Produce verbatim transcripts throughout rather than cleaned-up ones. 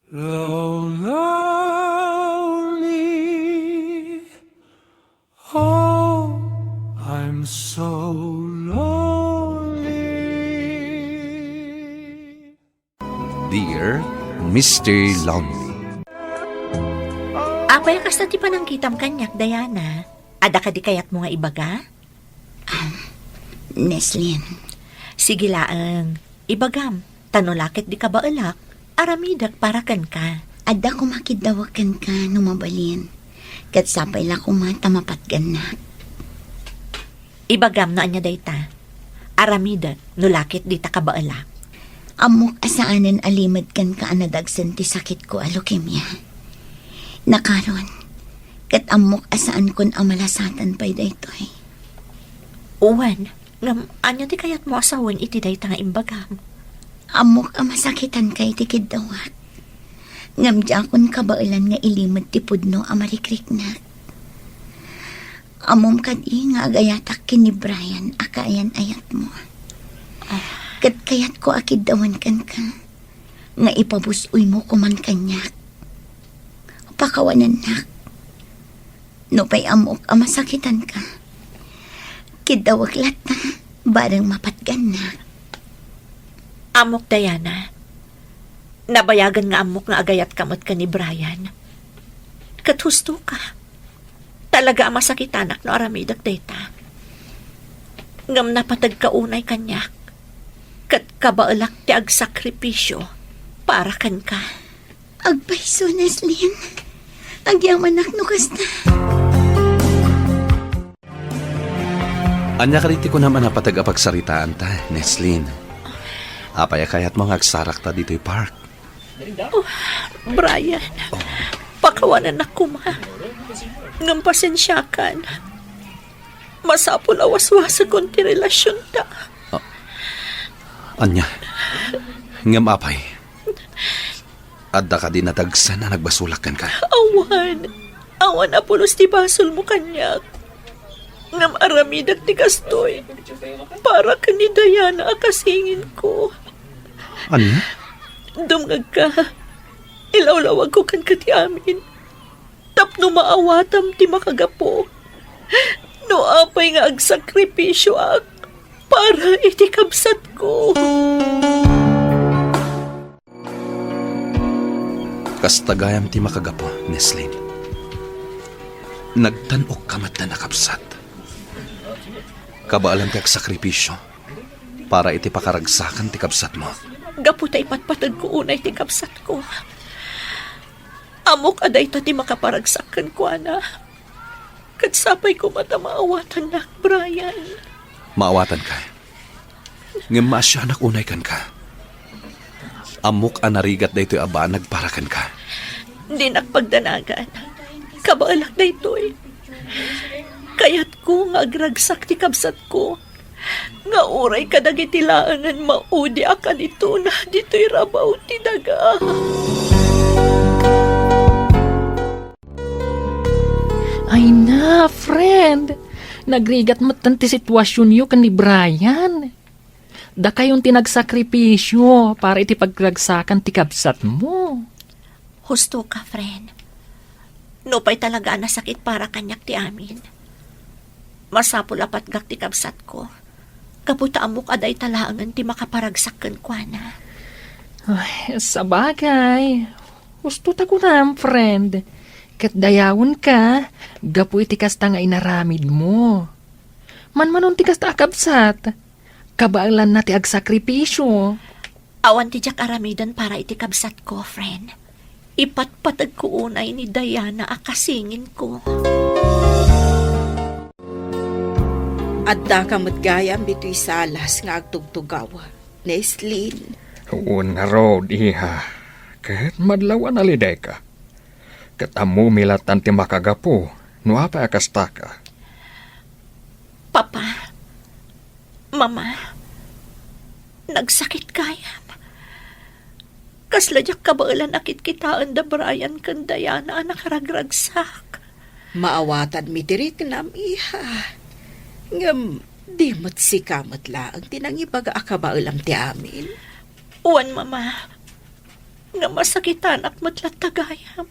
Lonely. Oh, I'm so lonely. Dear Mister Lonely. Apay a kasta ti panangkitam kaniak, Diana? Adda kadi kayatmo nga ibaga? Neslin. Sige laeng, ibagam, ta no la ket di kabaelak, aramidek para kenka. Adda koma kiddawek kenka no mabalin. Ket sapay la koma ta mapatgannak. Ibagam no ania dayta. Aramidek no la ket dita kabaelak. Ammok a saanen a limed kenka a nadagsen ti sakitko a leukemia. Nakaron, ket ammok a saankon a malasatan pay daytoy. Wen, ngem ania ti kayatmo a sawen iti dayta nga imbagam? Ammok a masakitanka iti kiddawak. Ngem diakon kabaelan nga ilimed ti pudno a marikriknak. Ammom kadi nga agayatak ken ni Brian a kaayan-ayatmo. Ah. Ket kayatko a kiddawen kenka nga ipabus-oymo koman kaniak. Pakawanennak. Nupay ammok a masakitanka, kiddawek latta, bareng mapatgannak. Ammok, Diana. Nabayagen nga ammok nga agayatka met ken ni Brian. Ket hustoka. Talaga a masakitanak no aramidek dayta. Ngem napategka unay kaniak, ket kabaelak ti agsakripisio para kenka. Agpayso, Neslin. Agyamanak no kasta. Ania kadi ti kunam a napateg a pagsaritaanta, Neslin? Apay a kayatmo nga agsarakta ditoy park? Oh, Brian, pakawanennak koma. Ngem pasensiakan. Masapul a waswasekon ti relasionta. Ah, ania? Ngem apay? Adda kadi nadagsen a nagbasolak kenka? Awan. Awan a pulos ti basolmo kaniak. Ngem aramidek ti kastoy para ken ni Diana a kasinginko. Ania? Dumngegka. Ilawlawagko kenka ti amin tapno maawatam ti makagapu. No apay nga agsakripisioak para iti kabsatko. Kasta gayam ti makagapu, Neslin. Nagtan-ok ka met a nakabsat. Kabaelam ti agsakripisio para iti pakaragsakan ti kabsatmo. Gapu ta ipatpategko unay ti kabsatko. Ammok a dayta ti makaparagsak kenkuana. Ket sapay koma ta maawatannak, Brian. Maawatanka. Ngem maasianak unay kenka. Ammok a narigat daytoy a banag para kenka. Dinak pagdanagan. Kabaelak daytoy. Kayatko nga agragsak ti kabsatko nga uray kadagiti laengen maudi a kanitona ditoy rabaw ti daga. Ay na, friend! Nagrigat metten ti situasionyo ken ni Brian. Dakayon ti nagsakripisio para iti pagragsakan ti kabsatmo. Husto ka, friend. Nupay talaga a nasakit para kaniak ti amin, masapul a patgak ti kabsatko, gapu ta ammok a dayta laengen ti makaparagsak kenkuana. Ay, sabagay. Husto ta kunam, friend. Ket dayawenka gapu iti kasta nga inaramidmo. Manmanon ti kasta a kabsat, kabaelanna ti agsakripisio. Awan ti diak aramiden para iti kabsatko, friend. Ipatpategko unay ni Diana a kasinginko. Addaka met gayam ditoy salas nga agtugtugaw, Neslin. Wen ngarud, iha. Ket madlaw a nalidayka. Ket ammomi lattan ti makagapu no apay a kastaka. Papa, Mama, nagsakit gayam. Kasla diak kabaelan a kitkitaen da Brian ken Diana a nakaragragsak. Maawatanmi ti riknam, iha. Ngem di met sika met laeng ti nangibaga a kabaelam ti amin. Wen, Mama. nga masakitanak met latta gayam.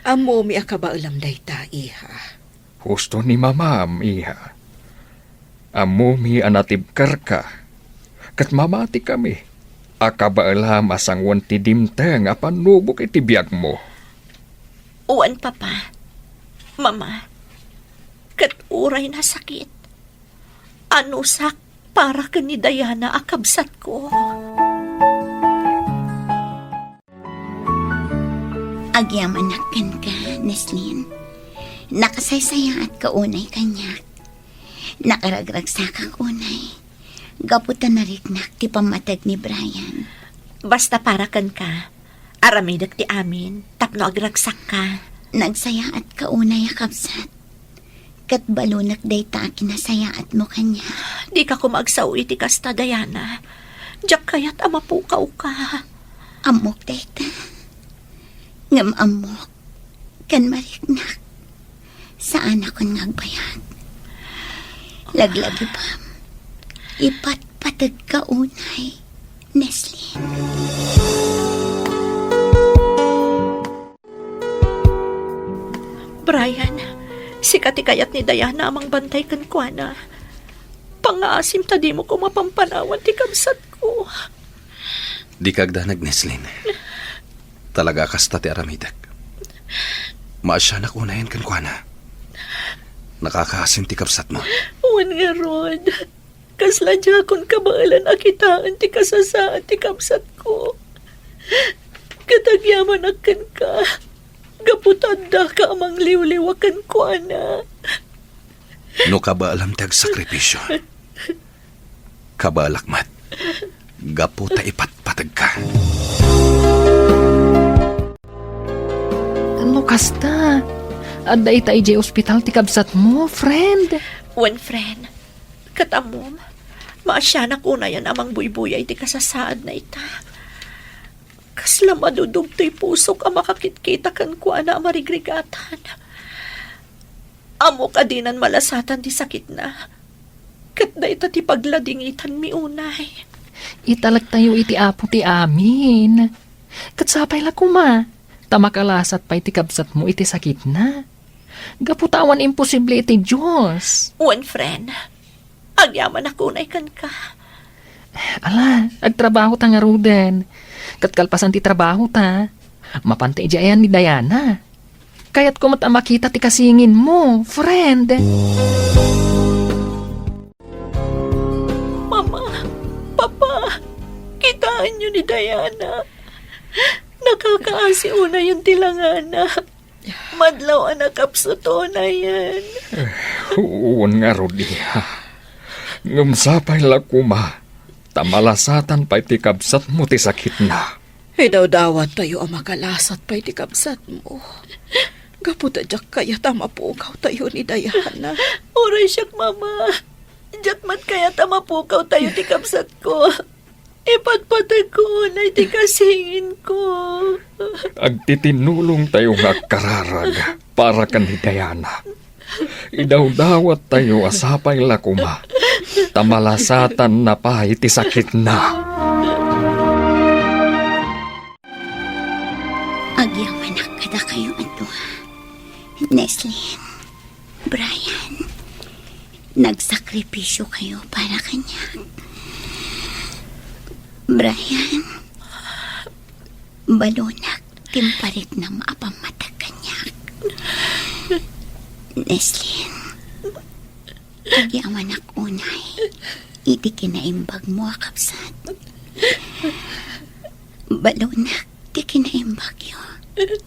Ammomi a kabaelam dayta, iha. Husto ni mamam, iha. Ammomi a natibkerka, ket mamatikami a kabaelam a sanguan ti dimteng a pannubok iti biagmo. Wen, Papa, Mama, ket uray nasakit, anusak para ken ni Diana a kabsatko. Agyamanak kenka, Neslin. Nakasaysayaatka unay kaniak. Nakaragragsakak unay. Gapu ta nariknak ti pammateg ni Brian. Basta para kenka, aramidek ti amin tapno agragsakka. Nagsayaatka unay a kabsat. Ket balonek dayta a kinasayaatmo kaniak. Dika koma agsao iti kasta, Diana. Diak kayat a mapukawka. Ammok dayta. Ngem ammok, ken mariknak, saanakon nga agbayag. Laglagipem, ipatpategka unay, Neslin. Brian, sika ti kayat ni Diana a mangbantay kenkuana. Pangngaasim ta dimo koma pampanawan ti kabsatko. Dika agdanag, Neslin. Talaga a kasta ti aramidek. Maasianak unayen kenkuana. Nakakaasim ti kabsatmo. Wen ngarud, kasla diakon kabaelan a kitaen ti kasasaad ti kabsatko. Ket agyamanak kenka, gapu ta addaka a mangliwliwa kenkuana. No kabaelam ti agsakripisio, kabaelak met gapu ta ipatpategka. No kasta, adda ita idiay ospital ti kabsatmo, friend. Wen, friend. Ket ammom, maasianak unayen a mangbuybuyay ti kasasaadna ita. Kasla madudog toy pusok a makakitkita kenkuana a marigrigatan. Ammok a dinan malasatan ti sakitna. Ket dayta ti pagladingitanmi unay. Italektayo iti Apo ti amin. Ket sapay la koma, ta makalasat pay ti kabsatmo iti sakitna. Gapu ta awan imposible iti Dios. Wen, friend. Agyamanak unay kenka. Ala, agtrabahota ngaruden. Ket kalpasan ti trabahota, mapanta idiay ayan ni Diana. Kayatko met a makita ti kasinginmo, friend. Mama, Papa, kitaenyo ni Diana. Nakakaasi unayen ti langana. Madlaw a nakapsut unayen. Wen ngarud, iha. Ngem sapay la koma, ta malasatan pay ti kabsatmo ti sakitna. Idawdawattayo a makalasat pay ti kabsatmo. Gapu ta diak kayat a mapukawtayo ni Diana. Uray siak, Mama. Diak met kayat a mapukawtayo ti kabsatko. Ipatpategko unay ti kasinginko. Agtitinulongtayo nga agkararag para ken ni Diana. Idawdawattayo a sapay la koma, ta malasatanna pay ti sakitna. Agyamanak kadakayo a dua, Neslin. Brian, nagsakripisyo kayo para kaniak. Brian, balonak ti impariknam a pammatag kaniak. Neslin, agyamanak unay iti kinaimbagmo a kabsat. Balonak ti kinaimbagyo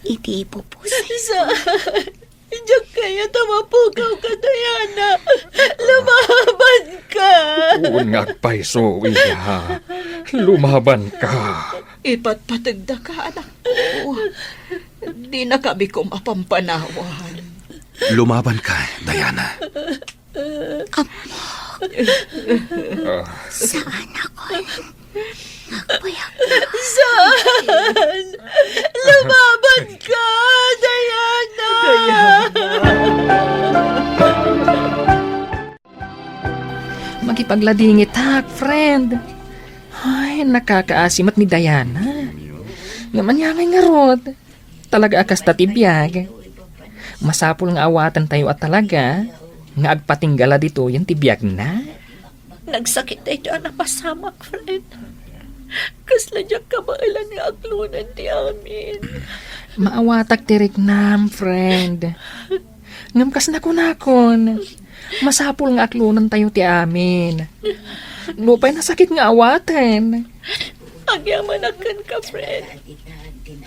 iti ipupusay. Saan? Diak kayat a mapukawka, Diana. Lumabanka. Wen nga agpayso, iha. Lumabanka. Ipatpategdaka, anakko. Dinaka bikom a pampanawan. Lumabanka, Diana. Ammok. Ah. Saanakon nga agbayag. Saan? Lumabanka, Diana! Diana! Makipagladingitak, friend. Ay, nakakaasi met ni Diana. Ngem ania ngay ngarud? Talaga a kasta ti biag. Masapul nga awatentayo a talaga nga agpatinggala ditoyen ti biagna. Nagsakit daytoy a napasamak, friend. Kasla diak kabaelan nga aklonen ti amin. Maawatak ti riknam, friend. Ngem kas nakunakon, masapul nga aklonentayo ti amin. Nupay nasakit nga awaten. Agyamanak kenka, friend.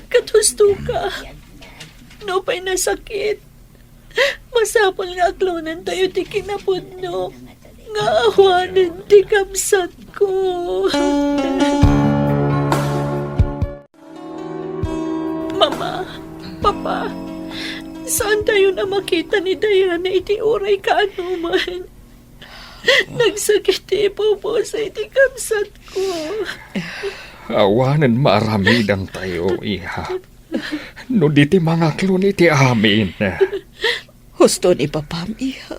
Ket husto ka. Nupay nasakit, masapul nga aklonentayo ti kinapudno nga awanen ti kabsatko. Mama, Papa, saantayon a makita ni Diana iti uray kaanoman. Nagsakit ti ipupuso iti kabsatko. Awanen maaramidantayo, iha. No di ti mangaklon iti amin. Husto ni papam, iha.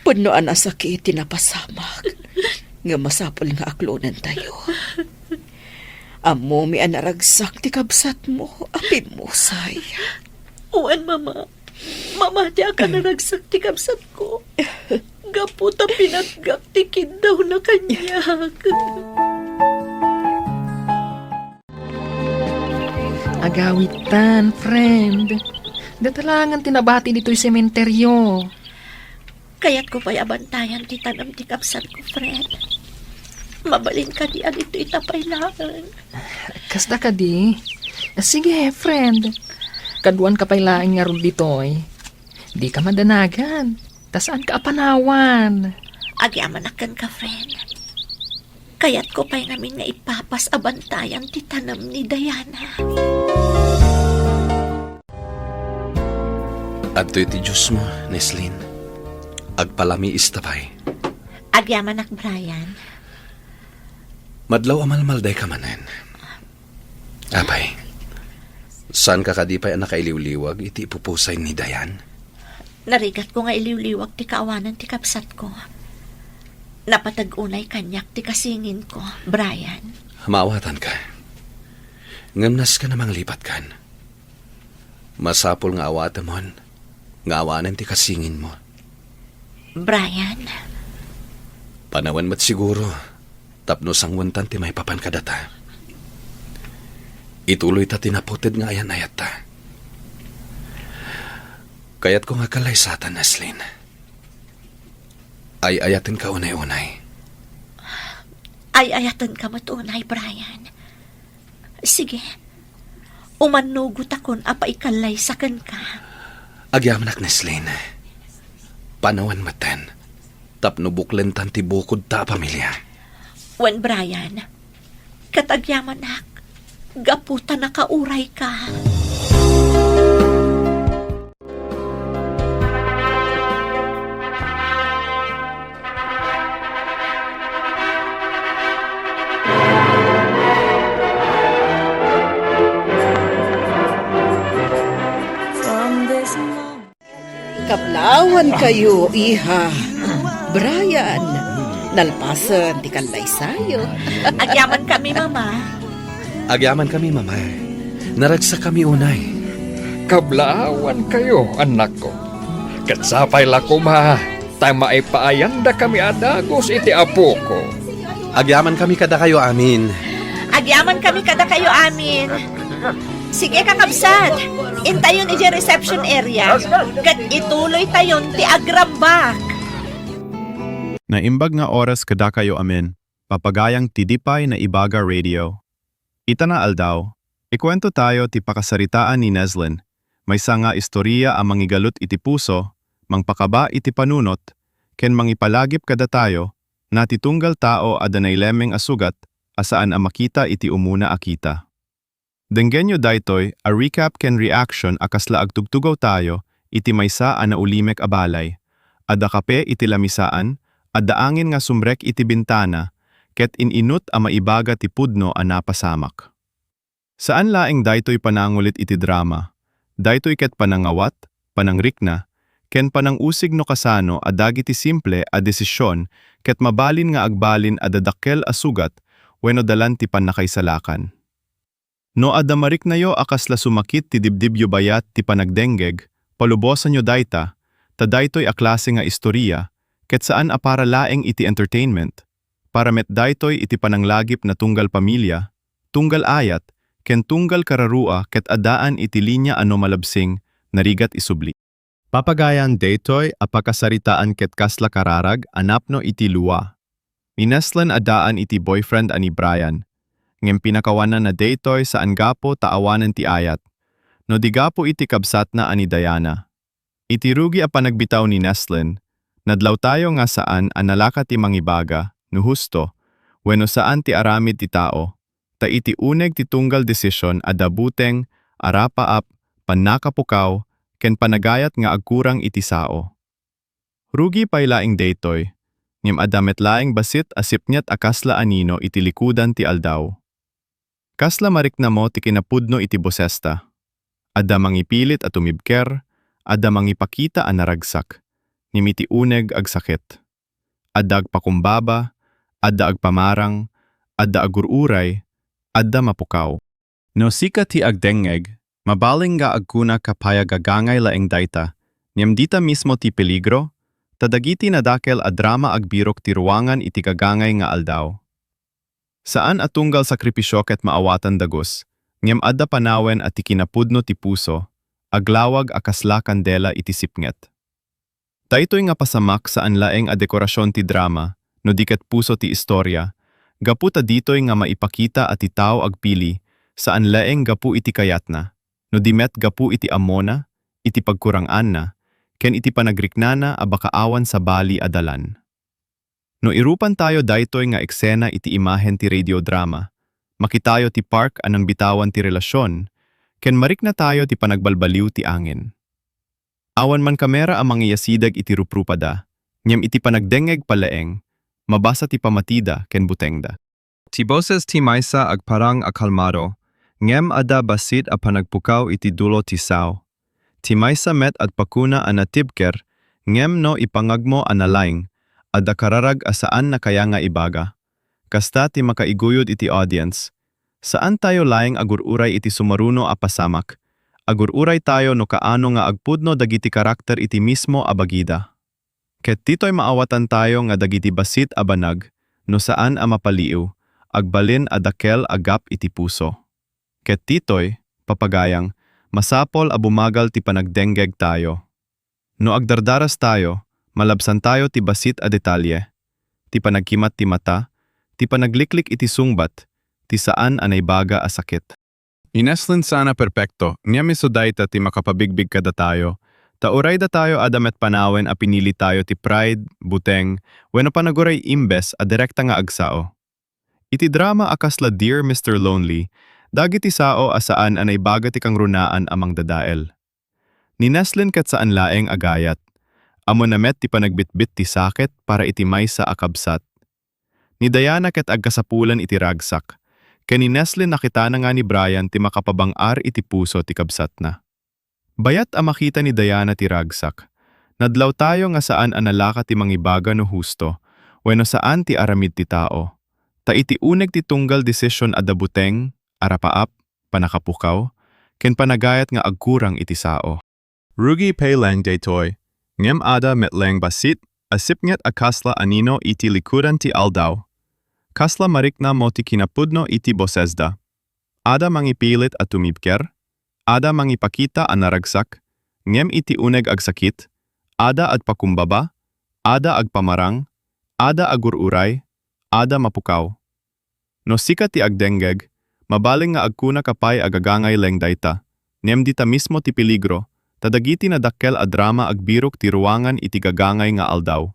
Pudno a nasakit ti napasamak. Nga masapul nga aklonentayo. Ammomi a naragsak ti kabsatmo a pimmusay. Wen, Mama. Mamatiak a naragsak ti kabsatko. Gapu ta pinatgak ti kiddawna kaniak. Agawidtan, friend. Datalangan ti nabati ditoy sementeryo. Kayatko pay a bantayan ti tanem ti kabsatko, friend. Mabalin kadi a ditoy ta pay laeng? Kasta kadi? Sige, friend. Kaduanka pay laeng ngarud ditoy. Dika madanagan, ta saanka a panawan. Agyamanak kenka, friend. Kayatko pay ngamin nga ipapas a bantayan ti tanem ni Diana. Adtoy ti juice mo, Neslin. Agpalamiista pay. Agyamanak, Brian. Madlaw a malmaldayka manen. Apay, saanka kadi pay a nakailiwliwag iti ipupusay ni Diane? Narigatko nga iliwliwag ti kaawanan ti kabsatko. Napateg unay kaniak ti kasinginko, Brian. Maawatanka. Ngem nasken a manglipatkan. Masapul nga awatemon nga awanen ti kasinginmo. Brian? Panawen met siguro tapno sanguentan ti maipapan kadata. Ituloyta ti naputed nga ayan-ayatta. Kayatko nga kallaysatan, Neslin. Ay-ayatenka unay-unay. Ay-ayatenka met unay, Brian. Sige. Umannugotakon a paikallaysa kenka. Agyamanak, Neslin. Panawen metten tapno buklentan ti bukodta a pamilia. Wen, Brian, ket agyamanak gapu ta nakaurayka. Kablawankayo, iha. Brian, nalpasen ti kallaysayo. Agyamankami, Mama. Agyamankami, Mama. Naragsakami unay. Kablawankayo, annakko. Ket sapay la koma ta maipaayandakami a dagus iti apoko. Agyamankami kadakayo amin. Agyamankami kadakayo amin. Sige, kakabsat, intayon idiay reception area, ket ituloytayon ti agrambak. Naimbag nga oras kadakayo amin, papagayang ti Dipay Naibaga Radio. Ita nga aldaw, ikuwento tayo ti pakasaritaan ni Neslin, maysa nga istorya a mangigalut iti puso, mangpakaba iti panunot, ken mangipalagip kadatayo, na ti tunggal tao adda nailemmeng a sugat a saan a makita iti umuna a kita. Denggenyo daytoy a recap ken reaction a kasla agtugtugaw tayo iti maysa a naulimek a balay. Adda kape iti lamisaan, adda angin nga sumrek iti bintana, ket in-inut a maibaga ti pudno a napasamak. Saan laeng daytoy panangulit iti drama, daytoy ket panangawat, panangrikna, ken panangusig no kasano a dagiti simple a desisyon ket mabalin nga agbalin a dadakkel a sugat wenno dalan ti pannakaisalakan. No adda mariknayo a kasla sumakit ti dibdibyo bayat ti panagdenggeg, palubosanyo dayta, ta daytoy a klase nga istoria, ket saan a para laeng iti entertainment, para met daytoy iti pananglagip na tunggal pamilia, tunggal ayat, ken tunggal kararua ket addaan iti linia a no malabsing, narigat isubli. Papagayan daytoy a pakasaritaan ket kasla kararag a napno iti lua. Ni Neslin addaan iti boyfriend a ni Brian, ngem pinakawananna daytoy saan gapu ta awanen ti ayat, no di gapu iti kabsatna a ni Diana. Iti rugi a panagbitaw ni Neslin, nadlawtayo nga saan a nalaka ti mangibaga no husto wenno saan ti aramid ti tao, ta iti uneg ti tunggal desisyon adda buteng, arapaap, pannakapukaw, ken panagayat nga agkurang iti sao. Rugi pay laeng daytoy, ngem adda met laeng bassit a sipnget a kasla anino iti likudan ti aldaw. Kasla mariknamo ti kinapudno iti bosesta. Adda mangipilit a tumibker, adda mangipakita a naragsak, ngem iti uneg agsakit. Adda agpakumbaba, adda agpamarang, adda agur-uray, adda mapukaw. No sika ti agdengngeg, mabalin nga agkunaka pay a gagangay laeng dayta, ngem dita mismo ti peligro, ta dagiti nadakkel a drama agbirok ti ruangan iti gagangay nga aldaw. Saan a tunggal sakripisio ket maawatan dagus, ngem adda panawen a ti kinapudno ti puso, aglawag a kasla kandela iti sipnget. Daytoy nga pasamak saan laeng a dekorasion ti drama, no di ket puso ti istoria, gapu ta ditoy nga maipakita a ti tao agpili, saan laeng gapu iti kayatna, no di met gapu iti ammona, iti pagkurang-anna, ken iti panagriknana a baka awan sabali a dalan. No irupantayo daytoy nga eksena iti imahen ti radiodrama, makitayo ti park a nangbitawan ti relasion, ken mariknatayo ti panagbalbaliw ti angin. Awan man kamera a mangiyasideg iti ruprupada, ngem iti panagdengngeg pay laeng, mabasa ti pamatida ken butengda. Ti boses ti maysa agparang a kalmado, ngem adda bassit a panagpukaw iti dulo ti sao. Ti maysa met agpakuna a natibker, ngem no ipangagmo a nalaing, adda kararag a saan a kaya nga ibaga. Kasta ti makaiguyod iti audience. Saantayo laeng agur-uray iti sumaruno a pasamak. Agur-uraytayo no kaano nga agpudno dagiti karakter iti mismo a bagida. Ket ditoy maawatantayo nga dagiti bassit a banag, no saan a mapaliiw, agbalin a dakkel a gap iti puso. Ket ditoy, papagayang, masapul a bumagal ti panagdenggegtayo. No agdardarastayo, malabsantayo ti bassit a detalye, ti panagkimat ti mata, ti panagliklik iti sungbat, ti saan a naibaga a sakit. Ni Neslin saan a perpekto, ngem isu dayta ti makapabigbig kadatayo, ta uray datayo adda met panawen a pinilitayo ti pride, buteng, wenno panaguray imbes a direkta nga agsao. Iti drama a kasla Dear Mister Lonely, dagiti sao a saan a naibaga ti kangrunaan a mangdadael. Ni Neslin ket saan laeng a gayat. Ammona met ti panagbitbit ti sakit para iti maysa a kabsat. Ni Diana ket agkasapulan iti ragsak, ken ni Neslin nakitana nga ni Brian ti makapabang-ar iti puso ti kabsatna. Bayat a makita ni Diana ti ragsak, nadlawtayo nga saan a nalaka ti mangibaga no husto wenno saan ti aramid ti tao. Ta iti uneg ti tunggal desisyon adda buteng, arapaap, panakapukaw, ken panagayat nga agkurang iti sao. Rugi pay laeng daytoy, ngem adda met laeng bassit a sipnget a kasla anino iti likudan ti aldaw. Kasla mariknamo ti kinapudno iti bosesda. Adda mangipilit a tumibker, adda mangipakita a naragsak, ngem iti uneg agsakit, adda agpakumbaba, adda agpamarang, adda agur-uray, adda mapukaw. No sika ti agdenggeg, mabalin nga agkunaka pay a gagangay laeng dayta, ngem dita mismo ti peligro, ta dagiti nadakkel a drama agbirok ti ruangan iti gagangay nga aldaw.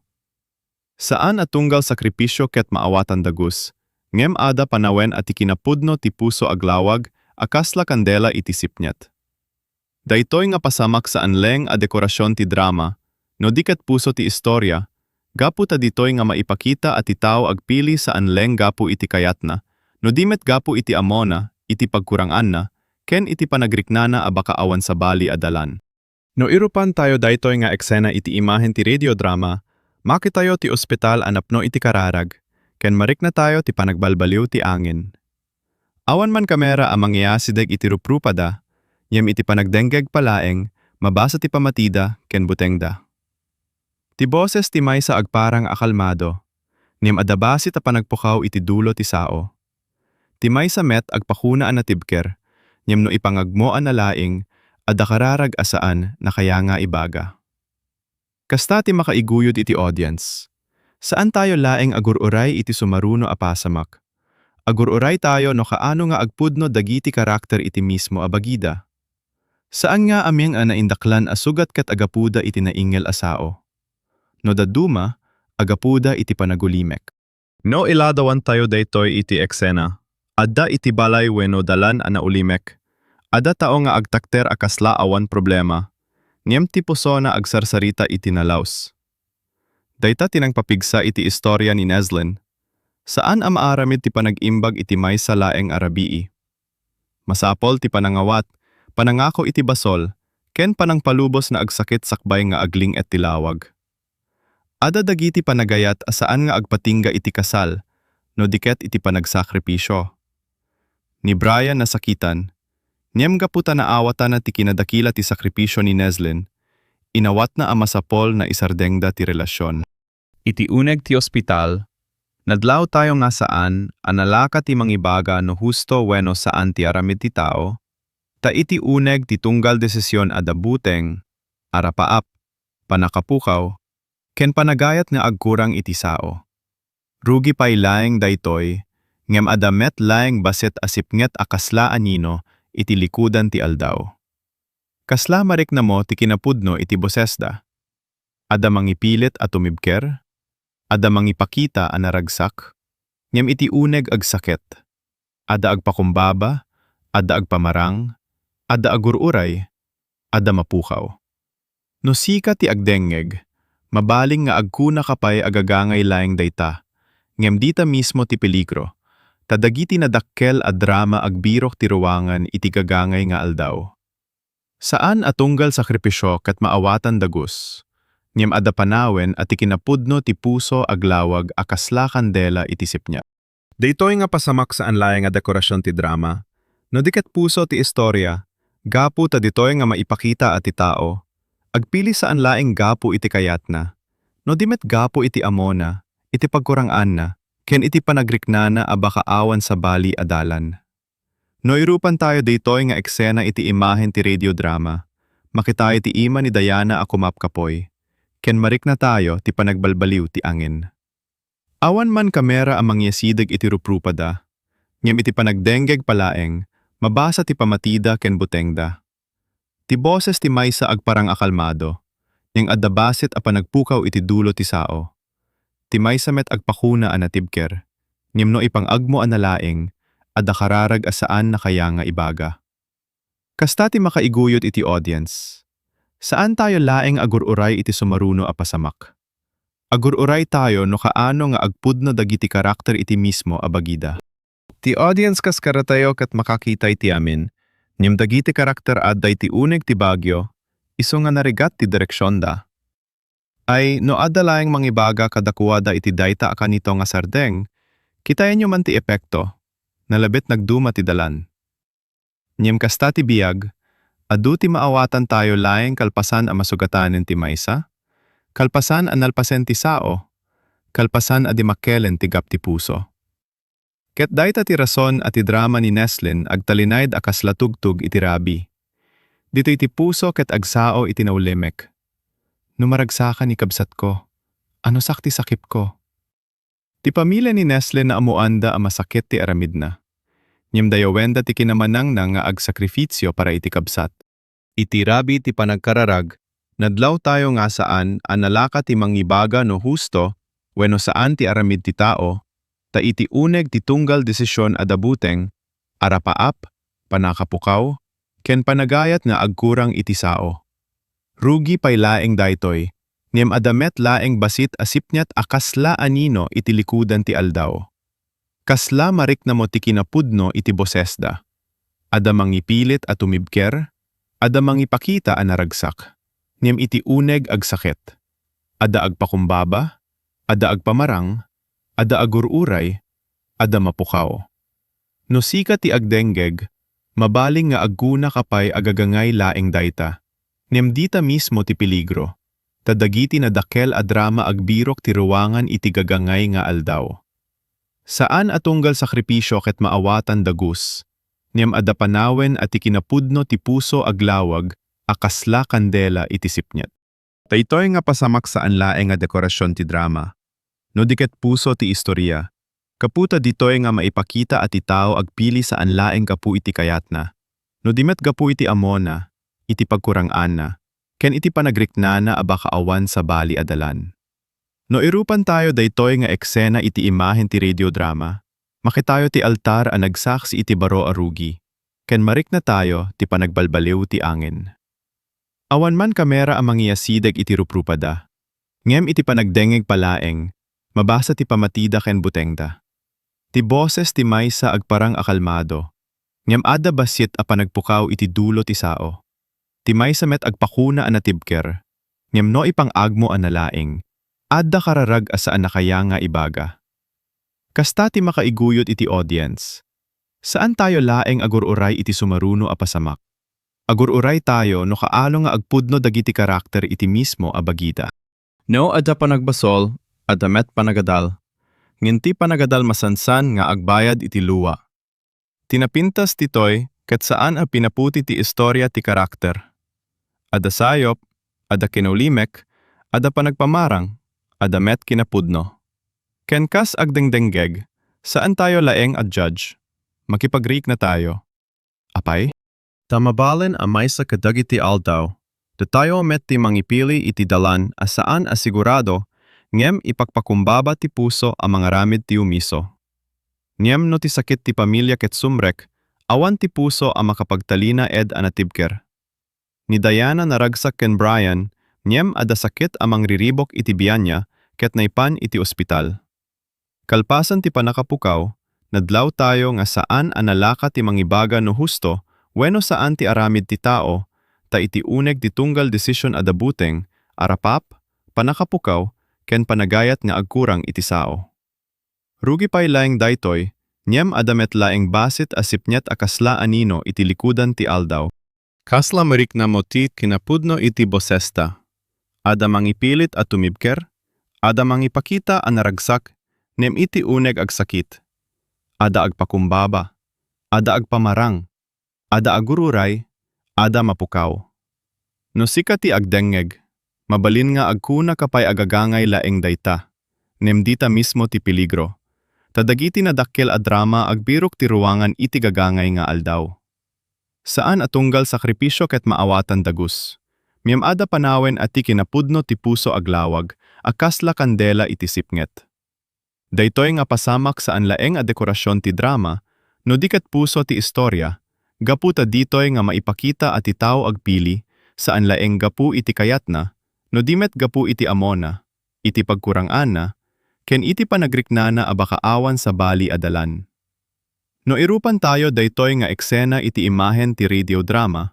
Saan a tunggal sakripisio ket maawatan dagus, ngem adda panawen a ti kinapudno ti puso aglawag a kasla kandela iti sipnget. Daytoy nga pasamak saan laeng a dekorasion ti drama, no di ket puso ti istoria, gapu ta ditoy nga maipakita a ti tao agpili saan laeng gapu iti kayatna, no di met gapu iti ammona, iti pagkuranganna, ken iti panagriknana a baka awan sabali a dalan. No irupantayo daytoy nga eksena iti imahen ti radiodrama, makitayo ti ospital a napno iti kararag, ken mariknatayo ti panagbalbaliw ti angin. Awan man kamera a mangiasideg iti ruprupada, ngem iti panagdenggeg pay laeng, mabasa ti pamatida ken butengda. Ti boses ti maysa agparang a kalmado, ngem adda bassit a panagpukaw iti dulo ti sao. Ti maysa met agpakuna a natibker, ngem no ipangagmo a nalaing, adda kararag a saan a kayat nga ibaga. Kasta ti makaiguyod iti audience. Saan tayo laeng agur-uray iti sumaruno a pasamak. Agur-uray tayo no kaano nga agpudno dagiti karakter iti mismo a bagida. Saan nga amin a naindaklan a sugat ket agapuda iti naingel a sao. No dadduma, agapuda iti panagulimek. No iladawantayo daytoy iti eksena, adda iti balay wenno dalan a naulimek. Adda tao nga agtakder a kasla awan problema, ngem ti pusona agsarsarita iti nalaus. Dayta ti nangpapigsa iti istoria ni Neslin. Saan a maaramid ti panag-imbag iti maysa laeng a rabii. Masapul ti panangawat, panangako iti basol, ken panangpalubos nga agsakit sakbay nga agling-et ti lawag. Adda dagiti panagayat a saan nga agpatingga iti kasal, no di ket iti panagsakripisio. Ni Brian nasakitan, ngem gapu ta naawatna ti kinadakila ti sakripisio ni Neslin, inawatna a masapul nga isardengda ti relasion. Iti uneg ti ospital, nadlaw tayo nga saan a nalaka ti mangibaga no husto wenno saan ti aramid ti tao, ta iti uneg ti tunggal desision adda buteng, arapaap, panakapukaw, ken panagayat nga agkurang iti sao. Rugi pay laeng daytoy, ngem adda met laeng bassit a sipnget a kasla a nino iti likudan ti aldaw. Kasla mariknamo ti kinapudno iti bosesda. Adda mangipilit a tumibker, adda mangipakita a naragsak, ngem iti uneg agsakit. Adda agpakumbaba, adda agpamarang, adda agur-uray, adda mapukaw. No sika ti agdengngeg, mabalin nga agkunaka pay a gagangay laeng dayta, ngem dita mismo ti peligro, ta dagiti nadakkel a drama agbirok ti ruangan iti gagangay nga aldaw. Saan a tunggal sakripisio ket maawatan dagus, ngem adda panawen a ti kinapudno ti puso aglawag a kasla kandela iti sipnget. Daytoy nga pasamak saan laeng nga dekorasion ti drama, no di ket puso ti istoria, gapu ta ditoy nga maipakita a ti tao, agpili saan laeng gapu iti kayatna, no di met gapu iti amona, iti pagkuranganna, ken iti panagriknana a baka awan sabali a dalan. No irupan tayo daytoy nga eksena iti imahen ti radio drama, makitayo ti ima ni Diana a kumapkapoy, ken marikna tayo ti panagbalbaliw ti angin. Awan man kamera a mangiasideg iti ruprupada, ngem iti panagdenggeg pay laeng, mabasa ti pamatida ken butengda. Ti boses ti maysa agparang a kalmado, ngem adda bassit a panagpukaw iti dulo ti sao. Ti maysa met agpakuna a natibker, ngem no ipang-agmo a nalaing, adda kararag a saan a kayat nga ibaga. Kasta ti makaiguyod iti audience. Saan tayo laeng agur-uray iti sumaruno a pasamak. Agur-uray tayo no kaano nga agpudno dagiti karakter iti mismo a bagida. Ti audience kas karatayo ket makakita iti amin, ngem dagiti karakter adda iti uneg ti Baguio, isu nga narigat ti direksionda. Ay, no adda laeng mangibaga kadakuada iti dayta a kanito nga sardeng, kitaenyo man ti epekto, nalabit nagduma ti dalan. Ngem kasta ti biag, adu ti maawatan tayo laeng kalpasan a masugatanen ti maysa, kalpasan a nalpasen ti sao, kalpasan a dimakkelen ti gap ti puso. Ket dayta ti rason a ti drama ni Neslin agtalinaed a kasla tugtog iti rabii. Ditoy ti puso ket agsao iti naulimek. No maragsakan ni kabsatko, anusak ti sakipko. Ti pamilia ni Neslin naammoanda a masakit ti aramidna. Ngem dayawenda ti kinamanangna nga agsakrifisio para iti kabsat. Iti rabii ti panagkararag, nadlaw tayo nga saan a nalaka ti mangibaga no husto wenno saan ti aramid ti tao, ta iti uneg ti tunggal desision adda buteng, arapaap, panakapukaw, ken panagayat nga agkurang iti sao. Rugi pay laeng daytoy, ngem adda met laeng bassit a sipnget a kasla a nino iti likudan ti aldaw. Kasla mariknamo ti kinapudno iti bosesda. Adda mangipilit a tumibker, adda mangipakita a naragsak, ngem iti uneg agsakit. Adda agpakumbaba, adda agpamarang, adda agur-uray, adda mapukaw. No sika ti agdenggeg, mabalin nga aggunaka pay a gagangay laeng dayta. Ngem dita mismo ti peligro, ta dagiti nadakkel a drama agbirok ti ruangan iti gagangay nga aldaw. Saan a tunggal sakripisio ket maawatan dagus, ngem adda panawen a ti kinapudno ti puso aglawag a kasla kandela iti sipnget. Daytoy nga pasamak saan laeng nga dekorasion ti drama, no di ket puso ti istoria. Gapu ta ditoy nga maipakita a ti tao agpili saan laeng gapu iti kayatna, no di met gapu iti ammona, iti pagkuranganna, ken iti panagriknana a baka awan sabali a dalan. No irupantayo daytoy nga eksena iti imahen ti radiodrama, makitayo ti altar a nagsaksi iti baro a rugi, ken mariknatayo ti panagbalbaliw ti angin. Awan man kamera a mangiyasideg iti ruprupada, ngem iti panagdengngeg pay laeng, mabasa ti pamatida ken butengda. Ti boses ti maysa agparang a kalmado, ngem adda bassit a panagpukaw iti dulo ti sao. Ti maysa met agpakuna a natibker, ngem no ipang-agmo a nalaing, adda kararag a saan a kaya nga ibaga. Kasta ti makaiguyod iti audience. Saantayo laeng agur-uray iti sumaruno a pasamak. Agur-uraytayo no kaano nga agpudno dagiti karakter iti mismo a bagida. No adda panagbasol, adda met panagadal. Ngem ti panagadal masansan nga agbayad iti lua. Ti napintas ditoy ket saan a pinaputi ti istoria ti karakter. Adda sayop, adda kinaulimek, adda panagpamarang, adda met kinapudno. Ken kas agdengdenggeg, saantayo laeng a judge. Makipagriknatayo. Apay? Ta mabalin a maysa kadagiti aldaw, datayo met ti mangipili iti dalan a saan a sigurado ngem ipakpakumbaba ti puso a mangaramid ti umiso. Ngem no ti sakit ti pamilia ket sumrek, awan ti puso a makapagtalinaed a natibker. Ni Diana naragsak ken Brian, ngem adda sakit a mangriribuk iti bianna ket naipan iti ospital. Kalpasan ti pannakapukaw, nadlawtayo nga saan a nalaka ti mangibaga no husto wenno saan ti aramid ti tao, ta iti uneg ti tunggal desisyon adda buteng, arapap, pannakapukaw, ken panagayat nga agkurang iti sao. Rugi pay laeng daytoy, ngem adda met laeng bassit a sipnget a kasla a nino iti likudan ti aldaw. Kasla mariknamo ti kinapudno iti bosesta. Adda mangipilit a tumibker, adda mangipakita a naragsak, ngem iti uneg agsakit. Adda agpakumbaba, adda agpamarang, adda agururay, adda mapukaw. No sika ti agdengngeg, mabalin nga agkunaka pay a gagangay laeng dayta, ngem dita mismo ti peligro, ta dagiti nadakkel a drama agbirok ti ruangan iti gagangay nga aldaw. Saan a tunggal sakripisio ket maawatan dagus. Ngem adda panawen a ti kinapudno ti puso aglawag a kasla kandela iti sipnget. Daytoy nga pasamak saan laeng a dekorasion ti drama, no di ket puso ti istoria, gapu ta ditoy nga maipakita a ti tao agpili, saan laeng gapu iti kayatna, no di met gapu iti ammona, iti pagkuranganna, ken iti panagriknana a baka awan sabali a dalan. No irupantayo daytoy nga eksena iti imahen ti radiodrama,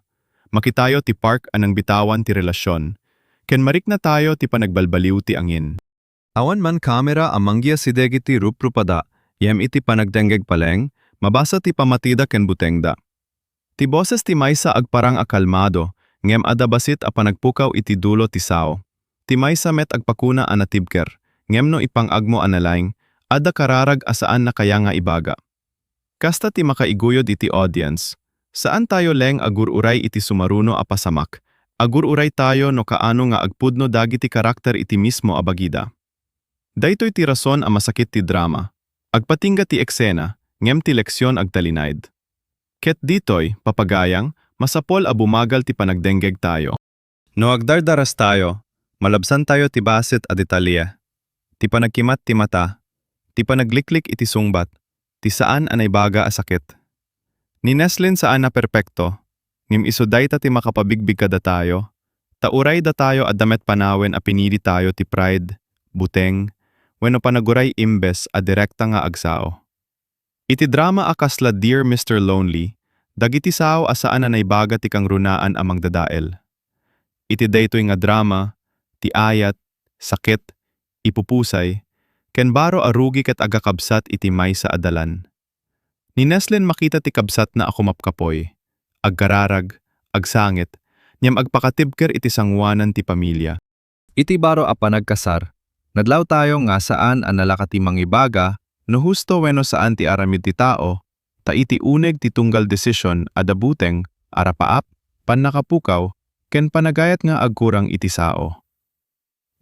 makitayo ti park a nangbitawan ti relasion, ken mariknatayo ti panagbalbaliw ti angin. Awan man kamera a manggiyasideg iti ruprupada, ngem iti panagdengngeg pay laeng, mabasa ti pamatida ken butengda. Ti boses ti maysa agparang a kalmado, ngem adda bassit a panagpukaw iti dulo ti sao. Ti maysa met agpakuna a natibker, ngem no ipang-agmo a nalaing, adda kararag a saan a kaya nga ibaga. Kasta ti makaiguyod iti audience. Saantayo laeng agur-uray iti sumaruno a pasamak. Agur-uraytayo no kaano nga agpudno dagiti karakter iti mismo a bagida. Daytoy ti rason a masakit ti drama. Agpatingga ti eksena, ngem ti leksion agtalinaed. Ket ditoy, papagayang, masapul a bumagal ti panagdengngegtayo. No agdardarastayo, malabsantayo ti bassit a detalye, ti panagkimat ti mata, ti panagliklik iti sungbat, ti saan a naibaga a sakit. Ni Neslin saan a perpekto, ngem isu dayta ti makapabigbig kadatayo, ta uray datayo adda met panawen a pinilitayo ti pride, buteng, wenno panaguray imbes a direkta nga agsao. Iti drama a kasla Dear Mister Lonely, dagiti sao a saan a naibaga ti kangrunaan a mangdadael. Iti daytoy nga drama, ti ayat, sakit, ipupusay, ken baro a rugi ket agakabsat iti maysa a dalan. Ni Neslin makita ti kabsatna a kumapkapoy, agkararag, agsangit, ngem agpakatibker iti sangoanan ti pamilia. Iti baro a panagkasar, nadlawtayo nga saan a nalaka ti mangibaga no husto wenno saan ti aramid ti tao, ta iti uneg ti tunggal desisyon, adda buteng, arapaap, pannakapukaw, ken panagayat nga agkurang iti sao.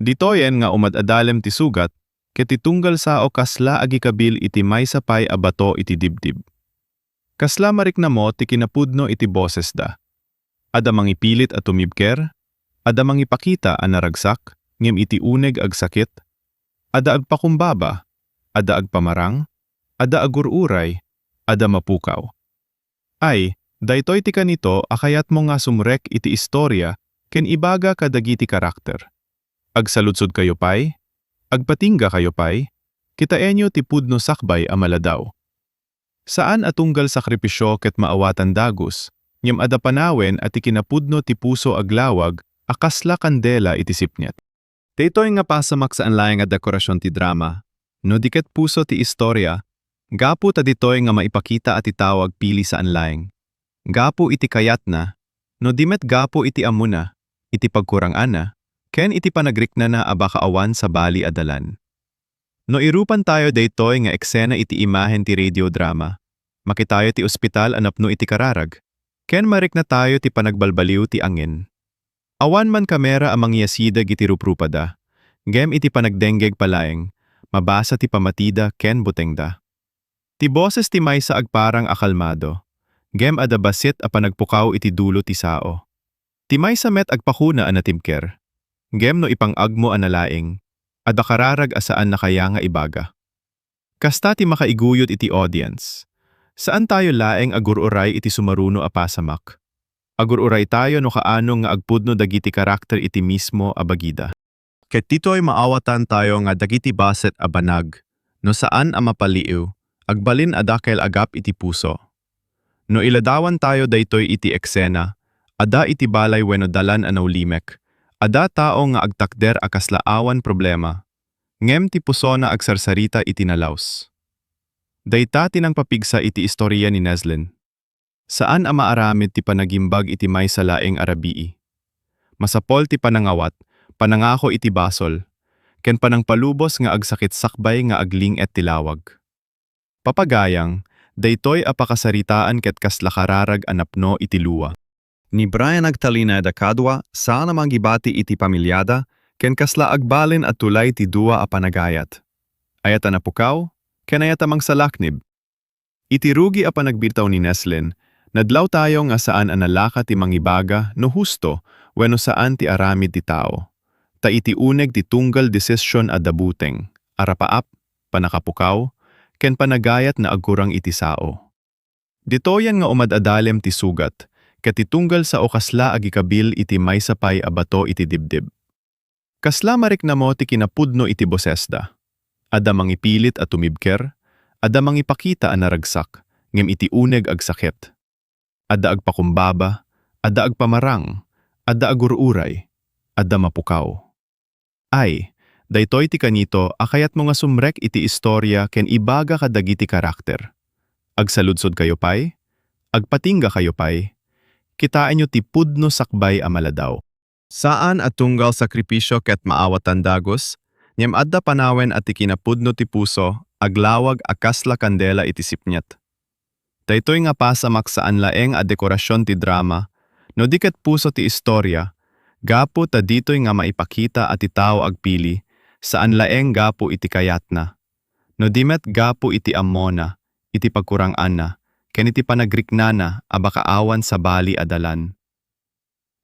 Ditoyen nga umad-adalem ti sugat, ket ti tunggal sao kasla agikabil iti maysa pay a bato iti dibdib. Kasla mariknamo ti kinapudno iti bosesda. Adda mangipilit a tumibker, adda mangipakita a naragsak, ngem iti uneg agsakit, adda agpakumbaba, adda agpamarang, adda agur-uray, adda mapukaw. Ay, daytoy ti kanito a kayatmo nga sumrek iti istoria ken ibaga kadagiti karakter. Agsaludsodkayo pay, agpatinggakayo pay, kitaenyo ti pudno sakbay a maladaw. Saan a tunggal sakripisio ket maawatan dagus, ngem adda panawen a ti kinapudno ti puso aglawag a kasla kandela iti sipnget. Daytoy nga pasamak saan laeng a dekorasion ti drama, no di ket puso ti istoria, gapu ta ditoy nga maipakita a ti tao agpili saan laeng gapu iti kayatna, no di met gapu iti ammona, iti pagkuranganna, ken iti panagriknana a baka awan sabali a dalan. No irupantayo daytoy nga eksena iti imahen ti radio drama, makitayo ti ospital a napno iti kararag, ken mariknatayo ti panagbalbaliw ti angin. Awan man kamera a mangiyasideg iti ruprupada, ngem iti panagdenggeg pay laeng, mabasa ti pamatida ken butengda. Ti boses ti maysa agparang a kalmado, ngem adda bassit a panagpukaw iti dulo ti sao. Ti maysa met agpakuna a natibker, ngem no ipang-agmo a nalaing, adda kararag a saan a kaya nga ibaga. Kasta ti makaiguyod iti audience. Saantayo laeng agur-uray iti sumaruno a pasamak. Agur-uraytayo no kaano nga agpudno dagiti karakter iti mismo a bagida. Ket ditoy maawatantayo nga dagiti bassit a banag, no saan a mapaliiw, agbalin a dakkel a gap iti puso. No iladawantayo daytoy iti eksena, adda iti balay wenno dalan a naulimek, adda tao nga agtakder a kasla awan problema, ngem ti pusona agsarsarita iti nalaus. Dayta ti nangpapigsa iti istoria ni Neslin. Saan a maaramid ti panagimbag iti maysa laeng a rabii. Masapol ti panangawat, panangako iti basol, ken panangpalubos nga agsakit sakbay nga agling-et ti lawag. Papagayang, daytoy a pakasaritaan ket kasla kararag a napno iti lua. Ni Brian agtalinaed a kadua, saan a mangibati iti pamiliada, ken kasla agbalin a tulay ti dua a panagayat. Ayat a napukaw, ken ayat a mangsalaknib. Iti rugi a panagbirtaw ni Neslin, nadlawtayo nga saan a nalaka ti mangibaga no husto wenno saan ti aramid ti tao. Ta iti uneg ti tunggal desisyon adda buteng, arapaap, panakapukaw, ken panagayat nga agkurang iti sao. Ditoyen nga umad-adalem ti sugat, ket ti tunggal sao kasla agikabil iti maysa pay a bato iti dibdib. Kasla mariknamo ti kinapudno iti bosesda. Adda mangipilit a tumibker, adda mangipakita a naragsak, ngem iti uneg agsakit. Adda agpakumbaba, adda agpamarang, adda agur-uray, adda mapukaw. Ay, daytoy ti kanito a kayatmo nga sumrek iti istoria ken ibaga kadagiti karakter. Agsaludsodkayo pay, agpatinggakayo pay, kitaenyo ti pudno sakbay a maladaw. Saan a tunggal sakripisio ket maawatan dagus, ngem adda panawen a ti kinapudno ti puso aglawag a kasla kandela iti sipnget. Daytoy nga pasamak saan laeng a dekorasion ti drama, no di ket puso ti istoria, gapu ta ditoy nga maipakita a ti tao agpili, saan laeng gapu iti kayatna, no di met gapu iti ammona, iti pagkuranganna, ken iti panagriknana a baka awan sabali a dalan.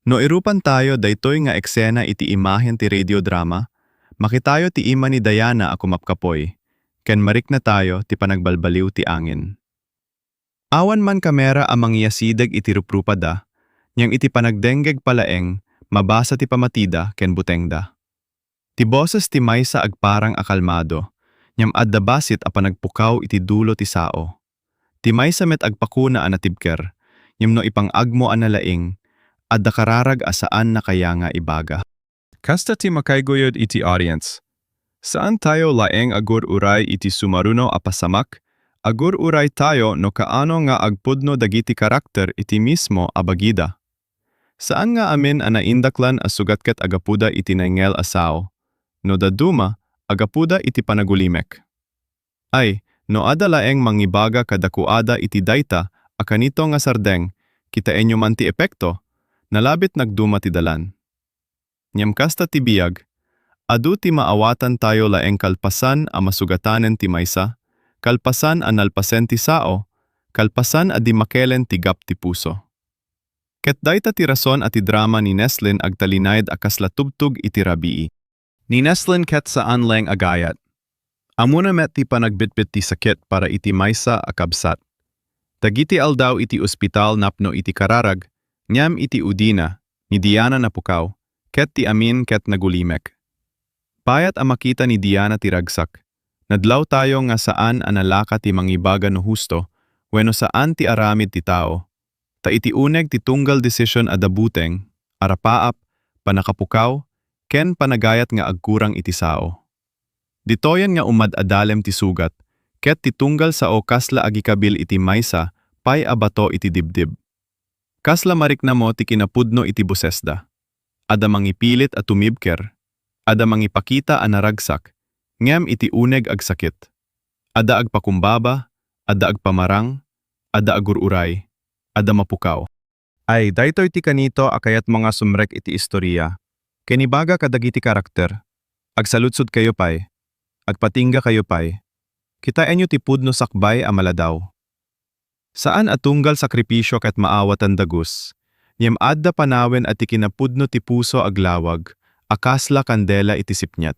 No irupantayo daytoy nga eksena iti imahen ti radio drama, makitayo ti ima ni Diana a kumapkapoy, ken mariknatayo ti panagbalbaliw ti angin. Awan man kamera a mangiyasideg iti ruprupada, ngem iti panagdenggeg pay laeng, mabasa ti pamatida ken butengda. Ti boses ti maysa agparang a kalmado, ngem adda bassit a panagpukaw iti dulo ti sao. Ti maysa met agpakuna a natibker, ngem no ipang-agmo a nalaing, adda kararag a saan a kaya nga ibaga. Kasta ti makaiguyod iti audience. Saantayo laeng agur-uray iti sumaruno a pasamak, Agur-uray tayo no kaano nga agpudno dagiti karakter iti mismo a bagida. Saan nga amin a naindaklan a sugat ket agapuda iti naingel a sao. No dadduma, agapuda iti panagulimek. Ay, no adda laeng mangibaga kadakuada iti dayta a kanito nga sardeng, kitaenyo man ti epekto, nalabit nagduma ti dalan. Ngem kasta ti biag, adu ti maawatan tayo laeng kalpasan a masugatanen ti maysa, kalpasan a nalpasen ti sao, kalpasan a dimmakelen ti gap ti puso. Ket dayta ti rason a ti drama ni Neslin agtalinaed a kasla tubtog iti rabii. Ni Neslin ket saan laeng a gayat. Ammona met ti panagbitbit ti sakit para iti maysa a kabsat. Dagiti aldaw iti ospital napno iti kararag, ngem iti udina, ni Diana napukaw, ket ti amin ket nagulimek. Bayat a makita ni Diana ti ragsak. Nadlaw tayo nga saan a nalaka ti mangibaga no husto wenno saan ti aramid ti tao. Ta iti uneg ti tunggal desisyon a dabuteng, arapaap, pannakapukaw, ken panagayat nga agkurang iti sao. Ditoyen nga umad-adalem ti sugat, ket ti tunggal sao kasla agikabil iti maysa pay a bato iti dibdib. Kasla mariknamo ti kinapudno iti bosesda. Adda mangipilit a tumibker, adda mangipakita a naragsak, ngem iti uneg agsakit. Adda agpakumbaba, adda agpamarang, adda agur-uray, adda mapukaw. Ay, daytoy ti kanito a kayatmo nga sumrek iti istoria. Ken ibaga kadagiti karakter, agsaludsodkayo pay, agpatinggakayo pay. Kitaenyo ti pudno sakbay a maladaw. Saan a tunggal sakripisio ket maawatan dagus, ngem adda panawen a ti kinapudno ti puso aglawag a kasla kandela iti sipniat.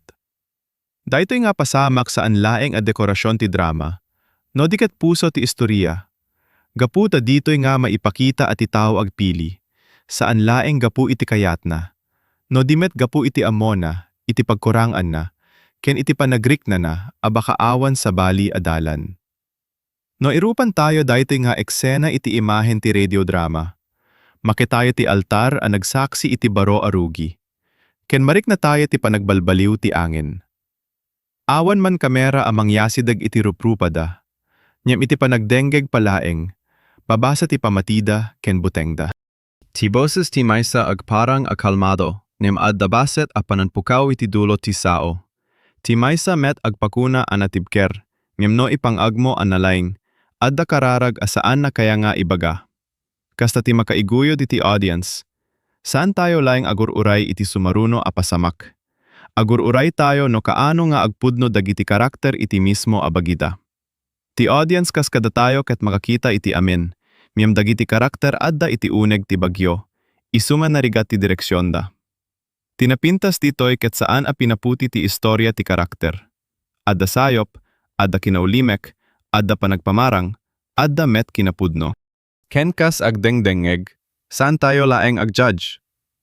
Daytoy nga pasamak saan laeng a dekorasion ti drama, no di ket puso ti istoria. Gapu ta ditoy nga maipakita a ti tao agpili, saan laeng gapu iti kayatna, no di met gapu iti ammona, iti pagkuranganna, ken iti panagriknana a baka awan sabali a dalan. No irupan tayo daytoy nga eksena iti imahen ti radiodrama, makitayo ti altar a nagsaksi iti baro a rugi, ken mariknatayo ti panagbalbaliw ti angin. Awan man kamera a mangyasideg iti ruprupada, ngem iti panagdenggeg pa laeng, mabasa ti pamatida ken butengda. Ti boses ti maysa agparang a kalmado, ngem adda bassit a pananpukaw iti dulo ti sao. Ti maysa met agpakuna a natibker, ngem no ipang-agmo a nalaing, adda kararag a saan a kaya nga ibaga. Kasta ti makaiguyod iti audience. Saan tayo laeng agur-uray iti sumaruno a pasamak. Agur-uray tayo no kaano nga agpudno dagiti karakter iti mismo a bagida. Ti audience kas kadatayo ket makakita iti amin, ngem dagiti karakter adda iti uneg ti bagyo, isu nga narigat ti direksionda. Ti napintas ditoy ket saan a pinaputi ti istoria ti karakter. Adda sayop, adda kinaulimek, adda panagpamarang, adda met kinapudno. Ken kas agdengdengngeg, saan tayo laeng ag-judge.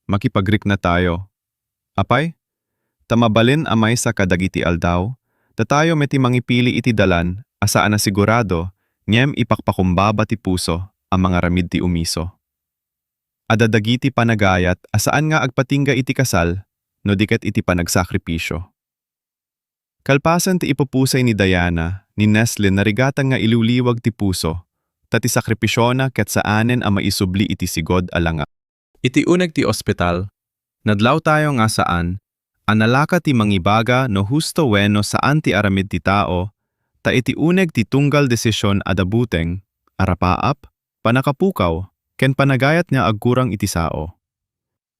Makipagrikna tayo. Apay? Ta mabalin a maysa kadagiti aldaw, datayo met ti mangipili iti dalan a saan a sigurado ngem ipakpakumbaba ti puso a mangaramid ti umiso. Adda dagiti panagayat a saan nga agpatingga iti kasal no di ket iti panagsakripisio. Kalpasan ti ipupusay ni Diana, ni Nestle narigatan nga iliwliwag ti puso, ta ti sakripisiona ket saanen a maisubli iti sigud a langa. Iti uneg ti ospital, nadlaw tayo nga saan a nalaka ti mangibaga no husto wenno saan ti aramid ti tao, ta iti uneg ti tunggal desisyon a dabuteng, arapaap, pannakapukaw, ken panagayat nga agkurang iti sao.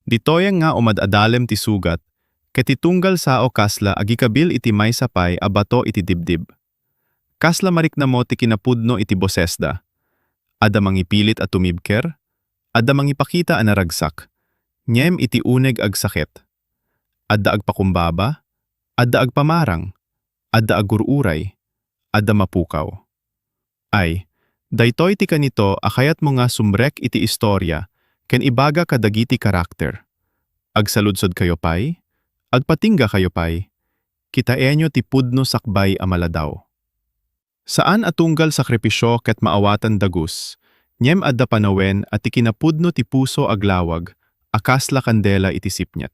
Ditoyen nga umad-adalem ti sugat, ket ti tunggal sao kasla agikabil iti maysa pay a bato iti dibdib. Kasla mariknamo ti kinapudno iti bosesda. Adda mangipilit a tumibker, adda mangipakita a naragsak, ngem iti uneg agsakit. Adda agpakumbaba, adda agpamarang, adda agur-uray, adda mapukaw. Ay, daytoy ti kanito a kayatmo nga sumrek iti istoria ken ibaga kadagiti karakter. Agsaludsodkayo pay, agpatinggakayo pay, kitaenyo ti pudno sakbay a maladaw. Saan a tunggal sakripisio ket maawatan dagus, ngem adda panawen a ti kinapudno ti puso aglawag a kasla kandela iti sipniat.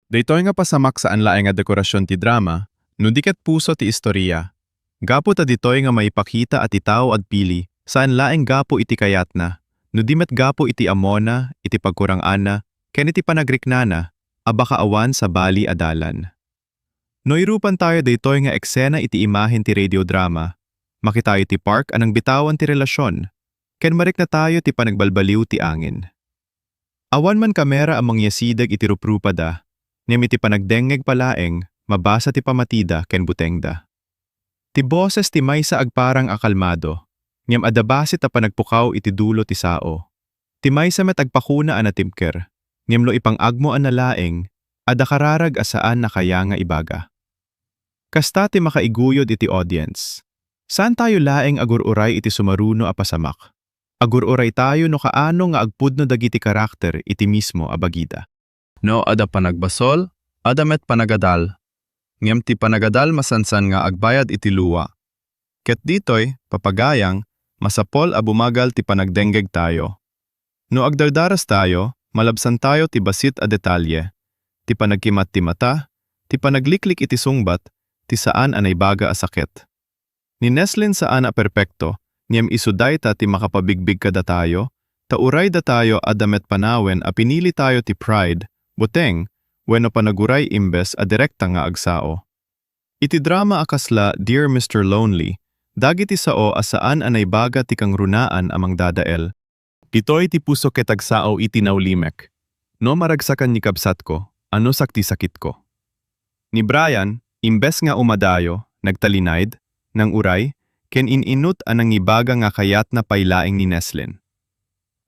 Daytoy nga pasamak saan laeng nga dekorasion ti drama, no di ket puso ti istoria. Gapu ta ditoy nga maipakita a ti tao agpili, saan laeng gapu iti kayatna, no di met gapu iti ammona, iti pagkuranganna, ken iti panagriknana, a baka awan sabali a dalan. No irupan tayo daytoy nga eksena iti imahen ti radiodrama, makitayo ti park a nangbitawan ti relasion, ken marikna tayo ti panagbalbaliw ti angin. Awan man kamera a mangyasideg iti ruprupada, ngem iti panagdengngeg pa laeng, mabasa ti pamatida ken butengda. Ti boses ti maysa agparang a kalmado, ngem adda bassit a panagpukaw iti dulo ti sao. Ti maysa met agpakuna a natibker, ngem no ipang-agmo a nalaeng, adda kararag a saan a kaya nga ibaga. Kasta ti makaiguyod iti audience. Saan tayo laeng agur-uray iti sumaruno a pasamak. Agur-uray tayo no kaano nga agpudno dagiti karakter iti mismo a bagida. No adda panagbasol, adda met panagadal. Ngem ti panagadal masansan nga agbayad iti lua. Ket ditoy, papagayang, masapol a bumagal ti panagdenggeg tayo. No agdardaras tayo, malabsan tayo ti bassit a detalye, ti panagkimat ti mata, ti panagliklik iti sungbat, ti saan a naibaga a sakit. Ni Neslin saan a perpekto, ngem isu dayta ti makapabigbig kadatayo, ta uray datayo adda met panawen a pinili tayo ti pride, buteng, wenno panaguray imbes a direkta nga agsao. Iti drama a kasla Dear Mister Lonely, dagiti sao a saan a naibaga ti kangrunaan a mangdadael. Ditoy ti puso ket agsao iti naulimek. No maragsakan ni kabsatko, ano sak ti sakitko? Ni Brian, imbes nga umadayo, nagtalinaed, nanguray, ken in-inut a nangibaga nga kayatna pay laeng ni Neslin.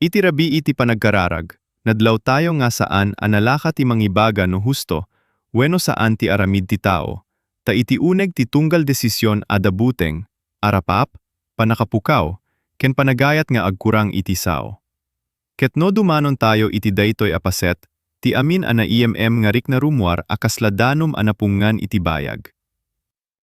Iti rabii ti panagkararag, nadlaw tayo nga saan a nalaka ti mangibaga no husto wenno saan ti aramid ti tao, ta iti uneg ti tunggal desision adda buteng, arapaap, pannakapukaw, ken panagayat nga agkurang iti sao. Ket no dumanon tayo iti daytoy a paset, ti amin a naiem nga riknarummuar a kasla danum a napungngan iti bayag.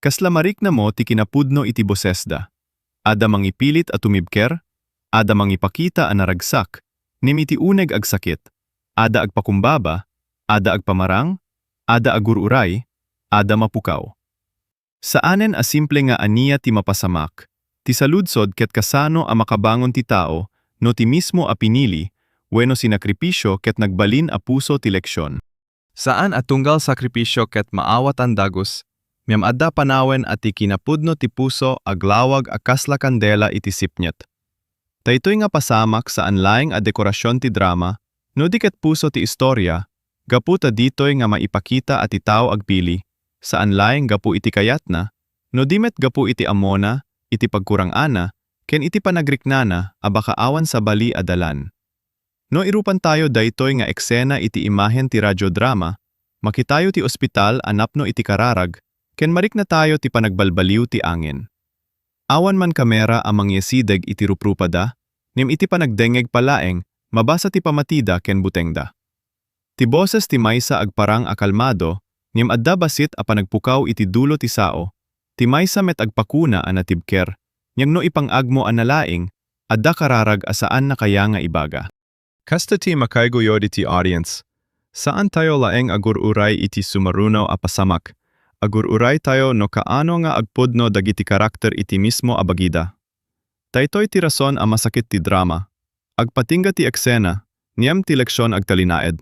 Kasla mariknamo ti kinapudno iti bosesda. Adda mangipilit a tumibker, adda mangipakita a naragsak, ngem iti uneg agsakit, adda agpakumbaba, adda agpamarang, adda agur-uray, adda mapukaw. Saanen a simple nga ania ti mapasamak, ti saludsod ket kasano a makabangon ti tao no ti mismo a pinili wenno sinakripisio ket nagbalin a puso ti leksion. Saan a tunggal sakripisio ket maawatan dagus, ngem adda panawen a ti kinapudno ti puso aglawag a kasla kandela iti sipnget. Daytoy nga pasamak saan laeng a dekorasion ti drama, no di ket puso ti istoria, gapu ta ditoy nga maipakita a ti tao agpili, saan laeng gapu iti kayatna, no di met gapu iti ammona, iti pagkurang-ana, ken iti panagriknana a baka awan sabali a dalan. No irupan tayo daytoy nga eksena iti imahen ti radiodrama, makitayo ti ospital a napno iti kararag, ken marikna tayo ti panagbalbaliw ti angin. Awan man kamera a mangyasideg iti ruprupada, ngem iti panagdengngeg pa laeng, mabasa ti pamatida ken butengda. Ti boses ti maysa agparang a kalmado, ngem adda bassit a panagpukaw iti dulo ti sao, ti maysa met agpakuna a natibker, ngem no ipang-agmo a nalaing, adda kararag a saan a kaya nga ibaga. Kasta ti makaiguyod iti audience. Saan tayo laeng agur-uray iti sumaruno a pasamak. Agur-uray tayo no kaano nga agpudno dagiti karakter iti mismo a bagida. Daytoy ti rason a masakit ti drama. Agpatingga ti eksena, ngem ti leksion agtalinaed.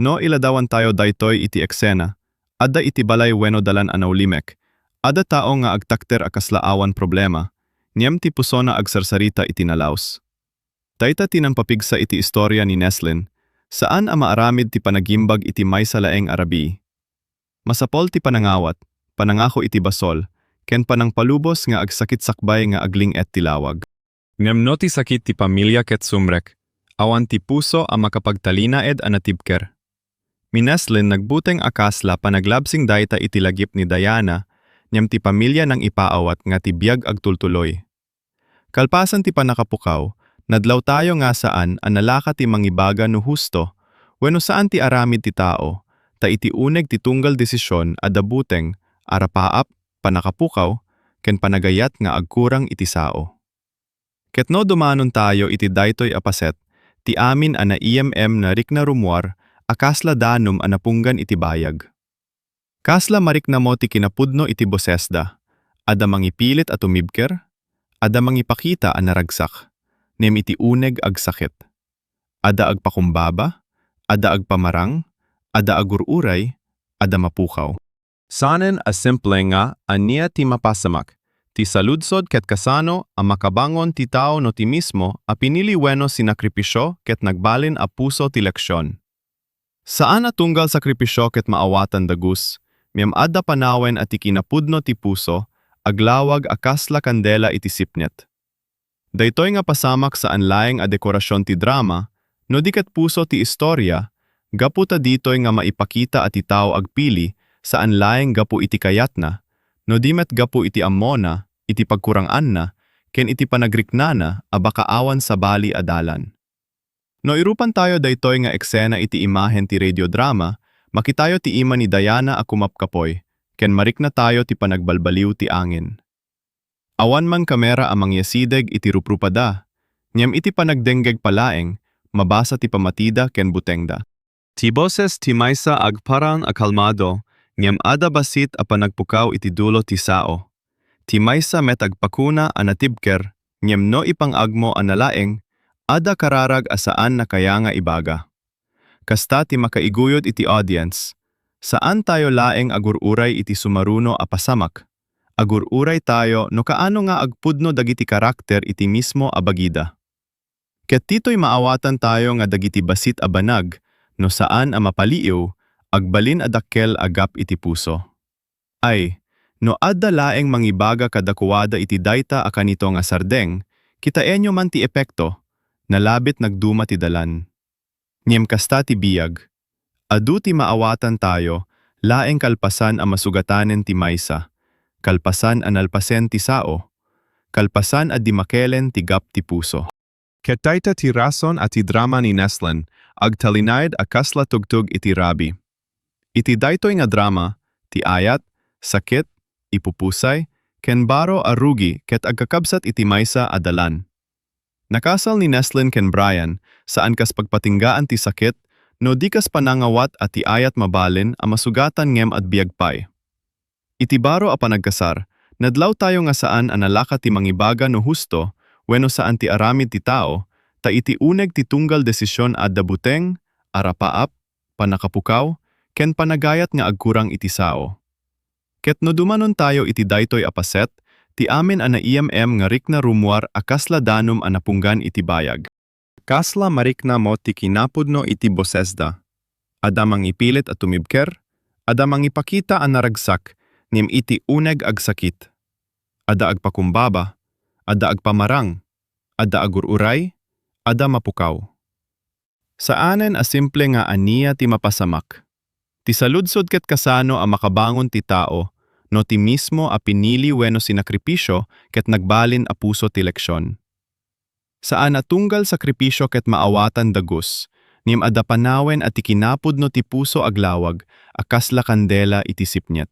No iladawan tayo daytoy iti eksena, adda iti balay wenno dalan a naulimek. Adda tao nga agtakder a kasla awan problema, ngem ti pusona agsarsarita iti nalaus. Dayta ti nangpapigsa iti istoria ni Neslin, saan a maaramid ti panagimbag iti maysa laeng a rabii. Masapol ti panangawat, panangako iti basol, ken panangpalubos nga agsakit sakbay nga agling-et ti lawag. Ngem no ti sakit ti pamilia ket sumrek, awan ti puso a makapagtalinaed a natibker. Ni Neslin nagbuteng a kasla panaglabsing dayta iti lagip ni Diana, ngem ti pamilia nangipaawat nga ti biag agtultuloy. Kalpasan ti pannakapukaw, nadlaw tayo nga saan a nalaka ti mangibaga no husto wenno saan ti aramid ti tao, ta iti uneg ti tunggal desision adda buteng, arapaap, pannakapukaw, ken panagayat nga agkurang iti sao. Ket no dumanon tayo iti daytoy a paset, ti amin a naiem-em nga riknarummuar a kasla danum a napunggan iti bayag. Kasla mariknamo ti kinapudno iti bosesda. Adda mangipilit a tumibker, adda mangipakita a naragsak, ngem iti uneg agsakit. Adda agpakumbaba, adda agpamarang, adda agur-uray, adda mapukaw. Saanen a simple nga ania ti mapasamak, ti saludsod ket kasano a makabangon ti tao no ti mismo a pinili wenno sinakripisio ket nagbalin a puso ti leksion. Saan a tunggal sakripisio ket maawatan dagus, ngem adda panawen a ti kinapudno ti puso, aglawag a kasla kandela iti sipnet. Daytoy nga pasamak saan laeng a dekorasion ti drama, no di ket puso ti istoria, gapu ta ditoy nga maipakita a ti tao agpili saan laeng gapu iti kayatna, no di met gapu iti ammona, iti pagkuranganna, ken iti panagriknana a baka awan sabali a dalan. No irupantayo daytoy nga eksena iti imahen ti radiodrama, makitayo ti ima ni Diana a kumapkapoy, ken mariknatayo ti panagbalbaliw ti angin. Awan man kamera a mangyasideg iti ruprupada, ngem iti panagdenggeg pa laeng, mabasa ti pamatida ken butengda. Ti boses ti maysa agparang a kalmado, ngem adda bassit a panagpukaw iti dulo ti sao. Ti maysa met agpakuna a natibker, ngem no ipang-agmo a nalaeng, adda kararag a saan a kaya nga ibaga. Kasta ti makaiguyod iti audience. Saantayo laeng agur-uray iti sumaruno a pasamak. Agur-uraytayo no kaano nga agpudno dagiti karakter iti mismo a bagida. Ket ditoy maawatantayo nga dagiti bassit a banag, no saan a mapaliiw, agbalin a dakkel a gap iti puso. Ay, no adda laeng mangibaga kadakuada iti dayta a kanito nga sardeng, kitaenyo man ti epekto, nalabit nagduma ti dalan. Ngem kasta ti biag, adu ti maawatantayo laeng kalpasan a masugatanen ti maysa, kalpasan a nalpasen ti sao, kalpasan a dimakelen ti gap ti puso. Ket dayta ti rason a ti drama ni Neslen agtalinaed a kasla tugtog iti rabii. Iti daytoy nga drama, ti ayat, sakit, ipupusay, ken baro a rugi ket agkakabsat iti maysa a dalan. Nakasal ni Neslen ken Brian, saan kas pagpatinggaan ti sakit, no di kas panangawat a ti ayat mabalin a masugatan ngem agbiag pay. Iti baro a panagkasar, nadlawtayo nga saan a nalaka ti mangibaga no husto wenno saan ti aramid ti tao, ta iti uneg ti tunggal desisyon adda buteng, arapaap, pannakapukaw, ken panagayat nga agkurang iti sao. Ket no dumanontayo iti daytoy a paset, ti amin a naiem-em nga rikna rummuar a kasla danum a napunggan iti bayag. Kasla marikna met ti kinapudno iti bosesda. Adda mangipilit a tumibker, adda mangipakita a naragsak, ngem iti uneg agsakit. Adda agpakumbaba, adda agpamarang, adda agur-uray, adda mapukaw. Saanen a simple nga ania ti mapasamak. Ti saludsod ket kasano a makabangon ti tao no ti mismo a pinili wenno sinakripisio ket nagbalin a puso ti leksion. Saan a tunggal sakripisio ket maawatan dagus, ngem adda panawen a ti kinapudno ti puso aglawag a kasla kandela iti sipnet.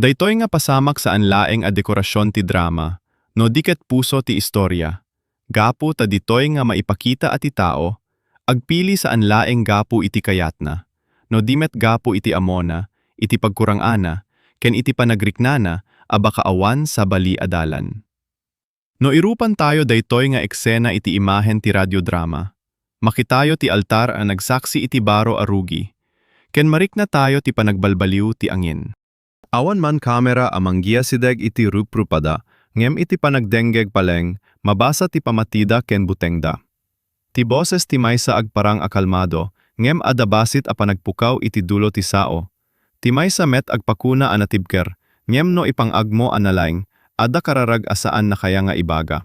Daytoy nga pasamak saan laeng a dekorasion ti drama, no di ket puso ti istoria, gapu ta ditoy nga maipakita a ti tao agpili saan laeng gapu iti kayatna, no di met gapu iti ammona, iti pagkurangana, ken iti panagriknana a baka awan sabali a dalan. No irupantayo daytoy nga eksena iti imahen ti radiodrama, makitayo ti altar a nagsaksi iti baro a rugi, ken mariknatayo ti panagbalbaliw ti angin. Awan man kamera a manggiasideg iti ruprupada, ngem iti panagdenggeg pa laeng, mabasa ti pamatida ken butengda. Ti boses ti maysa agparang a kalmado, ngem adda bassit a panagpukaw iti dulo ti sao. Ti maysa met agpakuna a natibker, ngem no ipang-agmo a nalaeng, adda kararag a saan a kaya nga ibaga.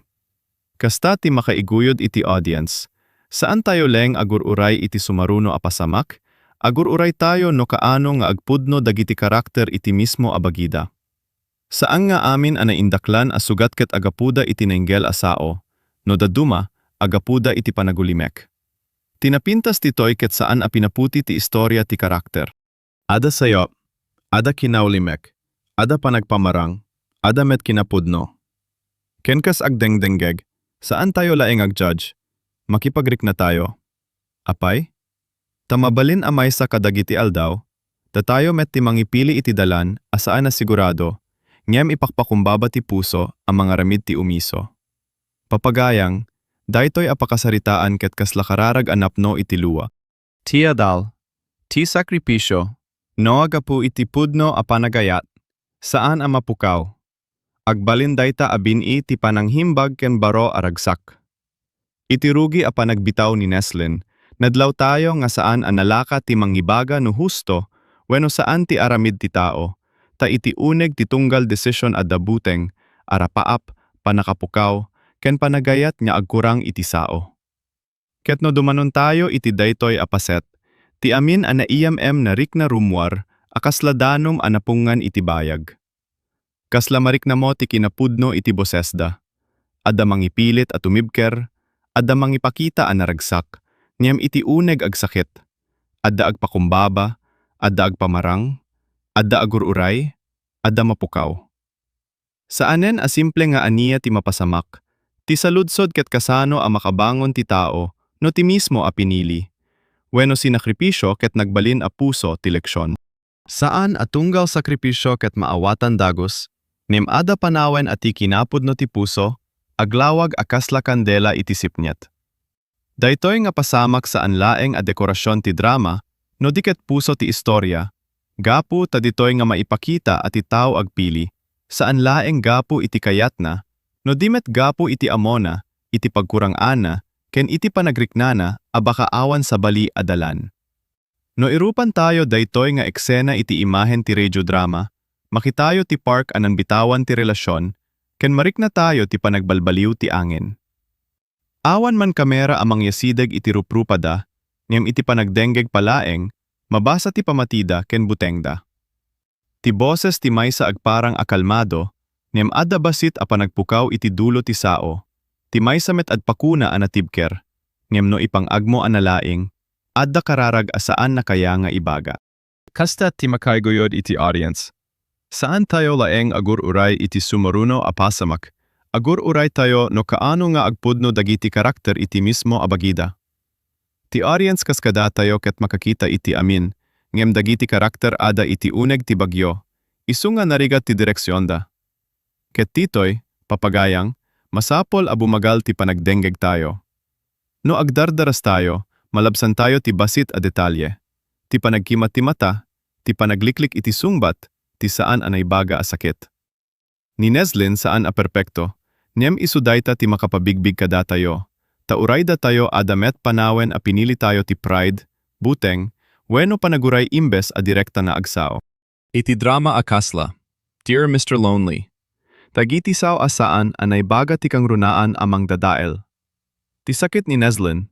Kasta ti makaiguyod iti audience. Saantayo laeng agur-uray iti sumaruno a pasamak, agur-uraytayo no kaano nga agpudno dagiti karakter iti mismo a bagida. Saan nga amin a naindaklan a sugat ket agapuda iti nainggel a sao, no dadduma, agapuda iti panagulimek. Ti napintas ditoy ket saan a pinaputi ti istoria ti karakter. Adda sayop, adda kinaulimek, adda panagpamarang, adda met kinapudno. Ken kas agdengdenggeg, saantayo laeng agjudge, makipagriknatayo. Apay? Ta mabalin a maysa kadagiti aldaw, datayo met ti mangipili iti dalan a saan a sigurado, ngem ipakpakumbaba ti puso a mangaramid ti umiso. Papagayang, daytoy a pakasaritaan ket kasla kararag a napno iti lua. Ti adal, ti sakripisio, no aggapu iti pudno a panagayat, saan a mapukaw. Agbalin dayta a bin-i ti pananghimbag ken baro a ragsak. Iti rugi a panagbitaw ni Neslin, nadlawtayo nga saan a nalaka ti mangibaga no husto wenno saan ti aramid ti tao, ta iti uneg ti tunggal desisyon adda buteng, arapaap, pannakapukaw, ken panagayat nga agkurang iti sao. Ket no dumanontayo iti daytoy a paset, ti amin a naiyam-em narikna rummuar a kasla danum a napungngan iti bayag. Kasla mariknamo ti kinapudno iti bosesda. Adda mangipilit a tumibker, adda mangipakita a naragsak, ngem iti uneg agsakit. Adda agpakumbaba, adda agpamarang, adda agur-uray, adda mapukaw. Saanen a simple nga ania ti mapasamak, ti saludsod ket kasano a makabangon ti tao no ti mismo a pinili wenno sinakripisio ket nagbalin a puso ti leksion. Saan a tunggal sakripisio ket maawatan dagus, ngem adda panawen a ti kinapudno ti puso, aglawag a kasla kandela iti sipnget. Daytoy nga pasamak saan laeng a dekorasion ti drama, no di ket puso ti istoria, gapu ta ditoy nga maipakita a ti tao agpili, saan laeng gapu iti kayatna, no di met gapu iti ammona, iti pagkurang-ana, ken iti panagriknana a baka awan sabali a dalan. No irupantayo daytoy nga eksena iti imahen ti radiodrama, makitayo ti park a nangbitawan ti relasion, ken mariknatayo ti panagbalbaliw ti angin. Awan man kamera a mangyasideg iti ruprupada, ngem iti panagdenggeg pa laeng, mabasa ti pamatida ken butengda. Ti boses ti maysa agparang a kalmado, ngem adda bassit a panagpukaw iti dulo ti sao. Ti maysa met agpakuna a natibker, ngem no ipang-agmo a nalaing, adda kararag a saanna kaya nga ibaga. Kasta ti makaiguyod iti audience. Saantayo laeng agur-uray iti sumuruno a pasamak. Agur-uraytayo no kaano nga agpudno dagiti karakter iti mismo a bagida. Ti audience kaskadatayo ket makakita iti amin, ngem dagiti karakter adda iti uneg ti bagyo, isu nga narigat ti direksionda. Ket ditoy, papagayang, masapul a bumagal ti panagdenggegtayo. No agdardarastayo, malabsantayo ti bassit a detalye, ti panagkima ti mata, ti panagliklik iti sungbat, ti saan a naibaga a sakit. Ni Neslin saan a perpekto, ngem isu dayta ti makapabigbig kadatayo, ta uray datayo adda met panawen a pinilitayo ti pride, buteng, wenno panaguray imbes a direkta nga agsao. Iti drama a kasla, Dear Mister Lonely, dagiti sao a saan a naibaga ti kangrunaan a mangdadael. Ti sakit ni Neslin,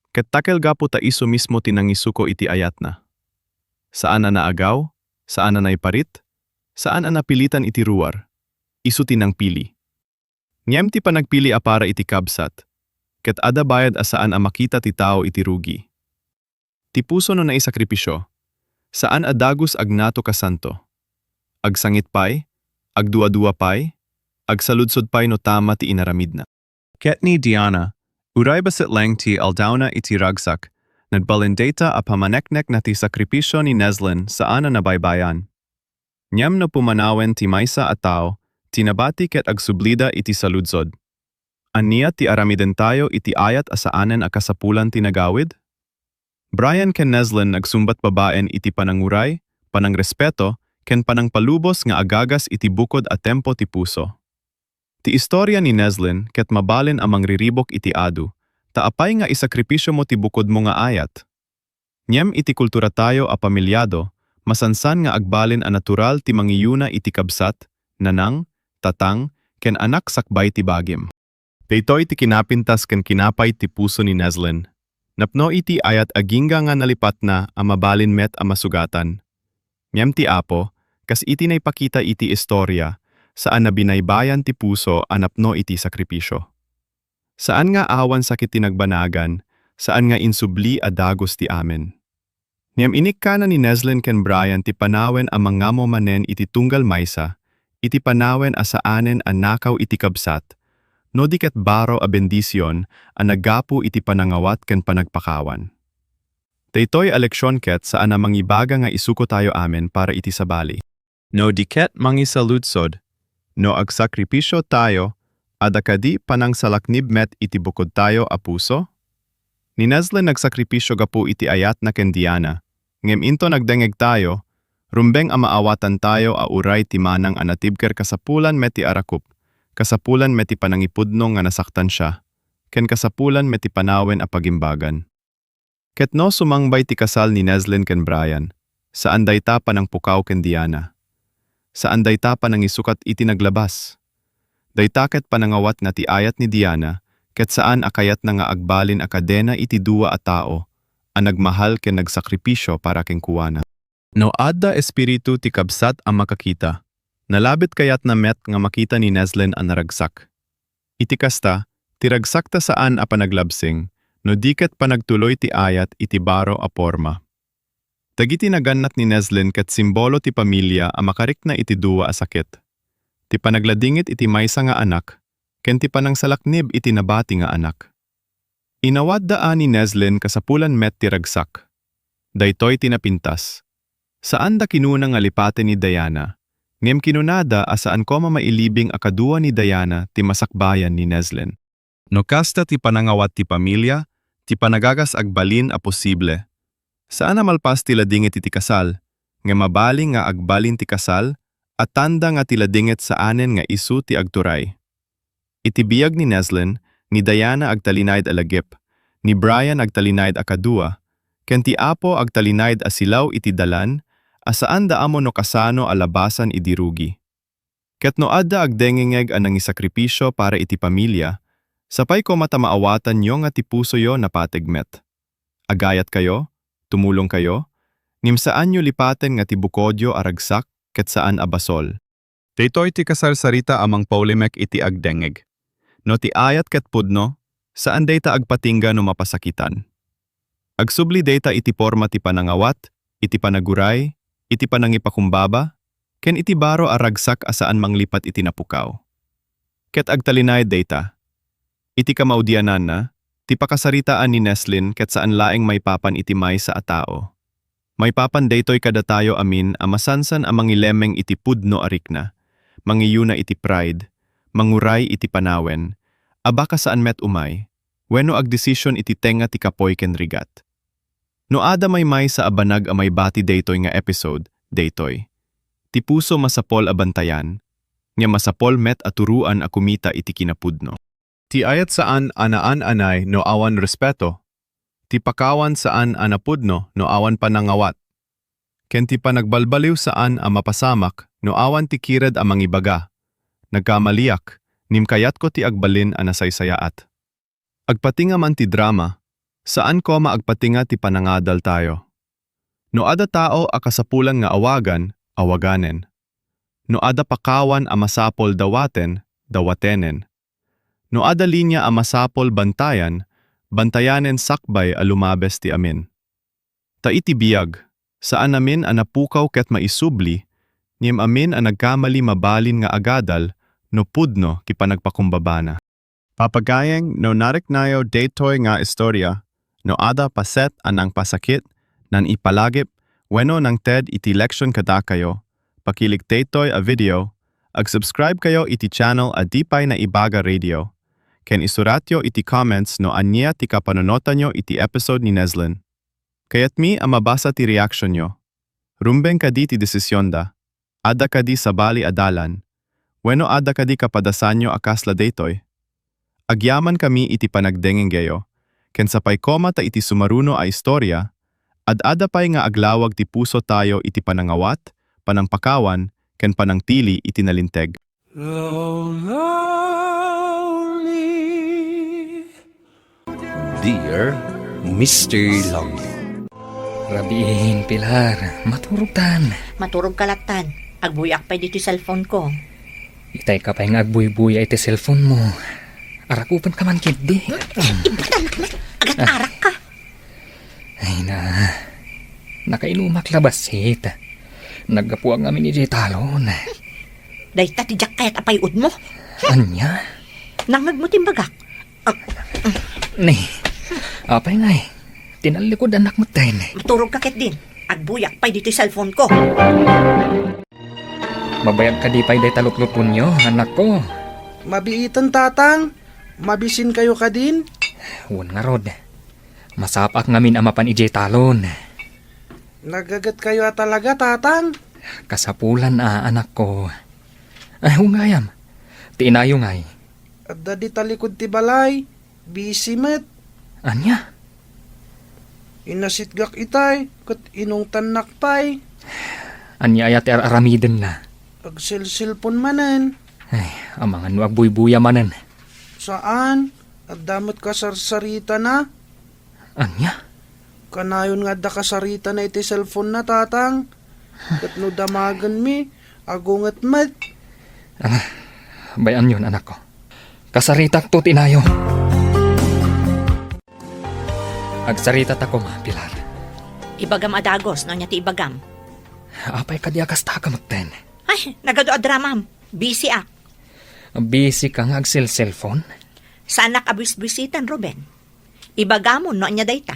ket dakkel gapu ta isu mismo ti nangisuko iti ayatna. Saan a naagaw, saan a naiparit, saan a napilitan iti ruar. Isu ti nangpili. Ngem ti panagpili a para iti kabsat, ket adda bayad a saan a makita ti tao iti rugi. Ti puso no naisakripisio, saan a dagus agnatok a santo. Agsangit pay, agduadua pay, agsaludsod pay no tama ti inaramidna. Ket ni Diana, uray bassit laeng ti aldawna iti ragsak, nagbalin dayta a pamaneknekna ti sakripisio ni Neslin saan a nabaybayan. Ngem no pumanawen ti maysa a tao, ti nabati ket agsublida iti saludsod. Ania ti aramidentayo iti ayat a saanen a kasapulan ti nagawid? Brian ken Neslin nagsungbat babaen iti pananguray, panangrespeto, ken panangpalubos nga agagas iti bukod a tempo ti puso. Ti istoria ni Neslin ket mabalin a mangriribuk iti adu, ta apay nga isakripisiomo ti bukodmo nga ayat? Ngem iti kulturatayo a pamiliado, masansan nga agbalin a natural ti mangiyuna iti kabsat, nanang, tatang, ken anak sakbay ti bagim. Daytoy ti kinapintas ken kinapay ti puso ni Neslin. Napno iti ayat agingga nga nalipatna a mabalin met a masugatan. Ngem ti Apo, kas iti naipakita iti istoria, saan a binaybayan ti puso a napno iti sakripisio. Saan nga awan sakit ti nagbanagan, saan nga insubli a dagus ti amin. Ngem inikkana ni Neslin ken Brian ti panawen a mangammo manen iti tunggal maysa, iti panawen a saanen a nakaw iti kabsat, no di ket baro a bendision a naggapu iti panangawat ken panagpakawan. Daytoy a leksion ket saan a mangibaga nga isukotayo amin para iti sabali. No di ket mangisaludsod, No agsakripisio tayo, adda kadi panangsalaknib met iti bukodtayo a puso? Ni Neslin nagsakripisio gapu iti ayatna ken Diana, ngem inton agdengngeg tayo, rumbeng a maawatantayo a uray ti manang a natibker kasapulan met ti arakup, kasapulan met ti panangipudno nga nasaktan siya, ken kasapulan met ti panawen a pagimbagan. Ket no sumangbay ti kasal ni Neslin ken Brian, saan dayta panangpukaw ken Diana. Saan dayta panangisukat iti naglabas. Dayta ket panangawat nga ti ayat ni Diana, ket saan a kayatna nga agbalin a kadena iti dua a tao a nagmahal ken nagsakripisio para kenkuana. No adda espiritu ti kabsat a makakita, nalabit kayatna met nga makita ni Neslin a naragsak. Iti kasta, ti ragsakta saan a panaglabsing, no di ket panagtuloy ti ayat iti baro a porma. Dagiti nagannat ni Neslin ket simbolo ti pamilia a makarikna iti dua a sakit. Ti panagladingit iti maysa nga anak, ken ti panangsalaknib iti nabati nga anak. Inawatda a ni Neslin kasapulan met ti ragsak. Daytoy ti napintas. Saanda kinuna nga lipaten ni Diana, ngem kinunada a saan koma mailibing a kadua ni Diana ti masakbayan ni Neslin. No kasta ti panangawat ti pamilia, ti panagagas agbalin a posible. Saan a malpas ti ladingit iti kasal, ngem mabalin nga agbalin ti kasal, a tanda nga ti ladingit saanen nga isu ti agturay. Iti biag ni Neslin, ni Diana agtalinaed a lagip, ni Brian agtalinaed a kadua, ken ti Apo agtalinaed a silaw iti dalan a saanda ammo no kasano a labasan idi rugi. Ket no adda agdengngeg a nangisakripisio para iti pamilia, sapay koma ta maawatanyo nga ti pusoyo napateg met. Agayatkayo, tumulongkayo, ngem saanyo lipaten nga ti bukodyo a ragsak ket saan a basol. Daytoy ti kasarsarita a mangpaulimek iti agdengngeg. No ti ayat ket pudno, saan dayta agpatingga no mapasakitan. Agsubli dayta iti porma ti panangawat, iti panaguray, iti panangipakumbaba, ken iti baro a ragsak a saan manglipat iti napukaw. Ket agtalinaed dayta. Iti kamaudiananna, ti pakasaritaan ni Neslin ket saan laeng maipapan iti maysa a tao. Maipapan daytoy kadatayo amin a masansan a mangilemmeng iti pudno a rikna, mangiyuna iti pride, manguray iti panawen, a baka saan met umay, wenno agdesisyon iti tengnga ti kapuy ken rigat. No adda maymaysa a banag a maibati daytoy nga episode, daytoy. Ti puso masapol a bantayan, nga masapol met a turoan a kumita iti kinapudno. Ti ayat saan a naan-anay no awan respeto. Ti pakawan saan a napudno no awan panangawat. Ken ti panagbalbaliw saan a mapasamak no awan ti kired a mangibaga, "Nagkamaliak, ngem kayatko ti agbalin a nasaysayaat." Agpatinga man ti drama, saan koma agpatinga ti panangadaltayo. No adda tao a kasapulan nga awagan, awaganen. No adda pakawan a masapul dawaten, dawatenen. No adda linia a masapul bantayan, bantayanen sakbay a lumabes ti amin. Ta iti biag, saan amin a napukaw ket maisubli, ngem amin a nagkamali mabalin nga agadal no pudno ti panagpakumbabana. Papagayyem, no nariknayo daytoy nga istorya, no adda paset a nangpasakit, nangipalagip, wenno nangted iti leksion kadakayo, pakilik daytoy a video, ag-subscribe kayo iti channel a Di Pay Naibaga Radio, ken isuratyo iti comments no ania ti kapanunotanyo iti episode ni Neslin. Kayatmi a mabasa ti reaksionyo. Rumbeng kadi ti desisionda? Adda kadi sabali a dalan? Wenno adda kadi kapadasanyo a kasla daytoy? Agyamankami iti panagdengngegyo, ken sapay koma ta iti sumaruno a istorya, ad-adda pay nga aglawag ti pusotayo iti panangawat, panangpakawan, ken panangtili iti nalinteg. Dear Mister Lonely. Rabiin, Pilar, maturogtan. Maturogka lattan. Agbuyak pay ditoy cellphoneko. Itayka pay nga agbuybuya iti cellphonemo. Arakupenka man ketdi. Agatarakka. Ay na, nakainumak la bassit. Naggapuak ngamin idiay talon. Dayta ti diak kayat a pay-odmo. Ania? Nangngegmo ti imbagak. Ah, Ni, apay ngay, tinallikod anak metten. Maturogka ketdin. Agbuyak pay ditoy cellphoneko. Mabayag kadi pay dayta lutlutonyo, anakko? Mabiiten, Tatang. Mabisinkayo kadin? Wen ngarud. Masapaak ngamin a mapan idiay talon. Nagagetkayo a talaga, Tatang? Kasapulan a, anakko. Ay, wen gayam. Ti inayo ngay. Adda dita likud ti balay. Busy met. Ania? Inasitgak itay, ket inungtannak pay. Ania aya ti ar-aramidenna? Agselselpon manen. Ay, amangan no agbuybuya manen. Saan, adda met kasarsaritana. Ania? Kanayon nga adda kasaritana iti cellphone-na, Tatang. Ket no damagenmi, agunget met. Ala, bay-anyon, anakko. Kasaritakto ti inayo. Agsarita ta koma, Pilar. Ibagam a dagus no ania ti ibagam. Apay kadi a kasta ka metten? Ay, nagadu a dramam. Busy ak. Busy ka nga agselselpon? Saanak a buisbuisitan, Ruben. Ibagamon no ania dayta.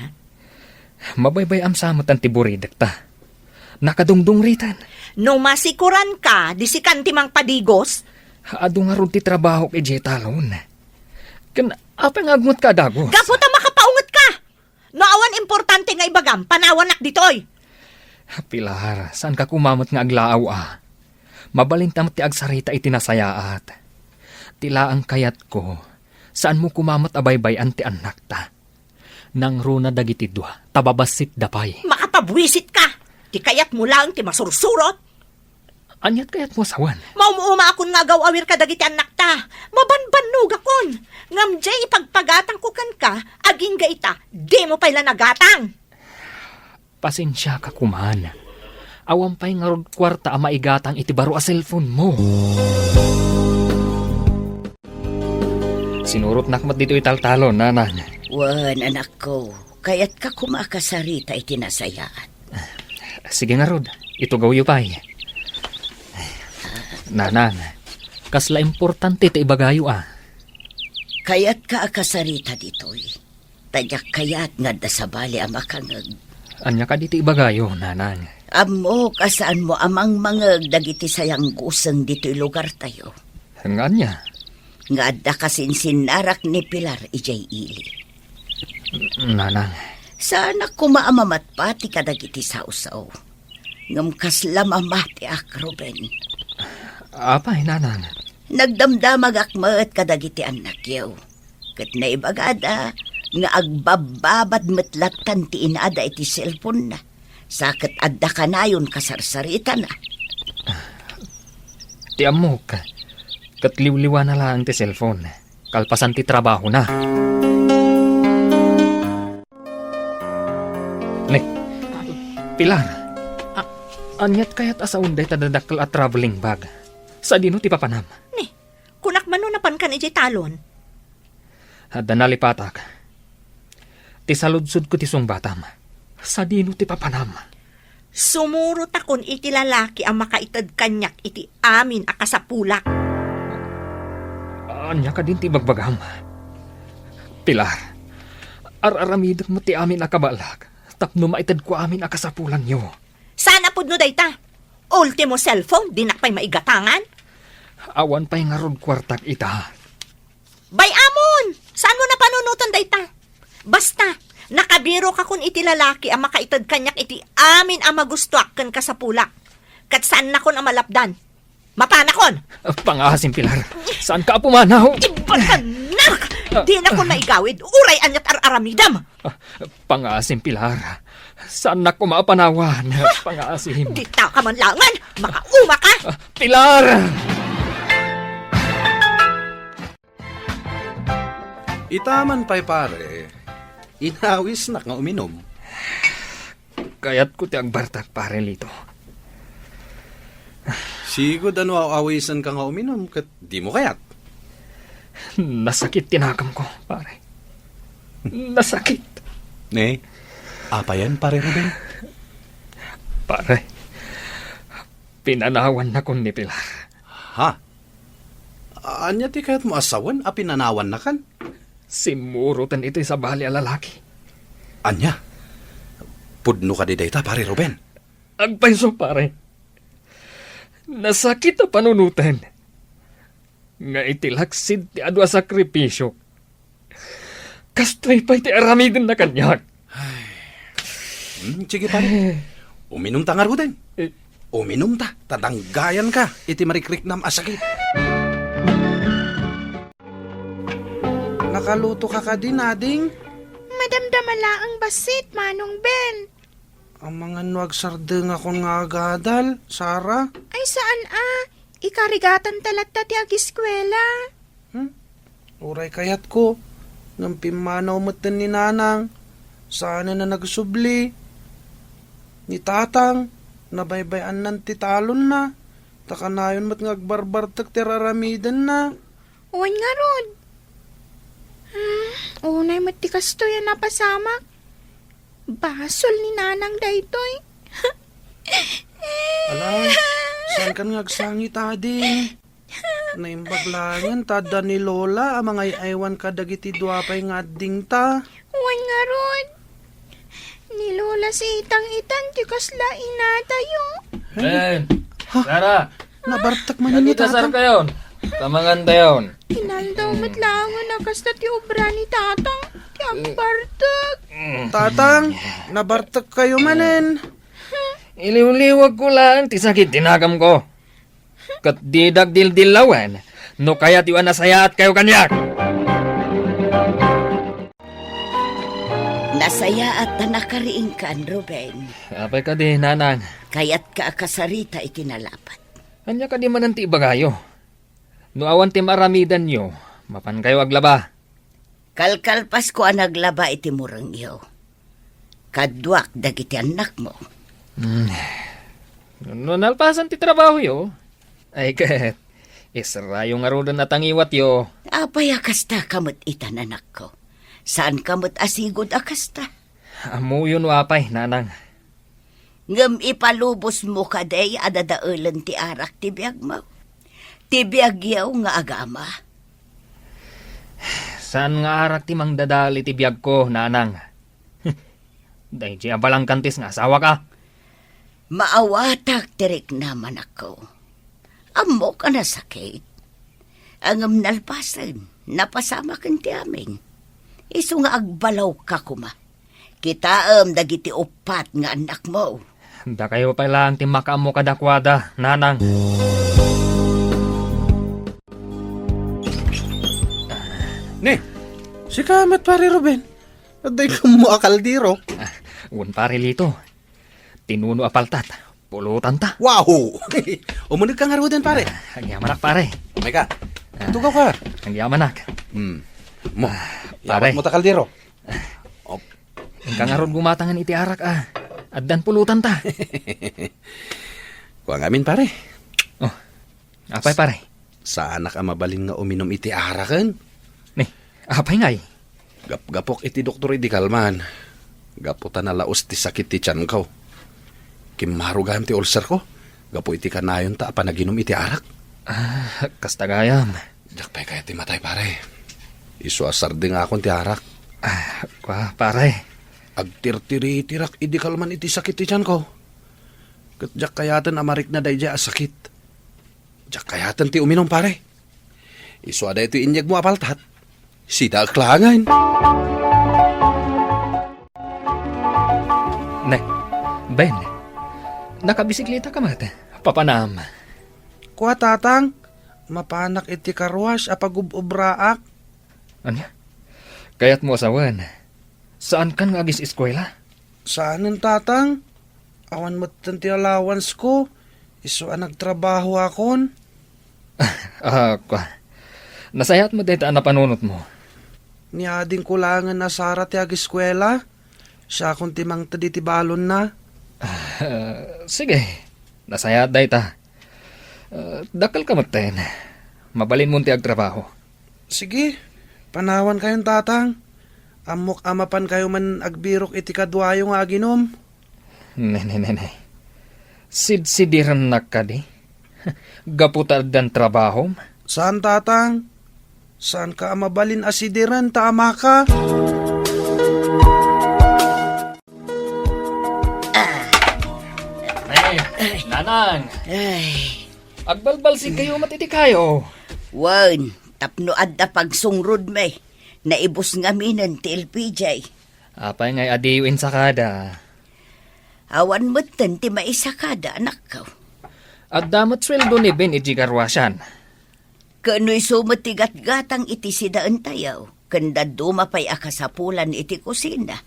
Mabaybay-am sa met ti buridekta. Nakadungdungriten. No masikuran ka, di sikan ti mangpadigos? Adu ngarud ti trabahok idiay talon. Ken apay nga agngot ka a dagus? Gapu ta makapaunget ka! No awan importante nga ibagam, panawanak ditoy. Pilar, saan ka kumamet nga aglaaw a? Mabalinta met ti agsarita iti nasayaat. Ti laeng kayatko, saanmo kumamet a baybay-an ti annakta. Nangruna dagiti dua, ta babassitda pay. Makapabuisit ka! Ti kayatmo laeng ti masursurot! Aniat kayatmo a sawen? Maum-umaakon nga agaw-awir kadagiti annakta. Mabanbannogakon. Ngem diay ipagpagatangko kenka, agingga ita, dimo pay la nagatang. Pasensiaka koman. Awan pay ngarud kuarta a maigatang iti baro a cellphone-mo. Sinurotnak met ditoy taltalon, nanang. Wen, anakko, kayatka koma a kasarita iti nasayaat. Sige ngarud, itugawyo pay. Nanang, kasla importante ti ibagayo a. Kayatka a kasarita ditoy. Ta diak kayat nga adda sabali a makangeg. Ania kadi ti ibagayo, nanang? Ammok a saanmo a mangmangeg dagiti sayangguseng ditoy lugartayo. Nga ania? Nga adda kasinsinnarak ni Pilar idiay ili. Nanang. Saanak koma a mamatpati kadagiti sawsaw. Ngem kasla mamatiak, Ruben. Apay, nanang? Nagdamdamagak met kadagiti annakyo. Ket naibagada nga agbabbabad met lattan ti inada iti cellphone-na. Sa ket adda kanayon kasarsaritana. Ti ammok, ket liwliwana laeng ti cellphone, kalpasan ti trabahona. Ne, Pilar, a-, aniat kayat a saon dayta dadakkel a traveling bag? Sadino ti papanam? Ne, kunak man no napankan idiay talon. Adda nalipatak. Ti saludsodko ti sungbatam. Sadino ti papanam? Sumurotakon iti lalaki a makaited kaniak iti amin a kasapulak. Ania kadin ti ibagbagam? Pilar, ar-aramidek met ti amin a kabaelak tapno maitedko amin a kasapulanyo. Saan a pudno dayta? Ultimo cellphone, dinak pay maigatangan? Awan pay ngarud kuartak ita. Bay-amon! Saanmo a panunoten dayta? Basta, nakabirokakon iti lalaki a makaited kaniak iti amin a magustoak ken kasapulak. Ket saannakon a malapdan. Mapanakon! Pangaasim, Pilar. Saanka a pumanaw? Ibaganak! Dinakon maigawid, uray aniat ar-aramidem! Pangaasim, Pilar. Saannak koma a panawan. Pangaasim. Dita ka man laengen! Makauma ka! Pilar! Ita man pay, pare, inawisnak nga uminom. Kayatko ti agbartak, Pare Lito. Sigud a no aw-awisenka nga uminom ket dimo kayat. Nasakit ti nakamko, pare. Nasakit. Ne, apayen, Pare Ruben? Pare, pinanawannakon ni Pilar. Ha? Ania ti kayatmo a sawen a pinanawannakan? Simmuroten iti sabali a lalaki. Ania? Pudno kadi dayta, Pare Ruben? Agpayso, pare. Nasakit a panunoten. Nga iti laksid ti adu a sakripisiok, kastoy pay ti aramidenna kaniak. Hmm, sige, pare. Uminumta ngaruden. Eh. Uminumta, ta danggayanka iti marikriknam a sakit. Nakalutoka kadi, Nading? Madamdama laeng bassit, Manong Ben. Amangan no agsardengakon nga agadal, Sara? Ay, saan a. Ikarigatanta latta ti agiskuela. Hmm? Uray kayatko, ngem pimmanaw metten ni Nanang. Saanen a nagsubli. Ni Tatang, nabaybay-annan ti talonna, ta kanayon met nga agbarbartek ti ar-aramidenna. Wen ngarud. Hmm, unay met ti kastoy a napasamak. Basol ni Nanang daytoy. Ala, saankan nga agsangit, Ading? Naimbag laengen ta adda ni Lola a mangay-aywan kadagiti dua pay nga addingta. Wen ngarud. Ni Lola Sitang itan ti kasla inatayo. Ben, ha? Sara, nabartek man ni Tatang. Kayon, tamangan tayon. Inaldaw met laengen a kasta ti obra ni Tatang, ti agbartek. Tatang, nabartek kayo manen. Iliwliwag ko laeng ti sakit ti nakam ko. Ket didak dildillawen no kayatyo a nasayaat kayo kaniak. Nasayaat ta nakariingkan, Ruben. Apay kadi, Nanang? Kayatka a kasarita iti nalapat. Ania kadi manen ti ibagayo? No awan ti maaramidanyo, mapankayo aglaba. Kalkalpasko a naglaba iti murengyo. Kaduak dagiti annakmo. Hmm. No nalpasan ti trabahoyo, ay ket, israyo ngaruden a tangiwatyo. Apay a kasta ka met itan, anakko? Saanka met a sigud a kasta? Ammoyo no apay, Nanang. Ngem ipalubosmo kadi a dadaelen ti arak ti biagmo? Ti biagyo nga agama? Saan nga arak ti mangdadael iti biagko, Nanang. Daydi a balangkantis nga asawak a. Maawatak ti riknam, anakko. Ammok a nasakit. Ngem nalpasen, napasamaken ti amin. Isu nga agbalawka koma. Kitaem dagiti uppat nga annakmo. Dakayo pay laeng ti makaammo kadakuada, Nanang. Ne, sika met, Pare Ruben. Adda kammo a kaldero. Ah, wen, Pare Lito. Tinuno a paltat. Pulotanta. Wow! Umunegka ngaruden, pare. Ah, agyamanak, pare. Umay ka. Ah, tugaw ka. Agyamanak. Hmm. Mo, ah, pare. Yawatmo ta kaldero. Op. Inka ngarud gumatangen iti arak a addan pulotanta. Kua ngamin, pare. Oh. Apay, pare? Saanak a mabalin nga uminum iti araken? Ni, apay ngay? Gapgapok iti doktor idi kalman. Gapu ta nalaus ti sakit ti tianko. Kimmaro gayam ti ulcerko. Gapu iti kanayonta a panaginum iti arak. Ah, kasta gayam. Diak pay kayat ti matay, pare. Isu a sardengakon ti arak. Ah, kua, pare. Agtirtiritirak idi kalman iti sakit ti tianko. Ket diak kayaten a marikna daydiay a sakit. Diak kayaten ti uminum, pare. Isu a daytoy inyegmo a paltat. Sidaek laengen. Ne, Ben, nakabisikleta ka met. Papanam. Kua, Tatang, mapanak iti karuas a pagub-ubraak. Ania? Kayatmo a sawen, saankan nga agis-eskuela? Saanen, Tatang. Awan metten ti allowance ko. Isu a nagtrabahoakon. Ah, kua. Nasayaat met dayta a napanunotmo. Ni adingko laengen a Sara ti agiskuela. Siakon ti mangted iti balonna. Ah, sige. Nasayaat dayta. Ah, dakkelka metten. Mabalinmon ti agtrabaho. Sige, panawankayon, Tatang. Ammok a mapankayo man agbirok iti kaduayo nga aginum. Ne, ne, ne, ne. Sidsidirennak kadi? Gapu ta addan trabahom? Saan, Tatang. Saanka a mabalin a sidiren ta amaka? Ay, Nanang! Ay. Agbalbalsigkayo met iti kayo. Wen, tapno adda pagsungrodmi, naibus ngaminen ti L P J. Apay ngay adiyo insakada? Awan metten ti maisakada, anakko. Adda met sueldo ni Ben iti garwasan. Ken no isu met ti gatgatang iti sidaentayo, ken dadduma pay a kasapulan iti kusina.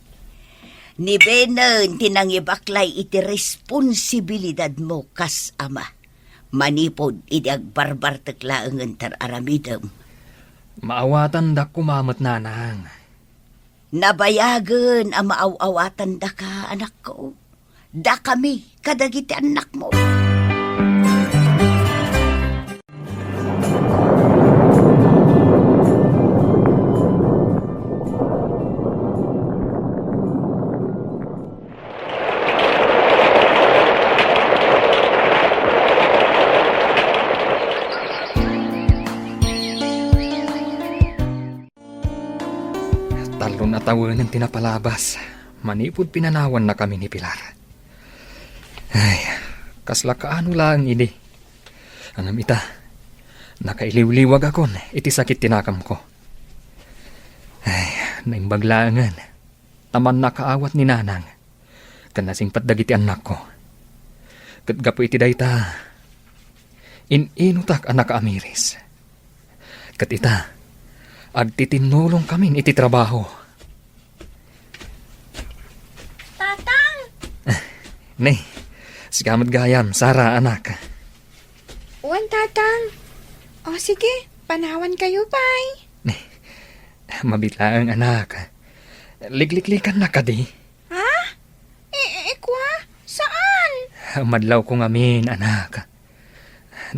Ni Benen ti nangibaklay iti responsibilidadmo kas ama. Manipud idi agbarbartek laengen ti ar-aramidem. Maawatandak koma met, nanang. Nabayagen a maaw-awatandaka, anakko. Dakami kadagiti annakmo. Talon a tawenen ti napalabas manipud pinanawannakami ni Pilar. Ay, kasla kaano laeng idi. Ngem ita, nakailiwliwagakon iti sakit ti nakamko. Ay, naimbag laengen ta mannakaawat ni nanang ken nasingpet dagiti annakko. Ket gapu iti dayta, in-inutak a nakaamiris. Ket ita, agtitinnulongkamin iti trabaho. Tatang! Ne, sika met gayam, Sara, anak. Wen, Tatang. O, sige, panawankayo pay. Ne, mabiit laeng, anak. Likliklikannak kadi? Ha? I-, i-, ikwa? Saan? Madlawko ngamin, anak.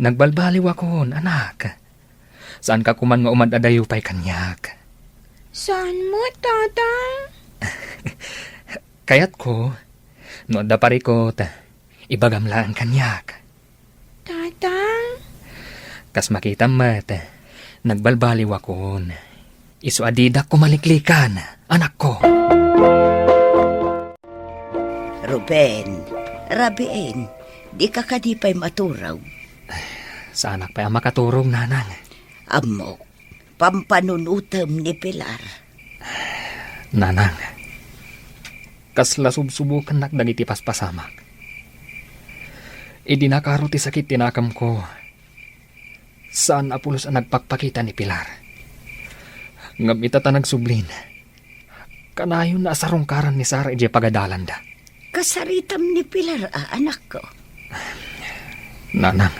Nagbalbaliwakon, anak. Saanka koman nga umad-adayo pay kaniak? Saan met, Tatang? Kayatko, no adda parikut, ibagam laeng kaniak. Tatang? Kas makitam met, nagbalbaliwakon. Isu a didak ko maliklikan, anakko. Ruben, rabiin, dika kadi pay maturog? Saanak pay a makaturog, nanang. Ammok, pampanunotem ni Pilar. Nanang, kasla subsubokennak dagiti paspasamak. Idi nakaro ti sakit ti nakemko, saan a pulos a nagpakpakita ni Pilar. Ngem ita ta nagsublin, kanayon a sarungkaran ni Sara idiay pagadalanda. Kasaritam ni Pilar a, anakko? Nanang,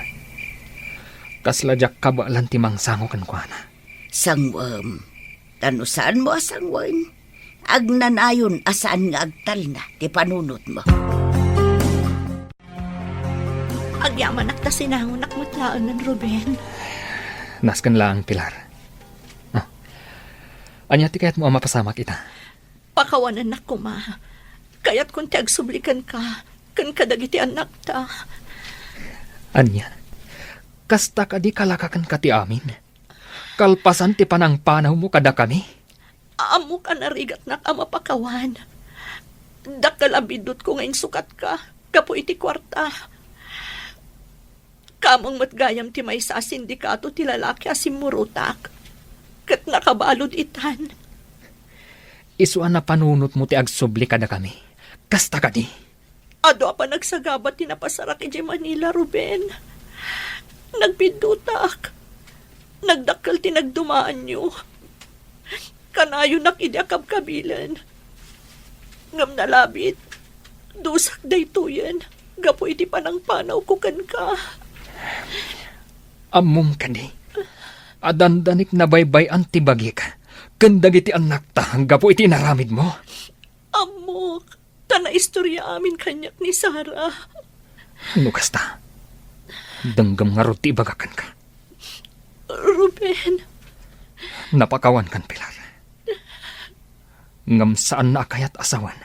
kasla diak kabaelan ti mangsango kenkuana. Sangwem. Ta no saanmo a sangwen, agnanayon a saan nga agtalna ti panunotmo. Agyamanak ta sinangonak met laengen, Ruben. Nasken laeng, Pilar. Ah. Ania ti kayatmo a mapasamak ita? Pakawanennak koma. Kayatkon ti agsubli kenka, ken kadagiti annakta. Ania? Kasta kadi kalaka kenka ti amin? Kalpasan ti panangpanawmo kadakami? Ammok a narigatnak a mapakawan. Dakkel a biddutko nga insukatka gapu iti kuarta. Kameng met gayam ti maysa a sindikato ti lalaki a simmurotak, ket nakabalud itan. Isu a napanunotmo ti agsubli kadakami. Kasta kadi? Adu a panagsagaba ti napasarak idiay Manila, Ruben. Nagbiddutak. Nagdakkel ti nagdumaanyo. Kanayonak idi akabkabilen. Ngem nalabit, dusak daytoyen gapu iti panangpanawko kenka. Ammom kadi a dandanik nabaybay-an ti bagik ken dagiti annakta gapu iti inaramidmo? Ammok. Ta naistorya amin kaniak ni Sara. No kasta, denggem ngarud ti ibagak kenka. Ruben. Napakawankan, Pilar. Ngem saanna a kayat a sawen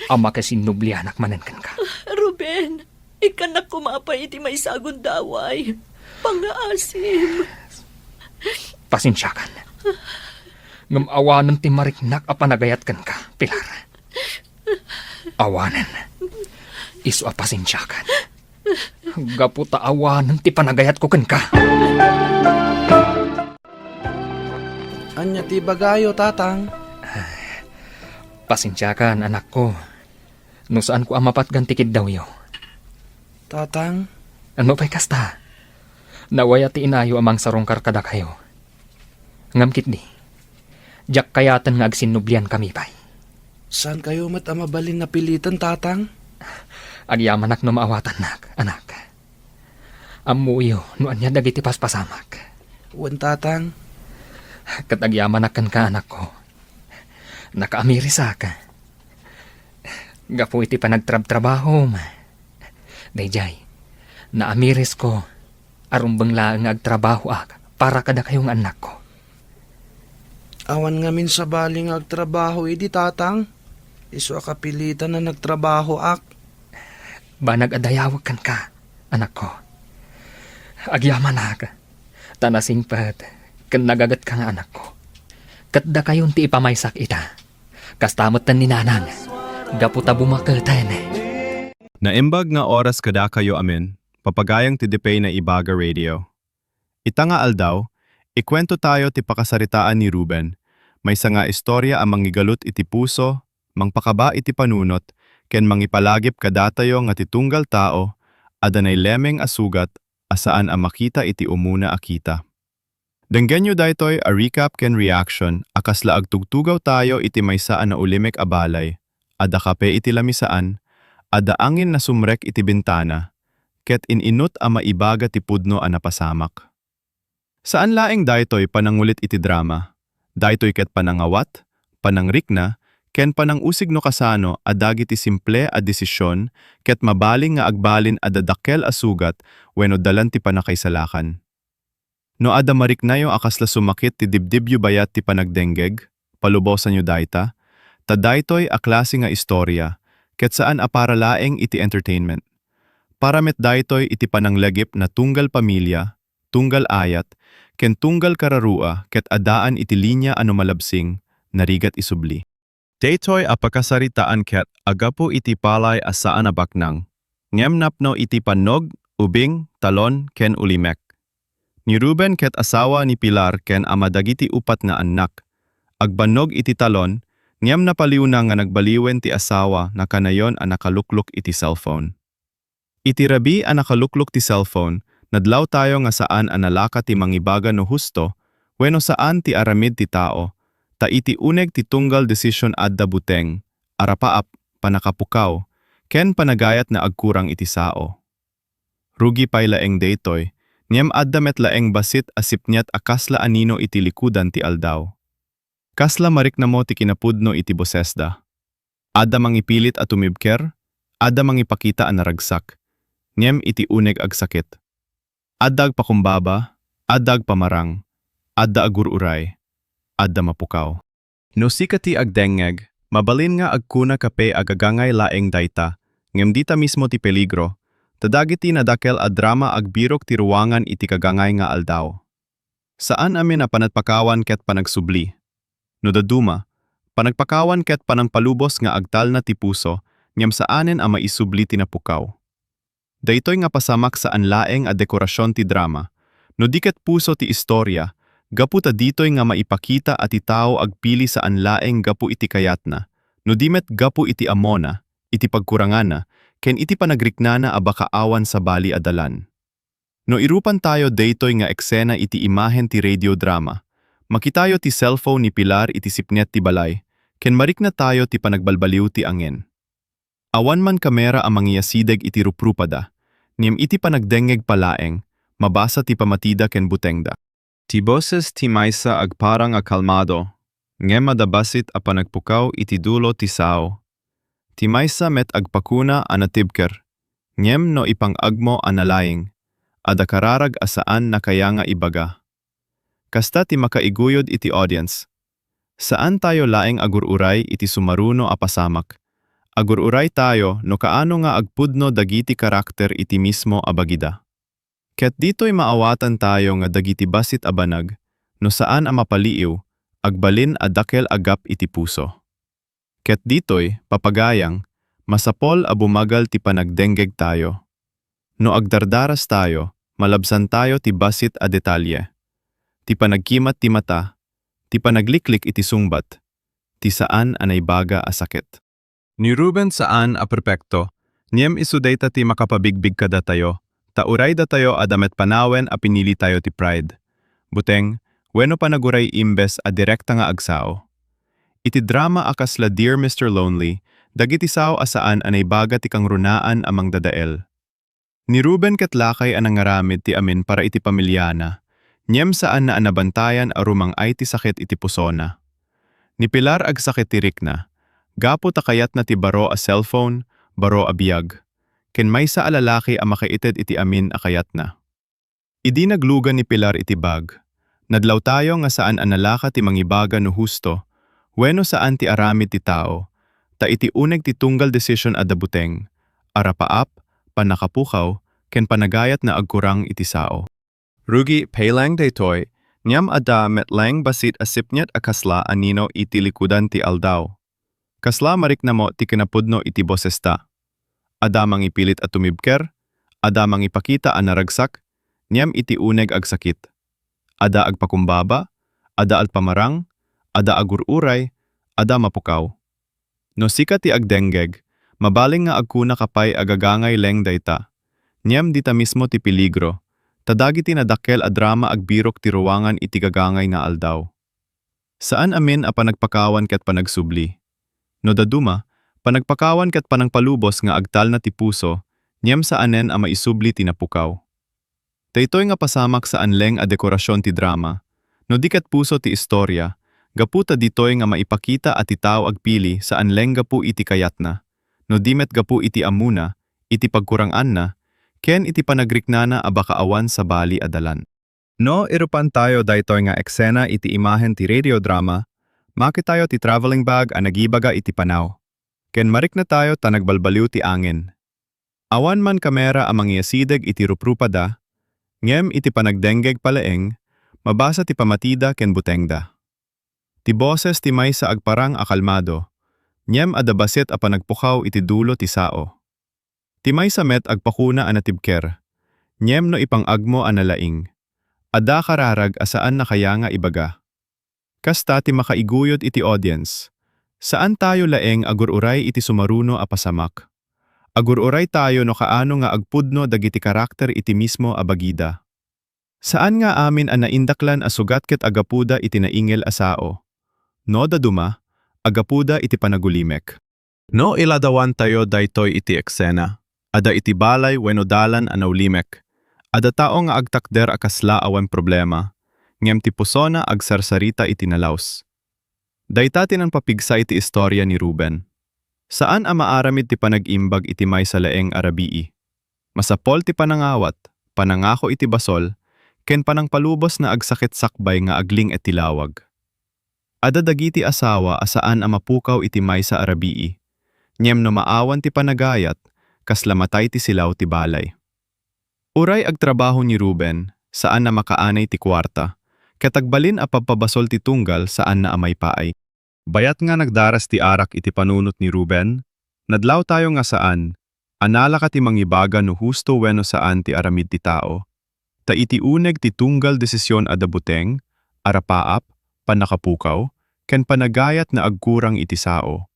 a makasinublianak manen kenka. Ruben, ikkannak koma pay iti maysa a gundaway. Pangngaasim. Pasensiakan. Ngem awanen ti mariknak a panagayat kenka, Pilar. Awanen. Isu a pasensiakan. Gapu ta awanen ti panagayatko kenka. Ania ti ibagayo, Tatang? Pasensiakan, anakko, no saanko a mapatgan ti kiddawyo. Tatang? Ano pay kasta? Nawaya ti inayo a mangsarungkar kadakayo. Ngem ketdi, diak kayaten nga agsinnubliankami pay. Saankayo met a mabalin napiliten, Tatang? Agyamanak no maawatannak, anak. Ammoyo no ania dagiti paspasamak. Wen, Tatang. Ket agyamanak kenka, anakko. Nakaamirisak. Gapu iti panagtrabtrabahom. Daydiay, naamirisko a rumbeng laeng nga agtrabahoak para kadakayo nga annakko. Awan ngamin sabali nga agtrabaho idi, Tatang. Isu a kapilitan a nagtrabahoak. Banag a dayawek kenka, anakko. Agyamanak, ta nasingpet ken nagagetka nga anakko. Ket dakayon ti ipamaysak ita. Kasta metten ni Nanang, gapu ta bumaketen. Naimbag nga oras kadakayo amin, papagayang ti Dipay nga Ibaga Radio. Ita nga aldaw, ikuentotayo ti pakasaritaan ni Ruben, maysa nga istorya a mangigalut iti puso, mangpakaba iti panunot, ken mangipalagip kadatayo nga ti tunggal tao adda nailemeng a sugat a saan a makita iti umuna a kita. Denggenyo daytoy a recap ken reaction a kasla agtugtugawtayo iti maysa a naulimek a balay, adda kape iti lamisaan, adda angin a sumrek iti bintana, ket in-inut a maibaga ti pudno a napasamak. Saan laeng daytoy panangulit iti drama, daytoy ket panangawat, panangrikna, ken panangusig no kasano a dagiti simple a desisyon ket mabalin nga agbalin a dadakkel a sugat wenno dalan ti pannakaisalakan. No adda mariknayo a kasla sumakit ti dibdibyo bayat ti panagdengngeg, palubosanyo dayta, ta daytoy a klase nga istorya ket saan a para laeng iti entertainment. Para met daytoy iti pananglagip na tunggal pamilya, tunggal ayat, ken tunggal kararua ket addaan iti linia a no malabsing, narigat isubli. Daytoy a pakasaritaan ket aggapu iti balay a saan a baknang, ngem napno iti pannog, ubing, talon, ken ulimek. Ni Ruben ket asawa ni Pilar ken ama dagiti upat nga annak. Agbannog iti talon, ngem napaliwna nga nagbaliwen ti asawa na kanayon a nakaluklok iti cellphone. Iti rabii a nakaluklok ti cellphone, nadlawtayo nga saan a nalaka ti mangibaga no husto wenno saan ti aramid ti tao, ta iti uneg ti tunggal desisyon adda buteng, arapaap, pannakapukaw, ken panagayat na agkurang iti sao. Rugi pay laeng daytoy, ngem adda met laeng bassit a sipniat a kasla a nino iti likudan ti aldaw. Kasla mariknamo ti kinapudno iti bosesda. Adda mangipilit a tumibker, adda mangipakita a naragsak, ngem iti uneg agsakit. Adda agpakumbaba, adda agpamarang, adda agur-uray, adda mapukaw. No sika ti agdengngeg, mabalin nga agkunaka pay a gagangay laeng dayta, ngem dita mismo ti peligro, ta dagiti nadakkel a drama agbirok ti ruangan iti gagangay nga aldaw. Saan amin a panagpakawan ket panagsubli. No dadduma, panagpakawan ket panangpalubos nga agtalna ti puso, ngem saanen a maisubli ti napukaw. Daytoy nga pasamak saan laeng a dekorasyon ti drama, no di ket puso ti istorya, gapu ta ditoy nga maipakita a ti tao agpili saan laeng gapu iti kayatna, no di met gapu iti ammona, iti pagkuranganna, ken iti panagriknana a baka awan sabali a dalan. No irupantayo daytoy nga eksena iti imahen ti radio drama, makitayo ti cellphone ni Pilar iti sipniat ti balay, ken mariknatayo ti panagbalbaliw ti angin. Awan man kamera a mangiyasideg iti ruprupada, ngem iti panagdengngeg pa laeng, mabasa ti pamatida ken butengda. Ti boses ti maysa agparang a kalmado, ngem adda bassit a panagpukaw iti dulo ti sao. Ti maysa met agpakuna a natibker, ngem no ipang-agmo a nalaing, adda kararag a saan na kaya nga ibaga. Kasta ti makaiguyod iti audience. Saantayo laeng agur-uray iti sumaruno a pasamak. Agur-uraytayo no kaano nga agpudno dagiti karakter iti mismo a bagida. Ket ditoy maawatantayo nga dagiti bassit a banag, no saan a mapaliiw, agbalin a dakkel a gap iti puso. Ket ditoy, papagayang, masapol a bumagal ti panagdenggegtayo. No agdardarastayo, malabsantayo ti bassit a detalye. Ti panagkimat ti mata, ti panagliklik iti sungbat, ti saan a naibaga a sakit. Ni Ruben saan a perpekto, ngem isu dayta ti makapabigbig kadatayo, ta uray datayo adda met panawen a pinilitayo ti pride. Buteng, wenno panaguray imbes a direkta nga agsao. Iti drama a kasla Dear Mister Lonely, dagiti sao a saan a naibaga ti kangrunaan a mangdadael. Ni Ruben ket lakay a nangaramid ti amin para iti pamiliana, ngem saanna a nabantayan a rumang-ay ti sakit iti pusona. Ni Pilar agsakit ti rikna, gapu ta kayatna ti baro a cellphone, baro a biag, ken maysa a lalaki a makaited iti amin a kayatna. Idi naglugan ni Pilar iti bag, nadlawtayo nga saan a nalaka ti mangibaga no husto wenno saan ti aramid ti tao, ta iti uneg ti tunggal desisyon adda buteng, arapaap, pannakapukaw, ken panagayat nga agkurang iti sao. Rugi pay laeng daytoy, ngem adda met laeng bassit a sipnget a kasla a nino iti likudan ti aldaw. Kasla mariknamo ti kinapudno iti bosesta. Adda mangipilit a tumibker, adda mangipakita a naragsak, ngem iti uneg agsakit. Adda agpakumbaba, adda agpamarang, adda agur-uray, adda mapukaw. No sika ti agdenggeg, mabalin nga agkunaka pay a gagangay laeng dayta. Ngem dita mismo ti peligro, ta dagiti nadakkel a drama agbirok ti ruangan iti gagangay nga aldaw. Saan amin a panagpakawan ket panagsubli. No dadduma, panagpakawan ket panangpalubos nga agtalna ti puso, ngem saanen a maisubli ti napukaw. Daytoy nga pasamak saan laeng a dekorasion ti drama, no di ket puso ti istoria, gapu ta ditoy nga maipakita a ti tao agpili saan laeng gapu iti kayatna, no di met gapu iti ammona, iti pagkuranganna, ken iti panagriknana a baka awan sabali a dalan. No irupantayo daytoy nga eksena iti imahen ti radio drama, makitayo ti traveling bag a nagibaga iti panaw. Ken mariknatayo ta nagbalbaliw ti angin. Awan man kamera a mangiasideg iti ruprupada, ngem iti panagdenggeg pay laeng, mabasa ti pamatida ken butengda. Ti boses ti maysa agparang a kalmado, ngem adda bassit a panagpukaw iti dulo ti sao. Ti maysa met agpakuna a natibker, ngem no ipang-agmo a nalaing, adda kararag a saan a kaya nga ibaga. Kasta ti makaiguyod iti audience. Saantayo laeng agur-uray iti sumaruno a pasamak. Agur-uraytayo no kaano nga agpudno dagiti karakter iti mismo a bagida. Saan nga amin a naindaklan a sugat ket agapuda iti naingel a sao. No dadduma, agapuda iti panagulimek. No iladawantayo daytoy iti eksena, adda iti balay wenno dalan a naulimek. Adda tao nga agtakder a kasla awan problema, ngem ti pusona agsarsarita iti nalaus. Dayta ti nangpapigsa iti istoria ni Ruben. Saan a maaramid ti panag-imbag iti maysa laeng a rabii. Masapol ti panangawat, panangako iti basol, ken panangpalubos nga agsakit sakbay nga agling-et ti lawag. Adda dagiti asawa a saan a mapukaw iti maysa a rabii, ngem no maawan ti panagayat, kasla matay ti silaw ti balay. Uray agtrabaho ni Ruben, saan a makaanay ti kuarta, ket agbalin a pabpabasol ti tunggal saan a maipaay. Bayat nga nagdaras ti arak iti panunot ni Ruben, nadlawtayo nga saan a nalaka ti mangibaga no husto wenno saan ti aramid ti tao. Ta iti uneg ti tunggal desisyon adda buteng, arapaap, pannakapukaw, ken panagayat nga agkurang iti sao.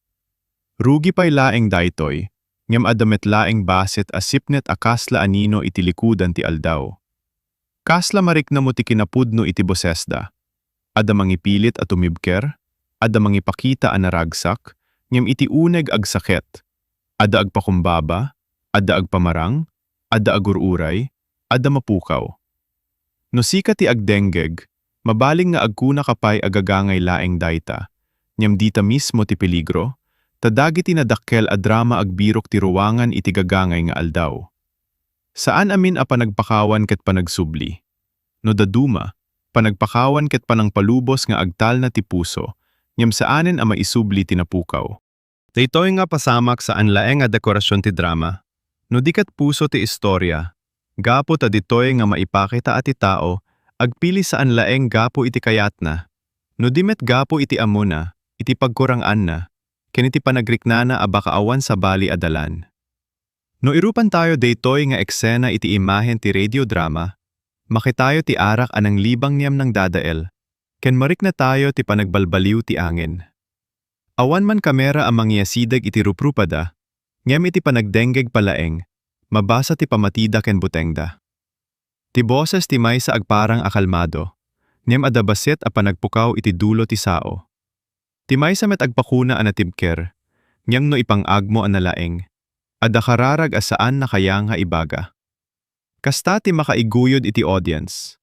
Rugi pay laeng daytoy, ngem adda met laeng bassit a sipnget a kasla a nino iti likudan ti aldaw. Kasla mariknamo ti kinapudno iti bosesda. Adda mangipilit a tumibker, adda mangipakita a naragsak, ngem iti uneg agsakit. Adda agpakumbaba, adda agpamarang, adda agur-uray, adda mapukaw. No sika ti agdenggeg, mabalin nga agkunaka pay a gagangay laeng dayta, ngem dita mismo ti peligro, ta dagiti nadakkel a drama agbirok ti ruangan iti gagangay nga aldaw. Saan amin a panagpakawan ket panagsubli. No dadduma, panagpakawan ket panangpalubos nga agtalna ti puso, ngem saanen a maisubli ti napukaw. Daytoy nga pasamak saan laeng a dekorasion ti drama, no di ket puso ti istoria, gapu ta ditoy nga maipakita a ti tao agpili saan laeng gapu iti kayatna, no di met gapu iti ammona, iti pagkuranganna, ken iti panagriknana a baka awan sabali a dalan. No irupantayo daytoy nga eksena iti imahen ti radiodrama, makitayo ti arak a nanglibang ngem nangdadael, ken mariknatayo ti panagbalbaliw ti angin. Awan man kamera a mangiasideg iti ruprupada, ngem iti panagdenggeg pay laeng, mabasa ti pamatida ken butengda. Ti boses ti maysa agparang a kalmado, ngem adda bassit a panagpukaw iti dulo ti sao. Ti maysa met agpakuna a natibker, ngem no ipang-agmo a nalaeng, adda kararag a saan a kayat nga ibaga. Kasta ti makaiguyod iti audience.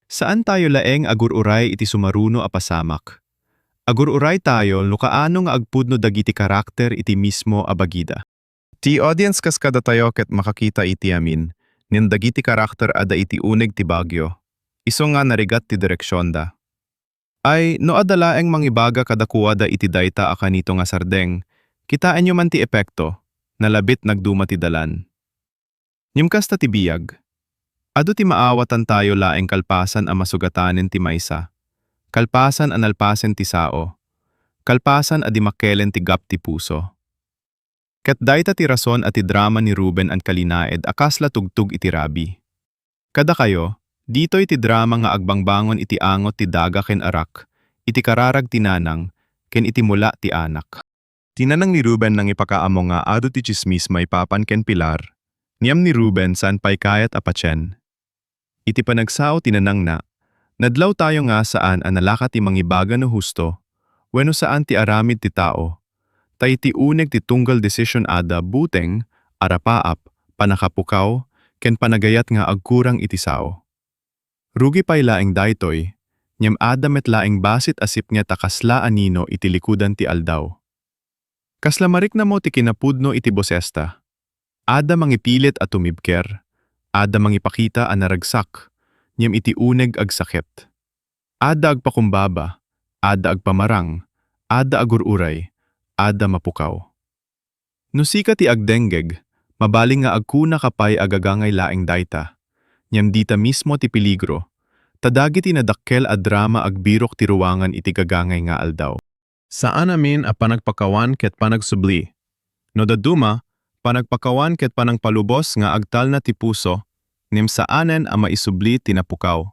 Saantayo laeng agur-uray iti sumaruno a pasamak. Agur-uraytayo no kaano nga agpudno dagiti karakter iti mismo a bagida. Ti audience kas kadatayo ket makakita iti amin, ngem dagiti karakter adda iti uneg ti Baguio. Isu nga narigat ti direksionda. Ay, no adda laeng mangibaga kadakuada iti dayta a kanito nga sardeng, kitaenyo man ti epekto, nalabit nagduma ti dalan. Ngem kasta ti biag. Adu ti maawatantayo laeng kalpasan a masugatanen ti maysa, kalpasan a nalpasen ti sao, kalpasan a dimmakkelen ti gap ti puso. Ket dayta ti rason a ti drama ni Ruben a kalinaed a kasla tugtog iti rabii. Kadakayo, ditoy ti drama nga agbangbangon iti angot ti daga ken arak, iti kararag ti nanang, ken iti mula ti anak. Ti nanang ni Ruben nangipakaammo nga adu ti tsismis maipapan ken Pilar, ngem ni Ruben saan pay kayat a patien. Iti panagsao ti nanangna, nadlawtayo nga saan a nalaka ti mangibaga no husto wenno saan ti aramid ti tao, ta iti uneg ti tunggal decision adda buteng, arapaap, pannakapukaw, ken panagayat nga agkurang iti sao. Rugi pay laeng daytoy, ngem adda met laeng bassit a sipnget a kasla a nino iti likudan ti aldaw. Kasla mariknamo ti kinapudno iti bosesta. Adda mangipilit a tumibker, adda mangipakita a naragsak, ngem iti uneg agsakit. Adda agpakumbaba, adda agpamarang, adda agur-uray, adda mapukaw. No sika ti agdenggeg, mabalin nga agkunaka pay a gagangay laeng dayta. Ngem dita mismo ti peligro, ta dagiti nadakkel a drama agbirok ti ruangan iti gagangay nga aldaw. Saan amin a panagpakawan ket panagsubli. No dadduma, panagpakawan ket panangpalubos nga agtalna ti puso, ngem saanen a maisubli ti napukaw.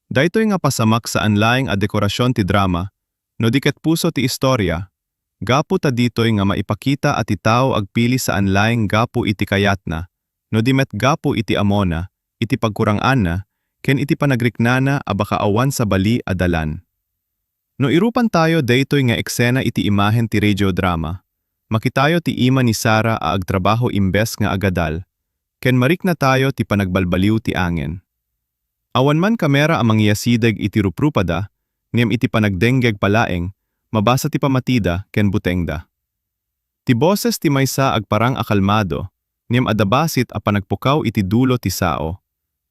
Daytoy nga pasamak saan laeng a dekorasion ti drama, no di ket puso ti istorya, gapu ta ditoy nga maipakita a ti tao agpili saan laeng gapu iti kayatna, no di met gapu iti ammona, iti pagkurang-anna, ken iti panagriknana a baka awan sabali a dalan. No irupantayo daytoy nga eksena iti imahen ti radiodrama, makitayo ti ima ni Sara a agtrabaho imbes nga agadal, ken mariknatayo ti panagbalbaliw ti angin. Awan man kamera a mangiasideg iti ruprupada, ngem iti panagdenggeg pay laeng, mabasa ti pamatida ken butengda. Ti boses ti maysa agparang a kalmado, ngem adda bassit a panagpukaw iti dulo ti sao.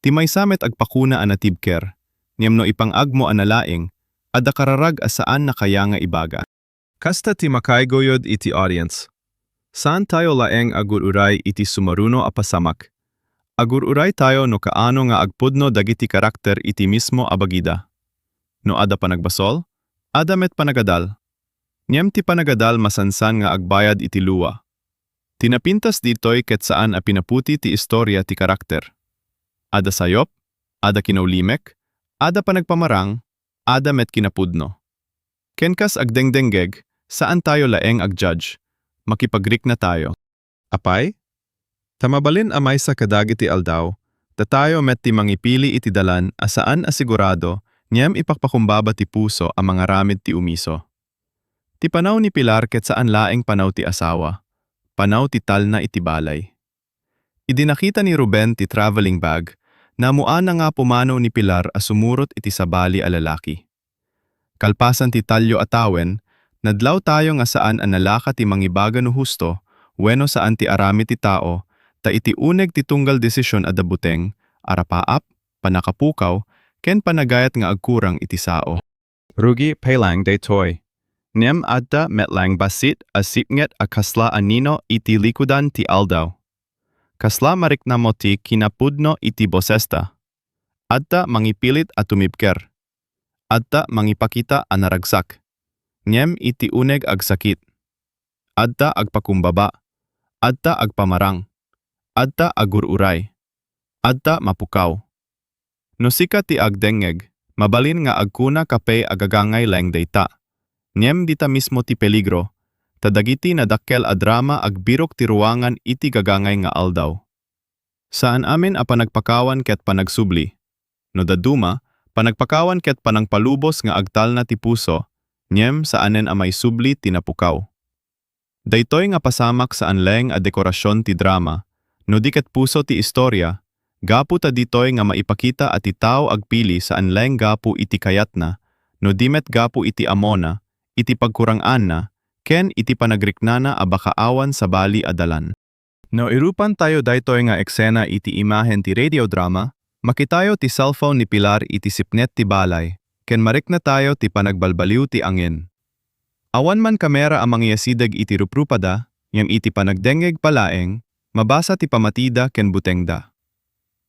Ti maysa met agpakuna a natibker, ngem no ipang-agmo a nalaeng, adda kararag a saan a kayat nga ibaga. Kasta ti makaiguyod iti audience. Saantayo laeng agur-uray iti sumaruno a pasamak. Agur-uraytayo no kaano nga agpudno dagiti karakter iti mismo a bagida. No adda panagbasol, adda met panagadal. Ngem ti panagadal masansan nga agbayad iti lua. Ti napintas ditoy ket saan a pinaputi ti istorya ti karakter. Adda sayop, adda kinaulimek, adda panagpamarang, adda met kinapudno. Ken kas agdengdenggeg, saantayo laeng agjudge, makipagriknatayo. Apay? Ta mabalin a maysa kadagiti aldaw, datayo met ti mangipili iti dalan a saan a sigurado ngem ipakpakumbaba ti puso a mangaramid ti umiso. Ti panaw ni Pilar ket saan laeng panaw ti asawa, panaw ti talna iti balay. Idi nakita ni Ruben ti traveling bag, naammoanna nga pumanaw ni Pilar a sumurot iti sabali a lalaki. Kalpasan ti tallo a tawen, nadlawtayo nga saan a nalaka ti mangibaga no husto wenno saan ti aramid ti tao, ta iti uneg ti tunggal desisyon adda buteng, arapaap, pannakapukaw, ken panagayat nga agkurang iti sao. Rugi pay laeng daytoy. Ngem adda met laeng bassit a sipnget a kasla a nino iti likudan ti aldaw. Kasla mariknamo ti kinapudno iti bosesta. Adda mangipilit a tumibker. Adda mangipakita a naragsak. Ngem iti uneg agsakit. Adda agpakumbaba. Adda agpamarang. adda agur-uray, adda mapukaw. No sika ti agdengngeg, mabalin nga agkunaka pay a gagangay laeng dayta. Ngem dita mismo ti peligro, ta dagiti nadakkel a drama agbirok ti ruangan iti gagangay nga aldaw. Saan amin a panagpakawan ket panagsubli. No dadduma, panagpakawan ket panangpalubos nga agtalna ti puso, ngem saanen a maisubli ti napukaw. Daytoy nga pasamak saan laeng a dekorasyon ti drama, no di ket puso ti istorya, gapu ta ditoy nga maipakita a ti tao agpili saan laeng gapu iti kayatna, no di met gapu iti amona, iti pagkurang-anna, ken iti panagriknana a baka awan sabali a dalan. No irupan tayo daytoy nga eksena iti imahen ti radio drama, makitayo ti cellphone ni Pilar iti sipnet ti balay, ken marikna tayo ti panagbalbaliw ti angin. Awan man kamera a mangiyasideg iti ruprupada, ngem iti panagdengngeg pa laeng, mabasa ti pamatida ken butengda.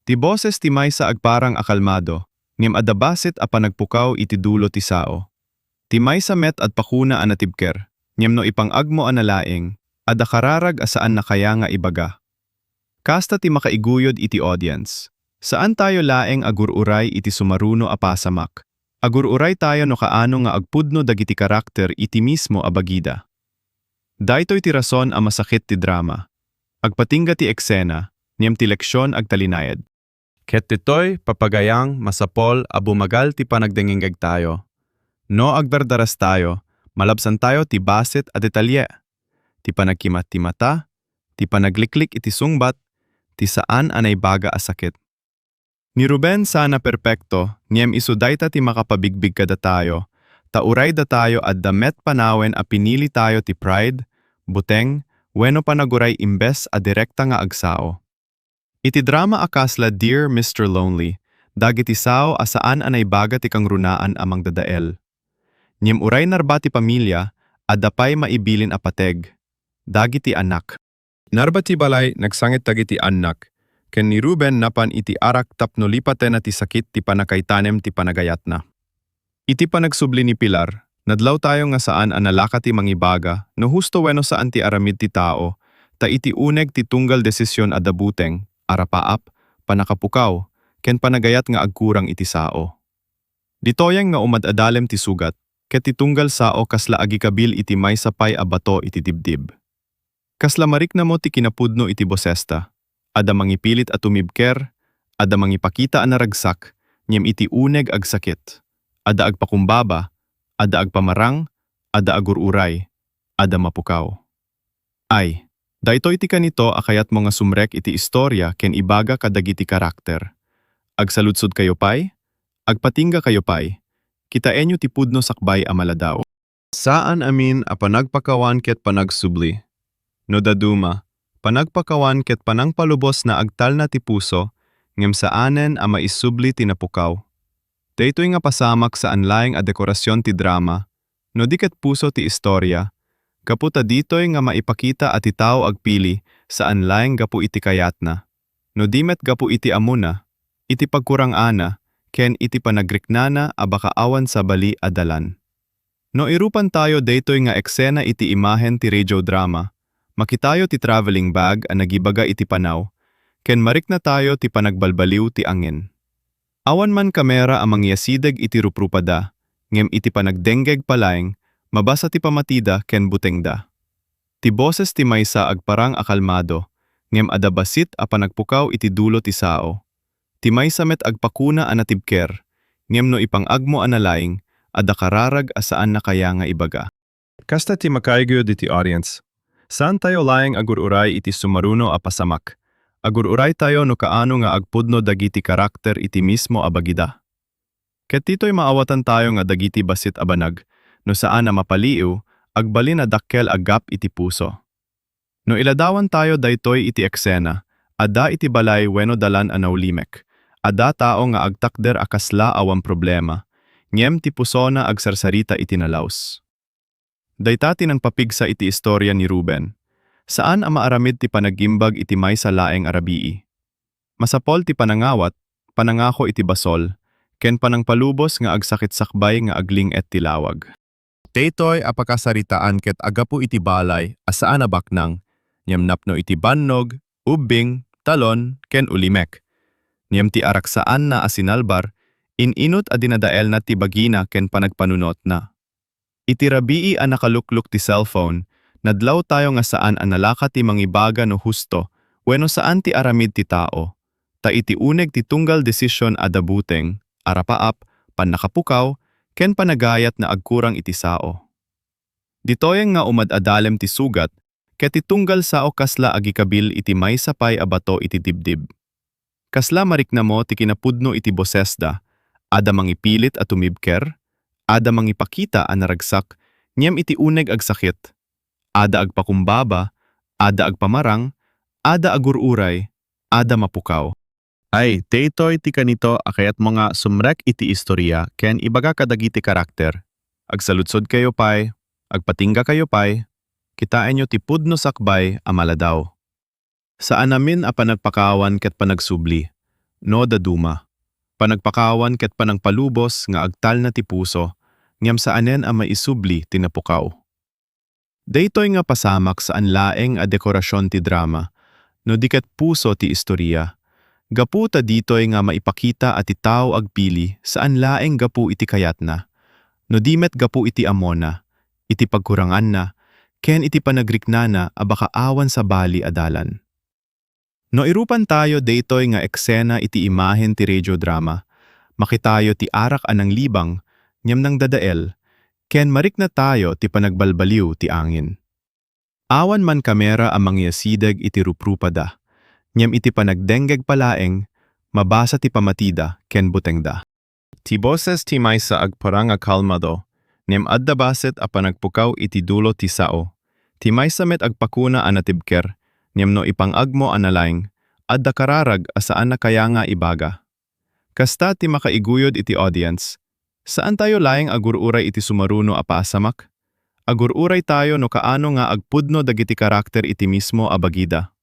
Ti boses ti maysa agparang a kalmado, ngem adda bassit a panagpukaw iti dulo ti sao. Ti maysa met agpakuna a natibker, ngem no ipang-agmo a nalaing, adda kararag a saan na kaya nga ibaga. Kasta ti makaiguyod iti audience. Saan tayo laeng agur-uray iti sumaruno a pasamak. Agur-uray tayo no kaano nga agpudno dagiti karakter iti mismo a bagida. Daytoy ti rason a masakit ti drama. Agpatingga ti eksena, ngem ti leksion agtalinaed. Ket ditoy, papagayang, masapol a bumagal ti panagdengngeg tayo. No agdardaras tayo, malabsan tayo ti bassit a detalye, ti panagkimatimata, ti panagliklik iti sungbat, ti saan a naibaga a sakit. Ni Ruben saan a perpekto, ngem isu dayta ti makapabigbig kadatayo, ta uray datayo adda met panawen a pinili tayo ti pride, buteng, wenno panaguray imbes a direkta nga agsao. Iti drama a kasla Dear Mister Lonely, dagiti sao a saan a naibaga ti kangrunaan a mangdadael. Ngem uray narba ti pamilia, adda pay maibilin a pateg. Dagiti annak. Narba ti balay, nagsangit dagiti annak, ken ni Ruben napan iti arak tapno lipatenna ti sakit ti pannakaitanem ti panagayatna. Iti panagsubli ni Pilar, nadlaw tayo nga saan a nalaka ti mangibaga no husto wenno saan ti aramid ti tao, ta iti uneg ti tunggal desisyon adda buteng, arapaap, pannakapukaw, ken panagayat nga agkurang iti sao. Ditoyen nga umad-adalem ti sugat, ket ti tunggal sao kasla agikabil iti maysa pay a bato iti dibdib. Kasla mariknamo ti kinapudno iti bosesta. Adda mangipilit a tumibker, adda mangipakita a naragsak, ngem iti uneg agsakit. Adda agpakumbaba, adda agpamarang, adda agur-uray, adda mapukaw. Ay, daytoy ti kanito a kayatmo nga sumrek iti istorya ken ibaga kadagiti karakter. Agsaludsodkayo pay? Agpatinggakayo pay? Kitaenyo ti pudno sakbay a maladaw. Saan amin a panagpakawan ket panagsubli. No dadduma, panagpakawan ket panangpalubos nga agtalna ti puso, ngem saanen a maisubli ti napukaw. Daytoy nga pasamak saan laeng a dekorasyon ti drama, no di ket puso ti istorya, gapu ta ditoy nga maipakita a ti tao agpili saan laeng gapu iti kayatna, no di met gapu iti amona, iti pagkurang-ana, ken iti panagriknana a baka awan sabali a dalan. No irupan tayo daytoy nga eksena iti imahen ti radio drama, makitayo ti traveling bag a nagibaga iti panaw, ken marikna tayo ti panagbalbaliw ti angin. Awan man kamera a mangiyasideg iti ruprupada, ngem iti panagdenggeg pa laeng, mabasa ti pamatida ken butengda. Ti boses ti maysa agparang a kalmado, ngem adda bassit a panagpukaw iti dulo ti sao. Ti maysa met agpakuna a natibker, ngem no ipang-agmo a nalaing, adda kararag a saan na kaya nga ibaga. Kasta ti makaiguyod iti audience. Saan tayo laeng agur-uray iti sumaruno a pasamak. Agur-uray tayo no kaano nga agpudno dagiti karakter iti mismo a bagida. Ket ditoy maawatan tayo nga dagiti bassit a banag, no saan a mapaliiw, agbalin a dakkel a gap iti puso. No iladawan tayo daytoy iti eksena, adda iti balay wenno dalan a naulimek. Adda tao nga agtakder a kasla awan problema, ngem ti pusona agsarsarita iti nalaus. Dayta ti nangpapigsa iti istorya ni Ruben. Saan a maaramid ti panaggimbag iti maysa laeng a rabii. Masapol ti panangawat, panangako iti basol, ken panangpalubos nga agsakit sakbay nga agling-et ti lawag. Daytoy a pakasaritaan ket aggapu iti balay a saan a baknang, ngem napno iti bannog, ubbing, talon, ken ulimek. Ngem ti arak saanna a sinalbar, in-inut a dinadaelna ti bagina ken panagpanunotna. Iti rabii a nakaluklok ti cellphone, nadlawtayo nga saan a nalaka ti mangibaga no husto wenno saan ti aramid ti tao. Ta iti uneg ti tunggal desisyon a dabuteng, arapaap, pannakapukaw, ken panagayat nga agkurang iti sao. Ditoyen nga umad-adalem ti sugat, ket ti tunggal sao kasla agikabil iti maysa pay a bato iti dibdib. Kasla mariknamo ti kinapudno iti bosesda, adda mangipilit a tumibker, adda mangipakita a naragsak, ngem iti uneg agsakit. Adda agpakumbaba, adda agpamarang, adda agur-uray, adda mapukaw. Ay, daytoy ti kanito a kayatmo nga sumrek iti istorya ken ibaga kadagiti karakter. Agsaludsodkayo pay, agpatinggakayo pay, kitaenyo ti pudno sakbay a maladaw. Saan amin a panagpakawan ket panagsubli, no daduma. Panagpakawan ket panangpalubos nga agtalna ti puso, ngem saanen a maisubli ti napukaw. Daytoy nga pasamak saan laeng a dekorasion ti drama, no di ket puso ti istorya. Gapu ta ditoy nga maipakita a ti tao agpili saan laeng gapu iti kayatna, no di met gapu iti ammona, iti pagkuranganna, ken iti panagriknana a baka awan sabali a dalan. No irupantayo daytoy nga eksena iti imahen ti radiodrama, makitayo ti arak a nanglibang ngem nangdadael, ken mariknatayo ti panagbalbaliw ti angin. Awan man kamera a mangiasideg iti ruprupada, ngem iti panagdenggeg pa laeng, mabasa ti pamatida ken butengda. Ti boses ti maysa agparang a kalmado, ngem adda bassit a panagpukaw iti dulo ti sao. Ti maysa met agpakuna a natibker, ngem no ipang-agmo a nalaing, adda kararag a saan a kayat nga ibaga. Kasta ti makaiguyod iti audience. Saantayo laeng agur-uray iti sumaruno a pasamak. Agur-uraytayo no kaano nga agpudno dagiti karakter iti mismo a bagida.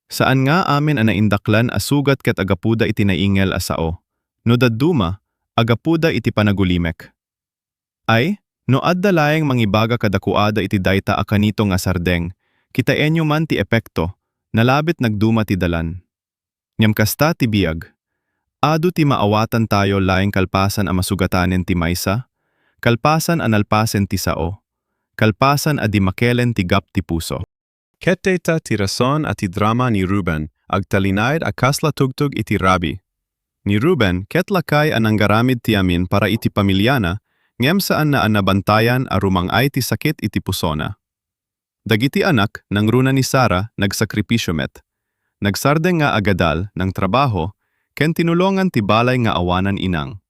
Saan nga amin a naindaklan a sugat ket agapuda iti naingel a sao. No dadduma, agapuda iti panagulimek. Ay, no adda laeng mangibaga kadakuada iti dayta a kanito nga sardeng, kitaenyo man ti epekto, nalabit nagduma ti dalan. Ngem kasta ti biag. Adu ti maawatantayo laeng kalpasan a masugatanen ti maysa, kalpasan a nalpasen ti sao, kalpasan a dimmakelen ti gap ti puso. Ket dayta ti rason a ti drama ni Ruben agtalinaed a kasla tugtog iti rabii. Ni Ruben ket lakay a nanggaramid ti amin para iti pamiliana, ngem saanna a nabantayan a rumang-ay ti sakit iti pusona. Dagiti anak, nangruna ni Sara, nagsakripisio met. Nagsardeng nga agadal, nangtrabaho, ken tinulongan ti balay nga awanan inang.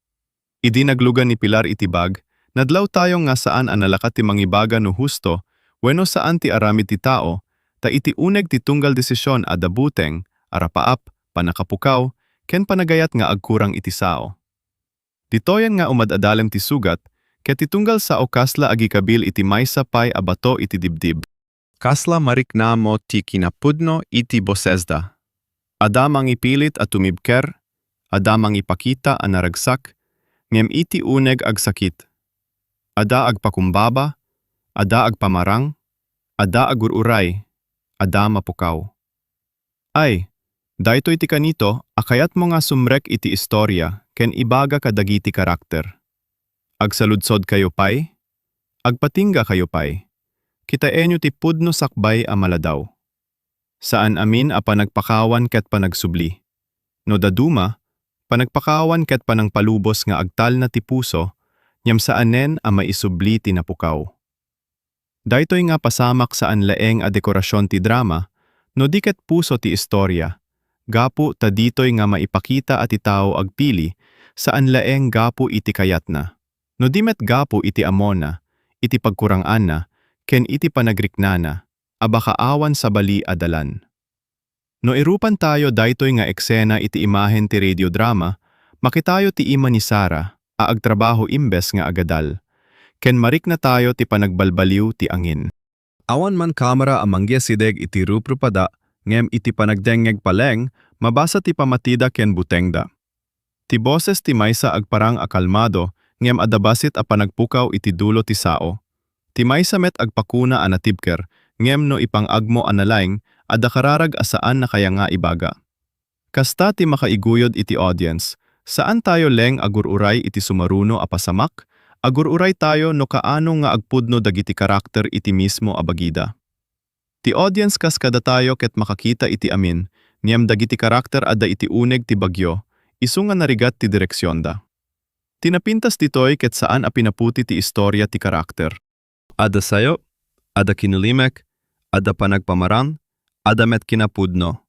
Idi naglugan ni Pilar iti bag, nadlawtayo nga saan a nalaka ti mangibaga no husto wenno saan ti aramid ti tao, ta iti uneg ti tunggal desisyon a dabuteng, arapaap, pannakapukaw, ken panagayat nga agkurang iti sao. Ditoyen nga umad-adalem ti sugat, ket ti tunggal sao kasla agikabil iti maysa pay a bato iti dibdib. Kasla mariknamo ti kinapudno iti bosesda. Adda mangipilit a tumibker, adda mangipakita a naragsak, ngem iti uneg agsakit. Adda agpakumbaba, adda agpamarang, adda agur-uray, adda mapukaw. Ay, daytoy ti kanito a kayatmo nga sumrek iti istorya ken ibaga kadagiti karakter. Agsaludsodkayo pay, agpatinggakayo pay. Kitaenyo ti pudno sakbay a maladaw. Saan amin a panagpakawan ket panagsubli. No daduma, panagpakawan ket panangpalubos nga agtalna ti puso, ngem saanen a maisubli ti napukaw. Daytoy nga pasamak saan laeng a dekorasion ti drama, no di ket puso ti istorya, gapu ta ditoy nga maipakita a ti tao agpili, saan laeng gapu iti kayatna, no di met gapu iti ammona, iti pagkuranganna, ken iti panagriknana, a baka awan sabali a dalan. No irupantayo daytoy nga eksena iti imahen ti radiodrama, makitayo ti ima ni Sara a agtrabaho imbes nga agadal, ken mariknatayo ti panagbalbaliw ti angin. Awan man kamera a manggiasideg iti ruprupada, ngem iti panagdengngeg pa laeng, mabasa ti pamatida ken butengda. Ti boses ti maysa agparang a kalmado, ngem adda bassit a panagpukaw iti dulo ti sao. Ti maysa met agpakuna a natibker, ngem no ipang-agmo a nalaing, adda kararag a saan a kayanga ibaga. Kasta ti makaiguyod iti audience, saan tayo laeng agur-uray iti sumaruno a pasamak, agur-uray tayo no kaano nga agpudno dagiti karakter iti mismo a bagida. Ti audience kas kadatayo ket makakita iti amin, ngem dagiti karakter adda iti uneg ti bagyo, isu nga narigat ti direksionda. Ti napintas ditoy ket saan a pinaputi ti istoria ti karakter. Adda sayo, adda kinilimek, adda panagpamarang, adda met kinapudno.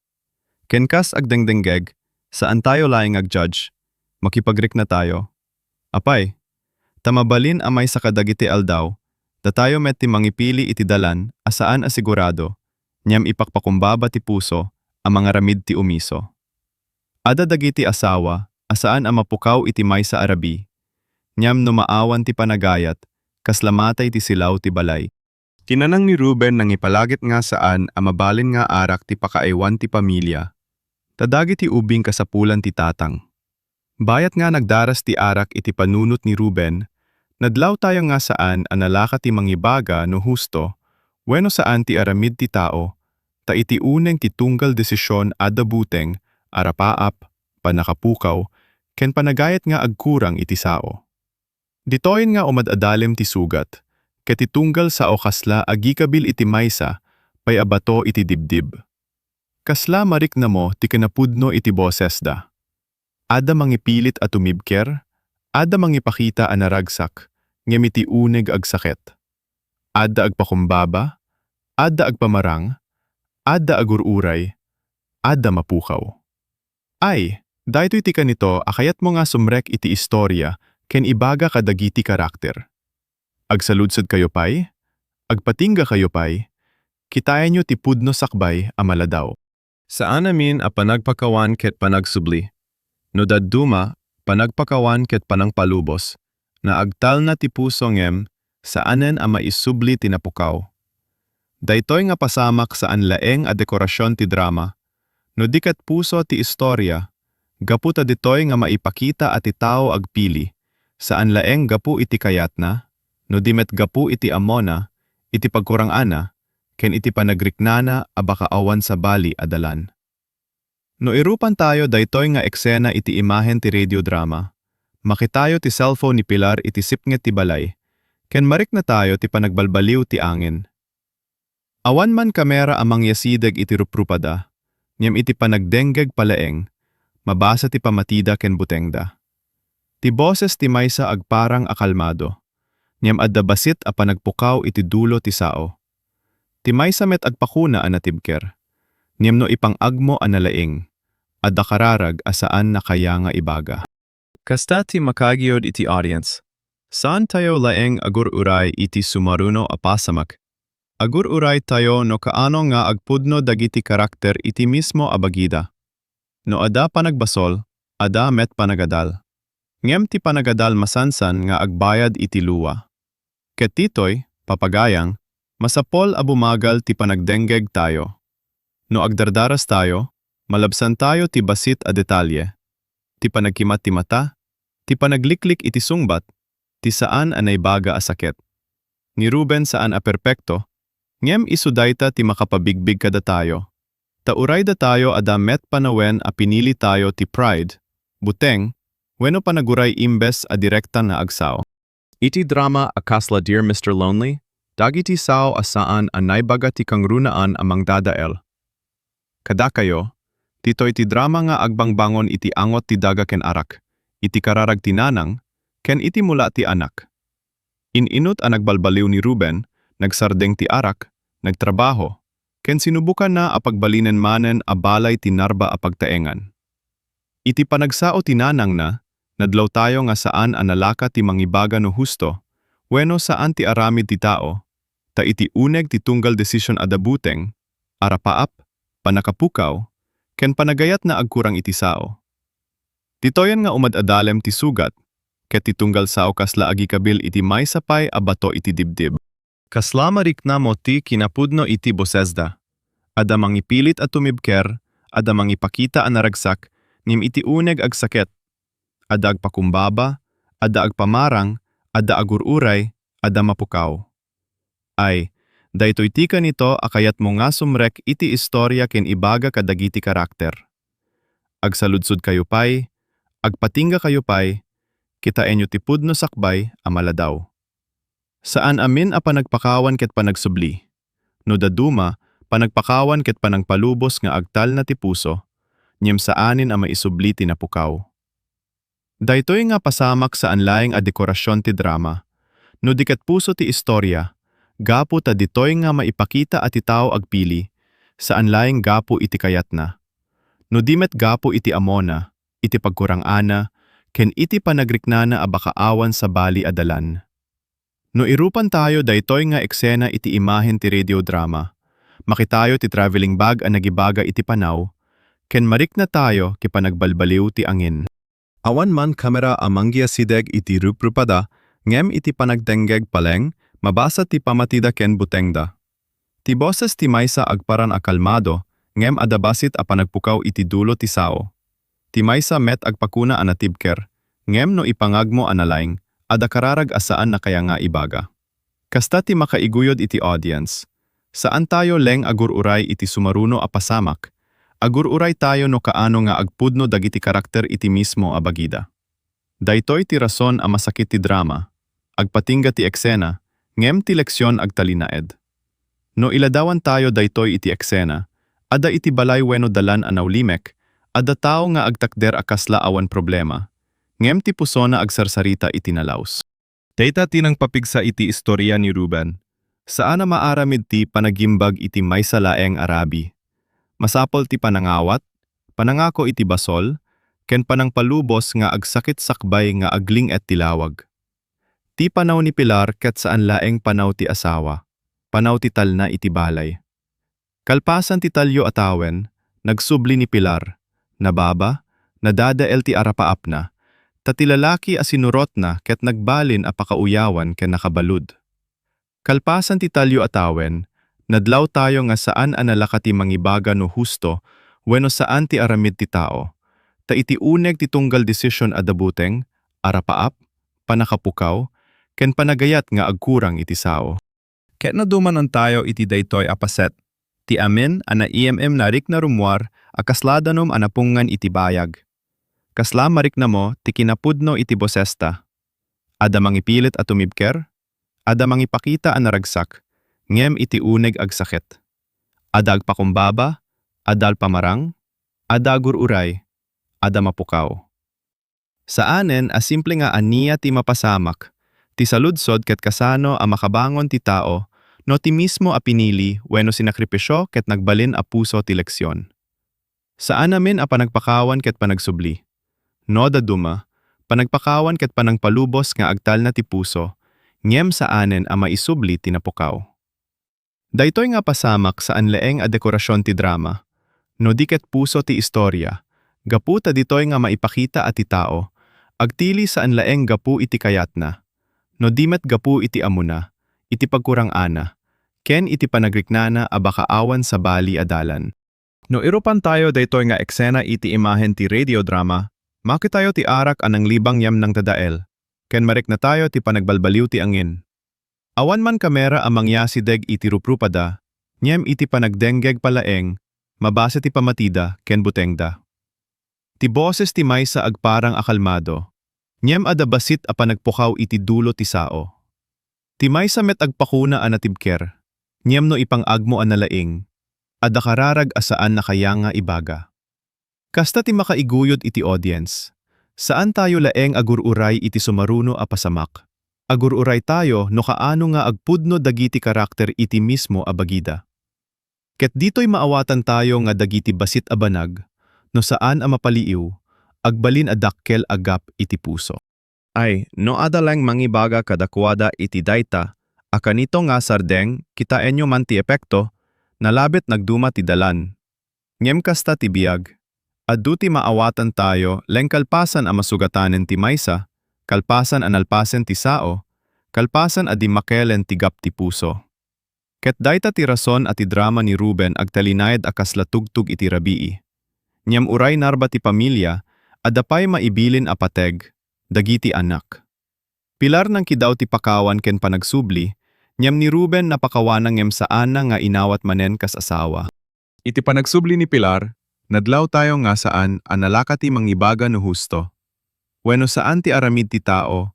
Ken kas agdengdengngeg, saan tayo laeng nga ag-judge, makipagrikna tayo. Apay, ta mabalin a maysa kadagiti aldaw, datayo met ti mangipili iti dalan a saan a sigurado, ngem ipakpakumbaba ti puso a mangaramid ti umiso. Adda dagiti asawa a saan a mapukaw iti maysa a rabii, ngem no maawan ti panagayat, kasla matay ti silaw ti balay. Ti nanang ni Ruben nangipalagip nga saan a mabalin nga arak ti pakaaywan ti pamilya, ta dagiti ubing kasapulan ti tatang. Bayat nga nagdaras ti arak iti panunot ni Ruben, nadlaw tayo nga saan a nalaka ti mangibaga no husto wenno saan ti aramid ti tao, ta iti uneg ti tunggal desision adda buteng, arapaap, pannakapukaw, ken panagayat nga agkurang iti sao. Ditoyen nga umad-adalem ti sugat, ket ti tunggal sao kasla agikabil iti maysa pay a bato iti dibdib. Kasla mariknamo ti kinapudno iti bosesda. Adda mangipilit a tumibker, adda mangipakita a naragsak, ngem iti uneg agsaket. Adda agpakumbaba, adda agpamarang, adda agur-uray, adda mapukaw. Ay, daytoy ti kanito a kayatmo nga sumrek iti istoria ken ibaga kadagiti karakter. Agsaludsadkayo pay, agpatinggakayo pay, kitaenyo ti pudno sakbay a maladaw. Saan amin a panagpakawan ket panagsubli. No dadduma, panagpakawan ket panangpalubos, naagtalna ti puso ngem saanen a maisubli ti napukaw. Daytoy nga pasamak saan laeng a dekorasion ti drama, no di ket puso ti istoria, gapu ta ditoy nga maipakita a ti tao agpili, saan laeng gapu iti kayatna, no di met gapu iti ammona, iti pagkurang-ana, ken iti panagriknana a baka awan sabali a dalan. No irupantayo daytoy nga eksena iti imahen ti radio drama, makitayo ti cellphone ni Pilar iti sipnget ti balay, ken mariknatayo ti panagbalbaliw ti angin. Awan man kamera a mangyasideg iti ruprupada, ngem iti panagdenggeg pay laeng, mabasa ti pamatida ken butengda. Ti boses ti maysa agparang a kalmado, ngem adda bassit a panagpukaw iti dulo ti sao. Ti maysa met agpakuna a natibker, ngem no ipang-agmo a nalaing, adda kararag a saan a kayanga ibaga. Kasta ti makaiguyod iti audience. Saan tayo laeng agur-uray iti sumaruno a pasamak. Agur-uray tayo no kaano nga agpudno dagiti karakter iti mismo a bagida. No adda panagbasol, adda met panagadal. Ngem ti panagadal masansan nga agbayad iti lua. Ket ditoy, papagayang, masapol a bumagal ti panagdenggeg tayo. No agdardaras tayo, malabsan tayo ti bassit a detalye, ti panagkimat ti mata, ti panagliklik iti sungbat, ti saan a naibaga a saket. Ni Ruben saan a perpekto, ngem isu dayta ti makapabigbig kadatayo. Ta uray datayo adda met panawen a pinili tayo ti pride, buteng, wenno panaguray imbes a direkta nga agsao. Iti drama a kasla Dear Mister Lonely, dagiti sao a saan a naibaga ti kangrunaan a mangdadael. Kadakayo, ditoy ti drama nga agbangbangon iti angot ti daga ken arak, iti kararag ti nanang, ken iti mula ti anak. In-inut a nagbalbaliw ni Ruben, nagsardeng ti arak, nagtrabaho, ken sinubokanna a pagbalinen manen a balay ti narba a pagtaengan. Iti panagsao ti nanangna, nadlaw tayo nga saan a nalaka ti mangibaga no husto wenno saan ti aramid ti tao, ta iti uneg ti tunggal desision adda buteng, arapaap, pannakapukaw, ken panagayat nga agkurang iti sao. Ditoyen nga umad-adalem ti sugat, ket ti tunggal sao kasla agikabil iti maysa pay a bato iti dibdib. Kasla mariknamo ti kinapudno iti bosesda. Adda mangipilit a tumibker, adda mangipakita a naragsak, ngem iti uneg agsaket. Adda agpakumbaba, adda agpamarang, adda agur-uray, adda mapukaw. Ay, Daytoy ti kanito a kayatmo nga sumrek iti istoria ken ibaga kadagiti karakter. Agsaludsodkayo pay, agpatinggakayo pay, kitaenyo ti pudno sakbay a maladaw. Saan amin a panagpakawan ket panagsubli. No dadduma, panagpakawan ket panangpalubos nga agtalna ti puso, ngem saanen a maisubli ti napukaw. Daytoy nga pasamak saan laeng a dekorasion ti drama, no di ket puso ti istoria, gapu ta ditoy nga maipakita a ti tao agpili, saan laeng gapu iti kayatna. No di met gapu iti amona, iti pagkurang-ana, ken iti panagriknana a baka awan sabali a dalan. No irupantayo daytoy nga eksena iti imahen ti radio drama, makitayo ti traveling bag a nagibaga iti panaw, ken mariknatayo iti panagbalbaliw ti angin. Awan man kamera a mangyasideg iti ruprupada, ngem iti panagdenggeg paleng, mabasa ti pamatida ken butengda. Ti boses ti maysa agparan a kalmado, ngem adda bassit a panagpukaw iti dulo ti sao. Ti maysa met agpakuna a natibker, ngem no ipangagmo a nalaing, adda kararag a saan a kayat nga ibaga. Kasta ti makaiguyod iti audience. Saantayo laeng agur-uray iti sumaruno a pasamak. Agur-uraytayo no kaano nga agpudno dagiti karakter iti mismo a bagida. Daytoy ti rason a masakit ti drama. Agpatingga ti eksena, ngem ti leksion agtalinaed. No iladawantayo daytoy iti eksena, adda iti balay wenno dalan a naulimek, adda tao nga agtakder a kasla awan problema, ngem ti pusona agsarsarita iti nalaus. Dayta ti nangpapigsa iti istoria ni Ruben. Saan a maaramid ti panagimbag iti maysa laeng a rabii. Masapul ti panangawat, panangako iti basol, ken panangpalubos nga agsakit sakbay nga agling-et ti lawag. Ti panaw ni Pilar ket saan laeng panaw ti asawa, panaw ti talna iti balay. Kalpasan ti tallo a tawen, nagsubli ni Pilar, nababa, nadadael ti arapaapna, ta ti lalaki a sinurotna ket nagbalin a pakauyawan ken nakabalud. Kalpasan ti tallo a tawen, nadlawtayo nga saan a nalaka ti mangibaga no husto wenno saan ti aramid ti tao, ta iti uneg ti tunggal desisyon adda buteng, arapaap, pannakapukaw, ken panagayat nga agkurang iti sao. Ket no dumanantayo iti daytoy a paset, ti amin a naiem-em narikna rummuar a kasla danum a napungngan iti bayag. Kasla mariknamo ti kinapudno iti bosesta. Adda mangipilit a tumibker, adda mangipakita a naragsak, ngem iti uneg agsakit. Adda agpakumbaba, adda alpamarang, adda agur-uray, adda mapukaw. Saanen a simple nga ania ti mapasamak, ti saludsod ket kasano a makabangon ti tao no ti mismo a pinili wenno sinakripisio ket nagbalin a puso ti leksion. Saan amin a panagpakawan ket panagsubli. No dadduma, panagpakawan ket panangpalubos nga agtalna ti puso, ngem saanen a maisubli ti napukaw. Daytoy nga pasamak saan laeng a dekorasion ti drama, no di ket puso ti istoria, gapu ta ditoy nga maipakita a ti tao, agtili saan laeng gapu iti kayatna, no di met gapu iti amona, iti pagkurang-ana, ken iti panagriknana a baka awan sabali a dalan. No irupantayo daytoy nga eksena iti imahen ti radio drama, makitayo ti arak a nanglibang ngem nangtadael, ken mariknatayo ti panagbalbaliw ti angin. Awan man kamera a mangyasideg iti ruprupada, ngem iti panagdenggeg pay laeng, mabasa ti pamatida ken butengda. Ti boses ti maysa agparang a kalmado, ngem adda bassit a panagpukaw iti dulo ti sao. Ti maysa met agpakuna a natibker, ngem no ipang-agmo a nalaing, adda kararag a saan a kayat nga ibaga. Kasta ti makaiguyod iti audience. Saantayo laeng agur-uray iti sumaruno a pasamak. Agur-uraytayo no kaano nga agpudno dagiti karakter iti mismo a bagida. Ket ditoy maawatantayo nga dagiti bassit a banag, no saan a mapaliiw, agbalin a dakkel a gap iti puso. Ay, no adda laeng mangibaga kadakuada iti dayta a kanito nga sardeng, kitaenyo man ti epekto, nalabit nagduma ti dalan. Ngem kasta ti biag, adu ti maawatantayo laeng kalpasan a masugatanen ti maysa, kalpasan a nalpasen ti sao, kalpasan a dimmakelen ti gap ti puso. Ket dayta ti rason a ti drama ni Ruben agtalinaed a kasla tugtog iti rabii. Ngem uray narba ti pamilia, adda pay maibilin a pateg, dagiti anak. Pilar nangkidaw ti pakawan ken panagsubli, Ngem ni Ruben napakawana ngem saanna nga inawat manen kas asawa. Iti panagsubli ni Pilar, nadlawtayo nga saan a nalaka ti mangibaga no husto wenno saan ti aramid ti tao,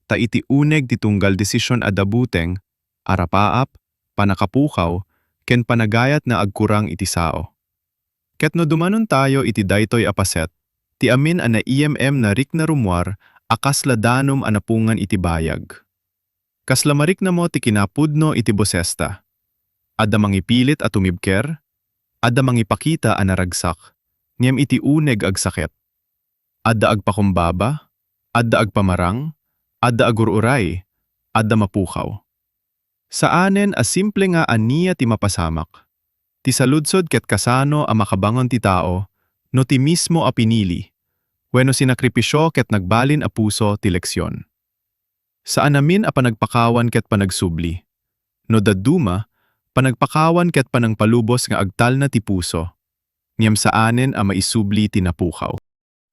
ta iti uneg ti tunggal desisyon adda buteng, arapaap, pannakapukaw, ken panagayat nga agkurang iti sao. Ket no dumanontayo iti daytoy a paset, ti amin a naiem-em narikna rummuar a kasla danum a napungan iti bayag. Kasla mariknamo ti kinapudno iti bosesta. Adda mangipilit a tumibker, adda mangipakita a naragsak, ngem iti uneg agsakit. Adda agpakumbaba, adda agpamarang, adda agur-uray, adda mapukaw. Saanen a simple nga ania ti mapasamak. Ti saludsod ket kasano a makabangon ti tao no ti mismo a pinili wenno sinakripisio ket nagbalin a puso ti leksyon. Saan amin a panagpakawan ket panagsubli. No dadduma, panagpakawan ket panangpalubos nga agtalna ti puso, ngem saanen a maisubli ti napukaw.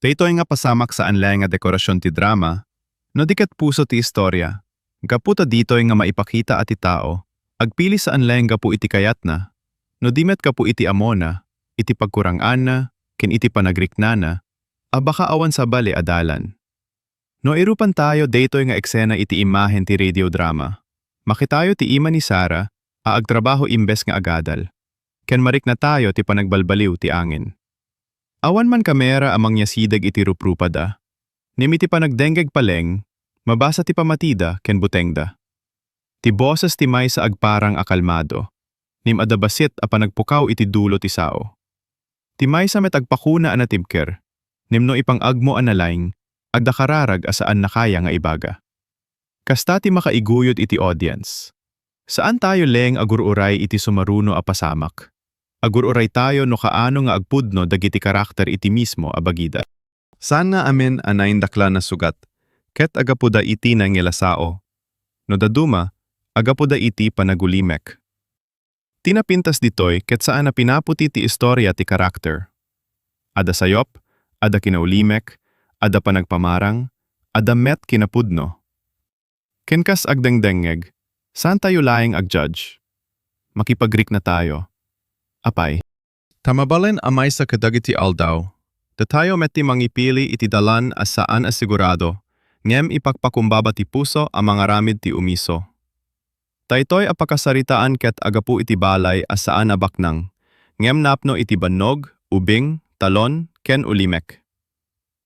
Daytoy nga pasamak saan laeng nga dekorasyon ti drama, no di ket puso ti istorya. Gapu ta ditoy nga maipakita a ti tao agpili saan laeng gapu iti kayatna, no di met gapu iti amona, iti pagkuranganna, ken iti panagriknana, a baka awan sabali a dalan. No irupantayo daytoy nga eksena iti imahen ti radio drama, makitayo ti ima ni Sarah a agtrabaho imbes nga agadal, ken mariknatayo ti panagbalbaliw ti angin. Awan man kamera a mangyasideg iti ruprupada, ngem iti panagdengngeg paleng, mabasa ti pamatida ken butengda. Ti boses ti maysa agparang a kalmado, ngem adda bassit a panagpukaw iti dulo ti sao. Ti maysa met agpakuna a natibker, ngem no ipang-agmo a nalaing, adda kararag a saan a kaya nga ibaga. Kasta ti makaiguyod iti audience. Saantayo laeng agur-uray iti sumaruno a pasamak. Agur-uraytayo no kaano nga agpudno dagiti karakter iti mismo a bagida. Saan nga amin a naindaklan a sugat, ket agapuda iti nangila sao. No dadduma, agapuda iti panagulimek. Ti napintas ditoy ket saan a pinaputi ti istorya ti karakter. Adda sayop, adda kinaulimek, adda panagpamarang, adda met kinapudno. Ken kas agdengdengngeg, saantayo laeng ag-judge. Makipagriknatayo. Apay. Ta mabalin a maysa kadagiti aldaw, datayo met ti mangipili iti dalan a saan a sigurado, ngem ipakpakumbaba ti puso a mangaramid ti umiso. Daytoy a pakasaritaan ket agapu iti balay a saan a baknang, ngem napno iti bannog, ubing, talon, ken ulimek.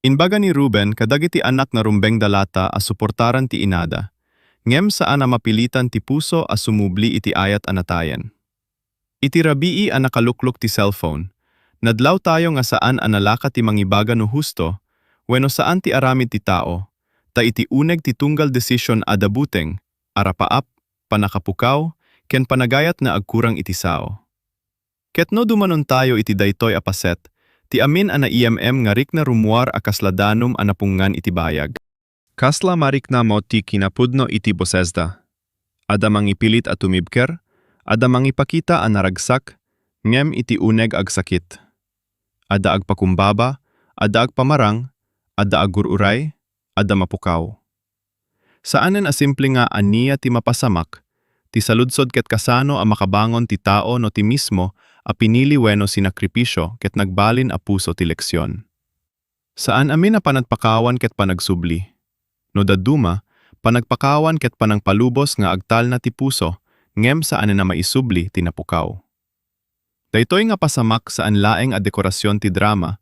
Imbaga ni Ruben kadagiti anak nga rumbengda latta a suportaran ti inada, ngem saan a mapilitan ti puso a sumubli iti ayat a natayen. Iti rabii a nakaluklok ti cellphone, nadlawtayo nga saan a nalaka ti mangibaga no husto wenno saan ti aramid ti tao, ta iti uneg ti tunggal desisyon adda buteng, arapaap, pannakapukaw, ken panagayat nga agkurang iti sao. Ket no dumanontayo iti daytoy a paset, ti amin a naiem-em nga rikna rummuar a kasla danum a napungan iti bayag. Kasla mariknamo ti kinapudno iti bosesda. Adda mangipilit a tumibker, adda mangipakita a naragsak, ngem iti uneg agsakit. Adda agpakumbaba, adda agpamarang, adda agur-uray, adda mapukaw. Saanen a simple nga ania ti mapasamak, ti saludsod ket kasano a makabangon ti tao no ti mismo a pinili wenno sinakripisio ket nagbalin a puso ti leksyon. Saan amin a panagpakawan ket panagsubli. No dadduma, panagpakawan ket panangpalubos nga agtalna ti puso, ngem saanen a maisubli ti napukaw. Daytoy nga pasamak saan laeng a dekorasyon ti drama,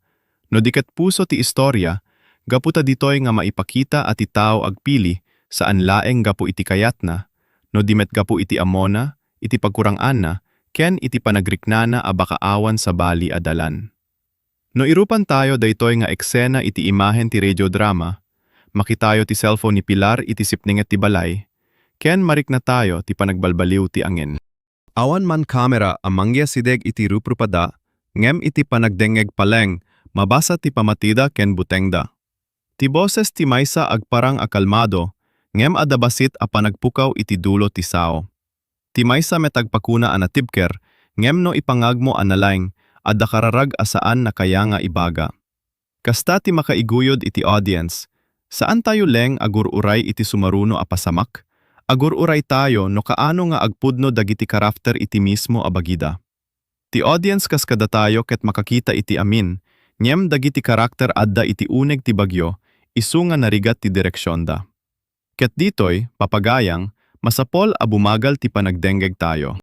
no di ket puso ti istorya, gapu ta ditoy nga maipakita a ti tao agpili saan laeng gapu iti kayatna, no di met gapu iti ammona, iti pagkuranganna, ken iti panagriknana a baka awan sabali a dalan. No irupantayo daytoy nga eksena iti imahen ti radiodrama, makitayo ti cellphone ni Pilar iti sipnget ti balay, ken mariknatayo ti panagbalbaliw ti angin. Awan man kamera a mangyasideg iti ruprupada, ngem iti panagdengngeg paleng, mabasa ti pamatida ken butengda. Ti boses ti maysa agparang a kalmado, ngem adda bassit a panagpukaw iti dulo ti sao. Ti maysa met agpakuna a natibker, ngem no ipangagmo a nalaing, adda kararag a saan a kaya nga ibaga. Kasta ti makaiguyod iti audience, saantayo laeng agur-uray iti sumaruno a pasamak, Agur-uraytayo no kaano nga agpudno dagiti karakter iti mismo a bagida. Ti audience kas kadatayo ket makakita iti amin, ngem dagiti karakter adda iti uneg ti bagyo, isu nga narigat ti direksionda. Ket ditoy, papagayang, masapol a bumagal ti panagdenggegtayo.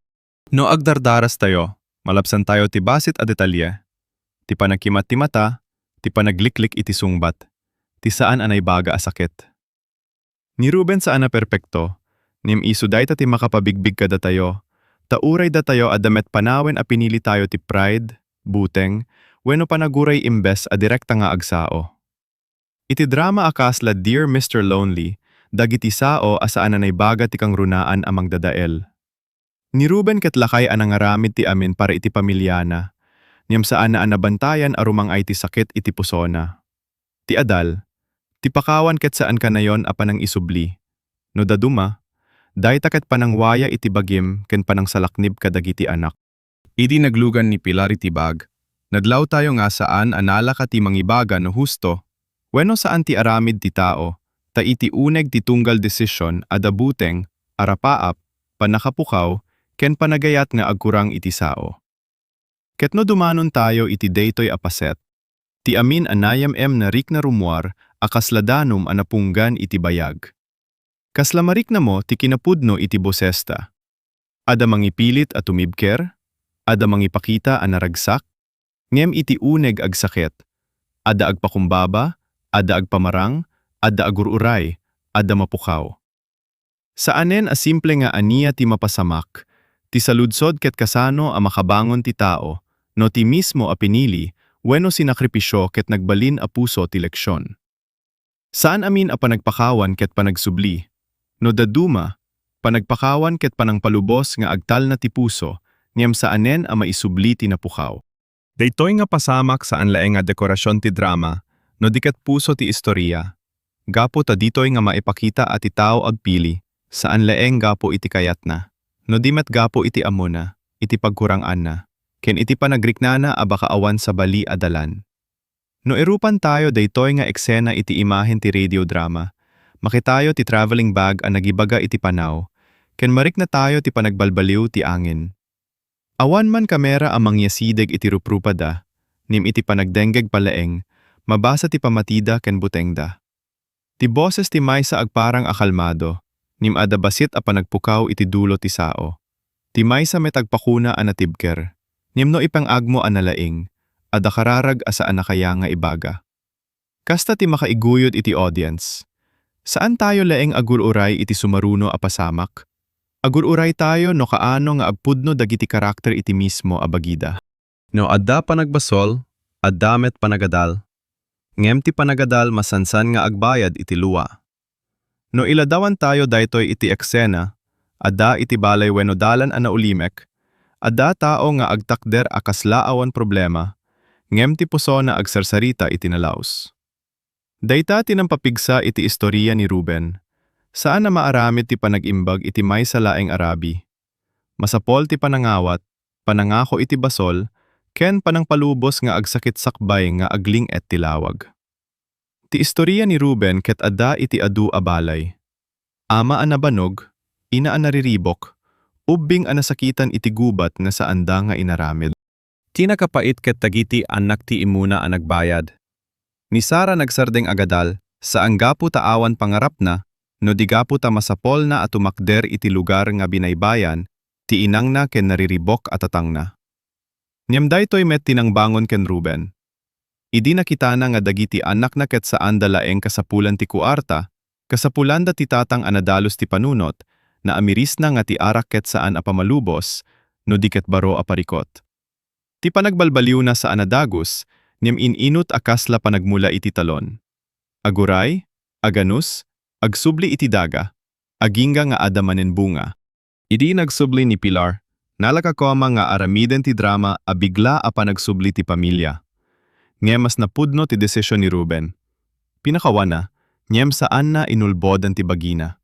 No agdardarastayo, malabsantayo ti bassit a detalye, ti panakimat ti mata, ti panagliklik iti sungbat, ti saan a naibaga a sakit. Ni Ruben saan a perpekto, ngem isu dayta ti makapabigbig kadatayo, ta uray datayo adda met panawen a pinilitayo ti pride, buteng, wenno panaguray imbes a direkta nga agsao. Iti drama a kasla Dear Mister Lonely, dagiti sao a saan a naibaga ti kangrunaan a mangdadael. Ni Ruben ket lakay a nangaramid ti amin para iti pamiliana, ngem saanna a nabantayan a rumang-ay ti sakit iti pusona. Ti adal, ti pakawan ket saan kanayon a panangisubli. No dadduma, dayta ket panangwaya iti bagim ken panangsalaknib kadagiti anak. Idi naglugan ni Pilar iti bag, nadlawtayo nga saan a nalaka ti mangibaga no husto wenno saan ti aramid ti tao, ta iti uneg ti tunggal desisyon adda buteng, arapaap, pannakapukaw, ken panagayat nga agkurang iti sao. Ket no dumanontayo iti daytoy a paset, ti amin a nayem-em narikna rummuar a kasla danum a napunggan iti bayag. Kasla mariknamo ti kinapudno iti bosesta. Adda mangipilit a tumibker, adda mangipakita a naragsak, ngem iti uneg agsakit. Adda agpakumbaba, adda agpamarang, adda agur-uray, adda mapukaw. Saanen a simple nga ania ti mapasamak, ti saludsod ket kasano a makabangon ti tao no ti mismo a pinili wenno sinakripisio ket nagbalin a puso ti leksion. Saan amin a panagpakawan ket panagsubli. No dadduma, panagpakawan ket panangpalubos nga agtalna ti puso, ngem saanen a maisubli ti napukaw. Daytoy nga pasamak saan laeng nga dekorasion ti drama, no di ket puso ti istoria. Gapu ta ditoy nga maipakita a ti tao agpili, saan laeng gapu iti kayatna, no di met gapu iti ammona, iti pagkurang-anna, ken iti panagriknana a baka awan sabali a dalan. No irupantayo daytoy nga eksena iti imahen ti radio drama, makitayo ti traveling bag a nagibaga iti panaw, ken mariknatayo ti panagbalbaliw ti angin. Awan man kamera a mangyasideg iti ruprupada, ngem iti panagdenggeg pay laeng, mabasa ti pammatida ken butengda. Ti boses ti maysa agparang a kalmado, ngem adda bassit a panagpukaw iti dulo ti sao. Ti maysa met agpakuna a natibker, ngem no ipang-agmo a nalaing, adda kararag a saan a kaya nga ibaga. Kasta ti makaiguyod iti audience. Saantayo laeng agur-uray iti sumaruno a pasamak. Agur-uraytayo no kaano nga agpudno dagiti karakter iti mismo a bagida. No adda panagbasol, adda met panagadal. Ngem ti panagadal masansan nga agbayad iti lua. No iladawantayo daytoy iti eksena, adda iti balay wenno dalan a naulimek, adda tao nga agtakder a kasla awan problema, ngem ti pusona agsarsarita iti nalaus. Dayta ti nampapigsa iti istoria ni Ruben. Saan a maaramid ti panag-imbag iti maysa laeng a rabii. Masapol ti panangawat, panangako iti basol, ken panangpalubos nga agsakit sakbay nga agling-et ti lawag. Ti istoria ni Ruben ket adda iti adu a balay. Ama a nabannog, ina a nariribok, ubbing a nasakitan iti gubat nga saanda nga inaramid. Ti nakapait ket dagiti annak ti immuna a nagbayad. Ni Sara nagsardeng agadal, saan gapu ta awan pangarapna, no di gapu ta masapolna a tumakder iti lugar nga binaybayan ti inangna ken nariribok a tatangna. Ngem daytoy met ti nangbangon ken Ruben. Idi nakitana nga dagiti annakna ket saanda laeng kasapulan ti kuarta, kasapulanda ti tatang a nadalus ti panunot, naamirisna nga ti arak ket saan a pamalubos, no di ket baro a parikot. Ti panagbalbaliwna saan a dagus, ngem in-inut a kasla panagmula iti talon. Aguray, aganus, agsubli iti daga, agingga nga adda manen bunga. Idi nagsubli ni Pilar, nalaka koma nga aramiden ti drama a bigla a panagsubli ti pamilia. Ngem mas napudno ti desisyon ni Ruben. Pinakawana, ngem saanna inulbodan ti bagina.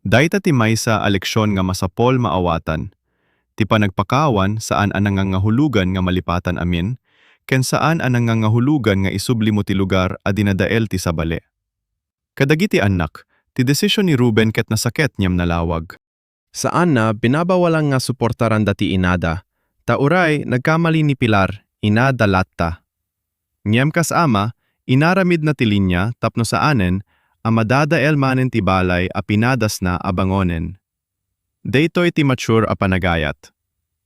Dayta ti maysa a leksion nga masapol maawatan. Ti panagpakawan saan a nangangahulugan nga malipatan amin, ken saan a nangangahulugan nga isublimo ti lugar a dinadael ti sabali. Kadagiti annak, ti desisyon ni Ruben ket nasaket ngem nalawag. Saanna, binabawalan nga suportaranda ti inada, ta uray nagkamali ni Pilar, inada latta. Ngem kas ama, inaramidna ti linia tapno saanen a madadael manen ti balay a pinadasna a bangonen. Daytoy ti mature a panagayat.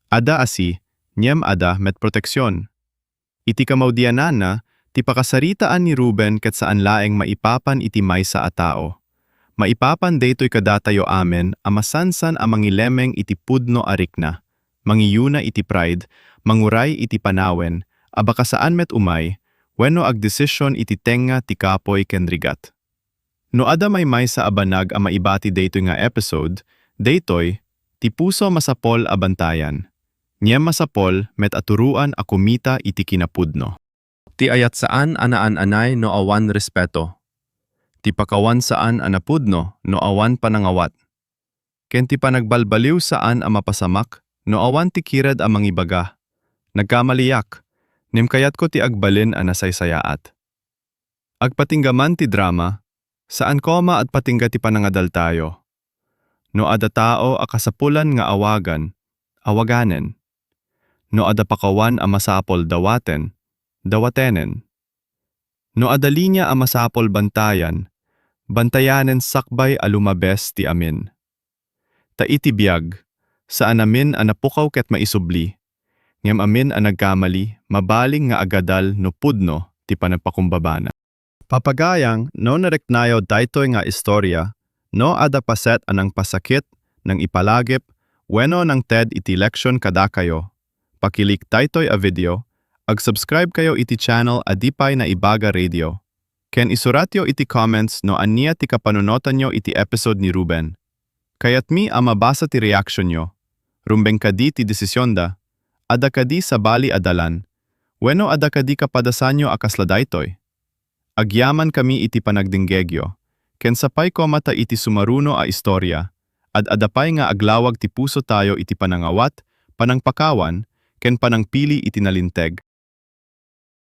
Adda asi, ngem adda met proteksion. Iti kamaudiananna, ti pakasaritaan ni Ruben ket saan laeng maipapan iti maysa a tao. Maipapan daytoy kadatayo amin a masansan a mangilemeng iti pudno a rikna, mangiyuna iti pride, manguray iti panawen, a baka saan met umay, wenno agdesisyon iti tengnga ti kapuy ken rigat. No adda maymaysa a banag a maibati daytoy nga episode, daytoy, ti puso masapol a bantayan. Ngem masapol met a turoan a kumita iti kinapudno. Ti ayat saan a naan-anay no awan respeto. Ti pakawan saan a napudno no awan panangawat. Ken ti panagbalbaliw saan a mapasamak no awan ti kired a mangibaga, "Nagkamaliak, ngem kayatko ti agbalin a nasaysayaat." Agpatingga man ti drama, saan koma agpatingga ti panangadaltayo. No adda tao a kasapulan nga awagan, awaganen. No adda pakawan a masapul dawaten, dawatenen. No adda linia a masapul bantayan, bantayanen sakbay a lumabes ti amin. Ta iti biag, saan amin a napukaw ket maisubli, ngem amin a nagkamali, mabalin nga agadal no pudno ti panagpakumbabana. Papagayam, no nariknayo daytoy nga istorya, no adda paset a nangpasakit, nangipalagip, wenno nangted iti leksion kadakayo, paki-like daytoy a video, ag-subscribe kayo iti channel a Di Pay Naibaga Radio, ken isuratyo iti comments no ania ti kapanunotanyo iti episode ni Ruben. Kayatmi a mabasa ti reaksionyo. Rumbeng kadi ti desisionda? Adda kadi sabali a dalan? Wenno adda kadi kapadasanyo a kasla daytoy? Agyamankami iti panagdinggegyo, ken sapay koma ta iti sumaruno a istorya, ad-adda pay nga aglawag ti pusotayo iti panangawat, panangpakawan, ken panangpili iti nalinteg.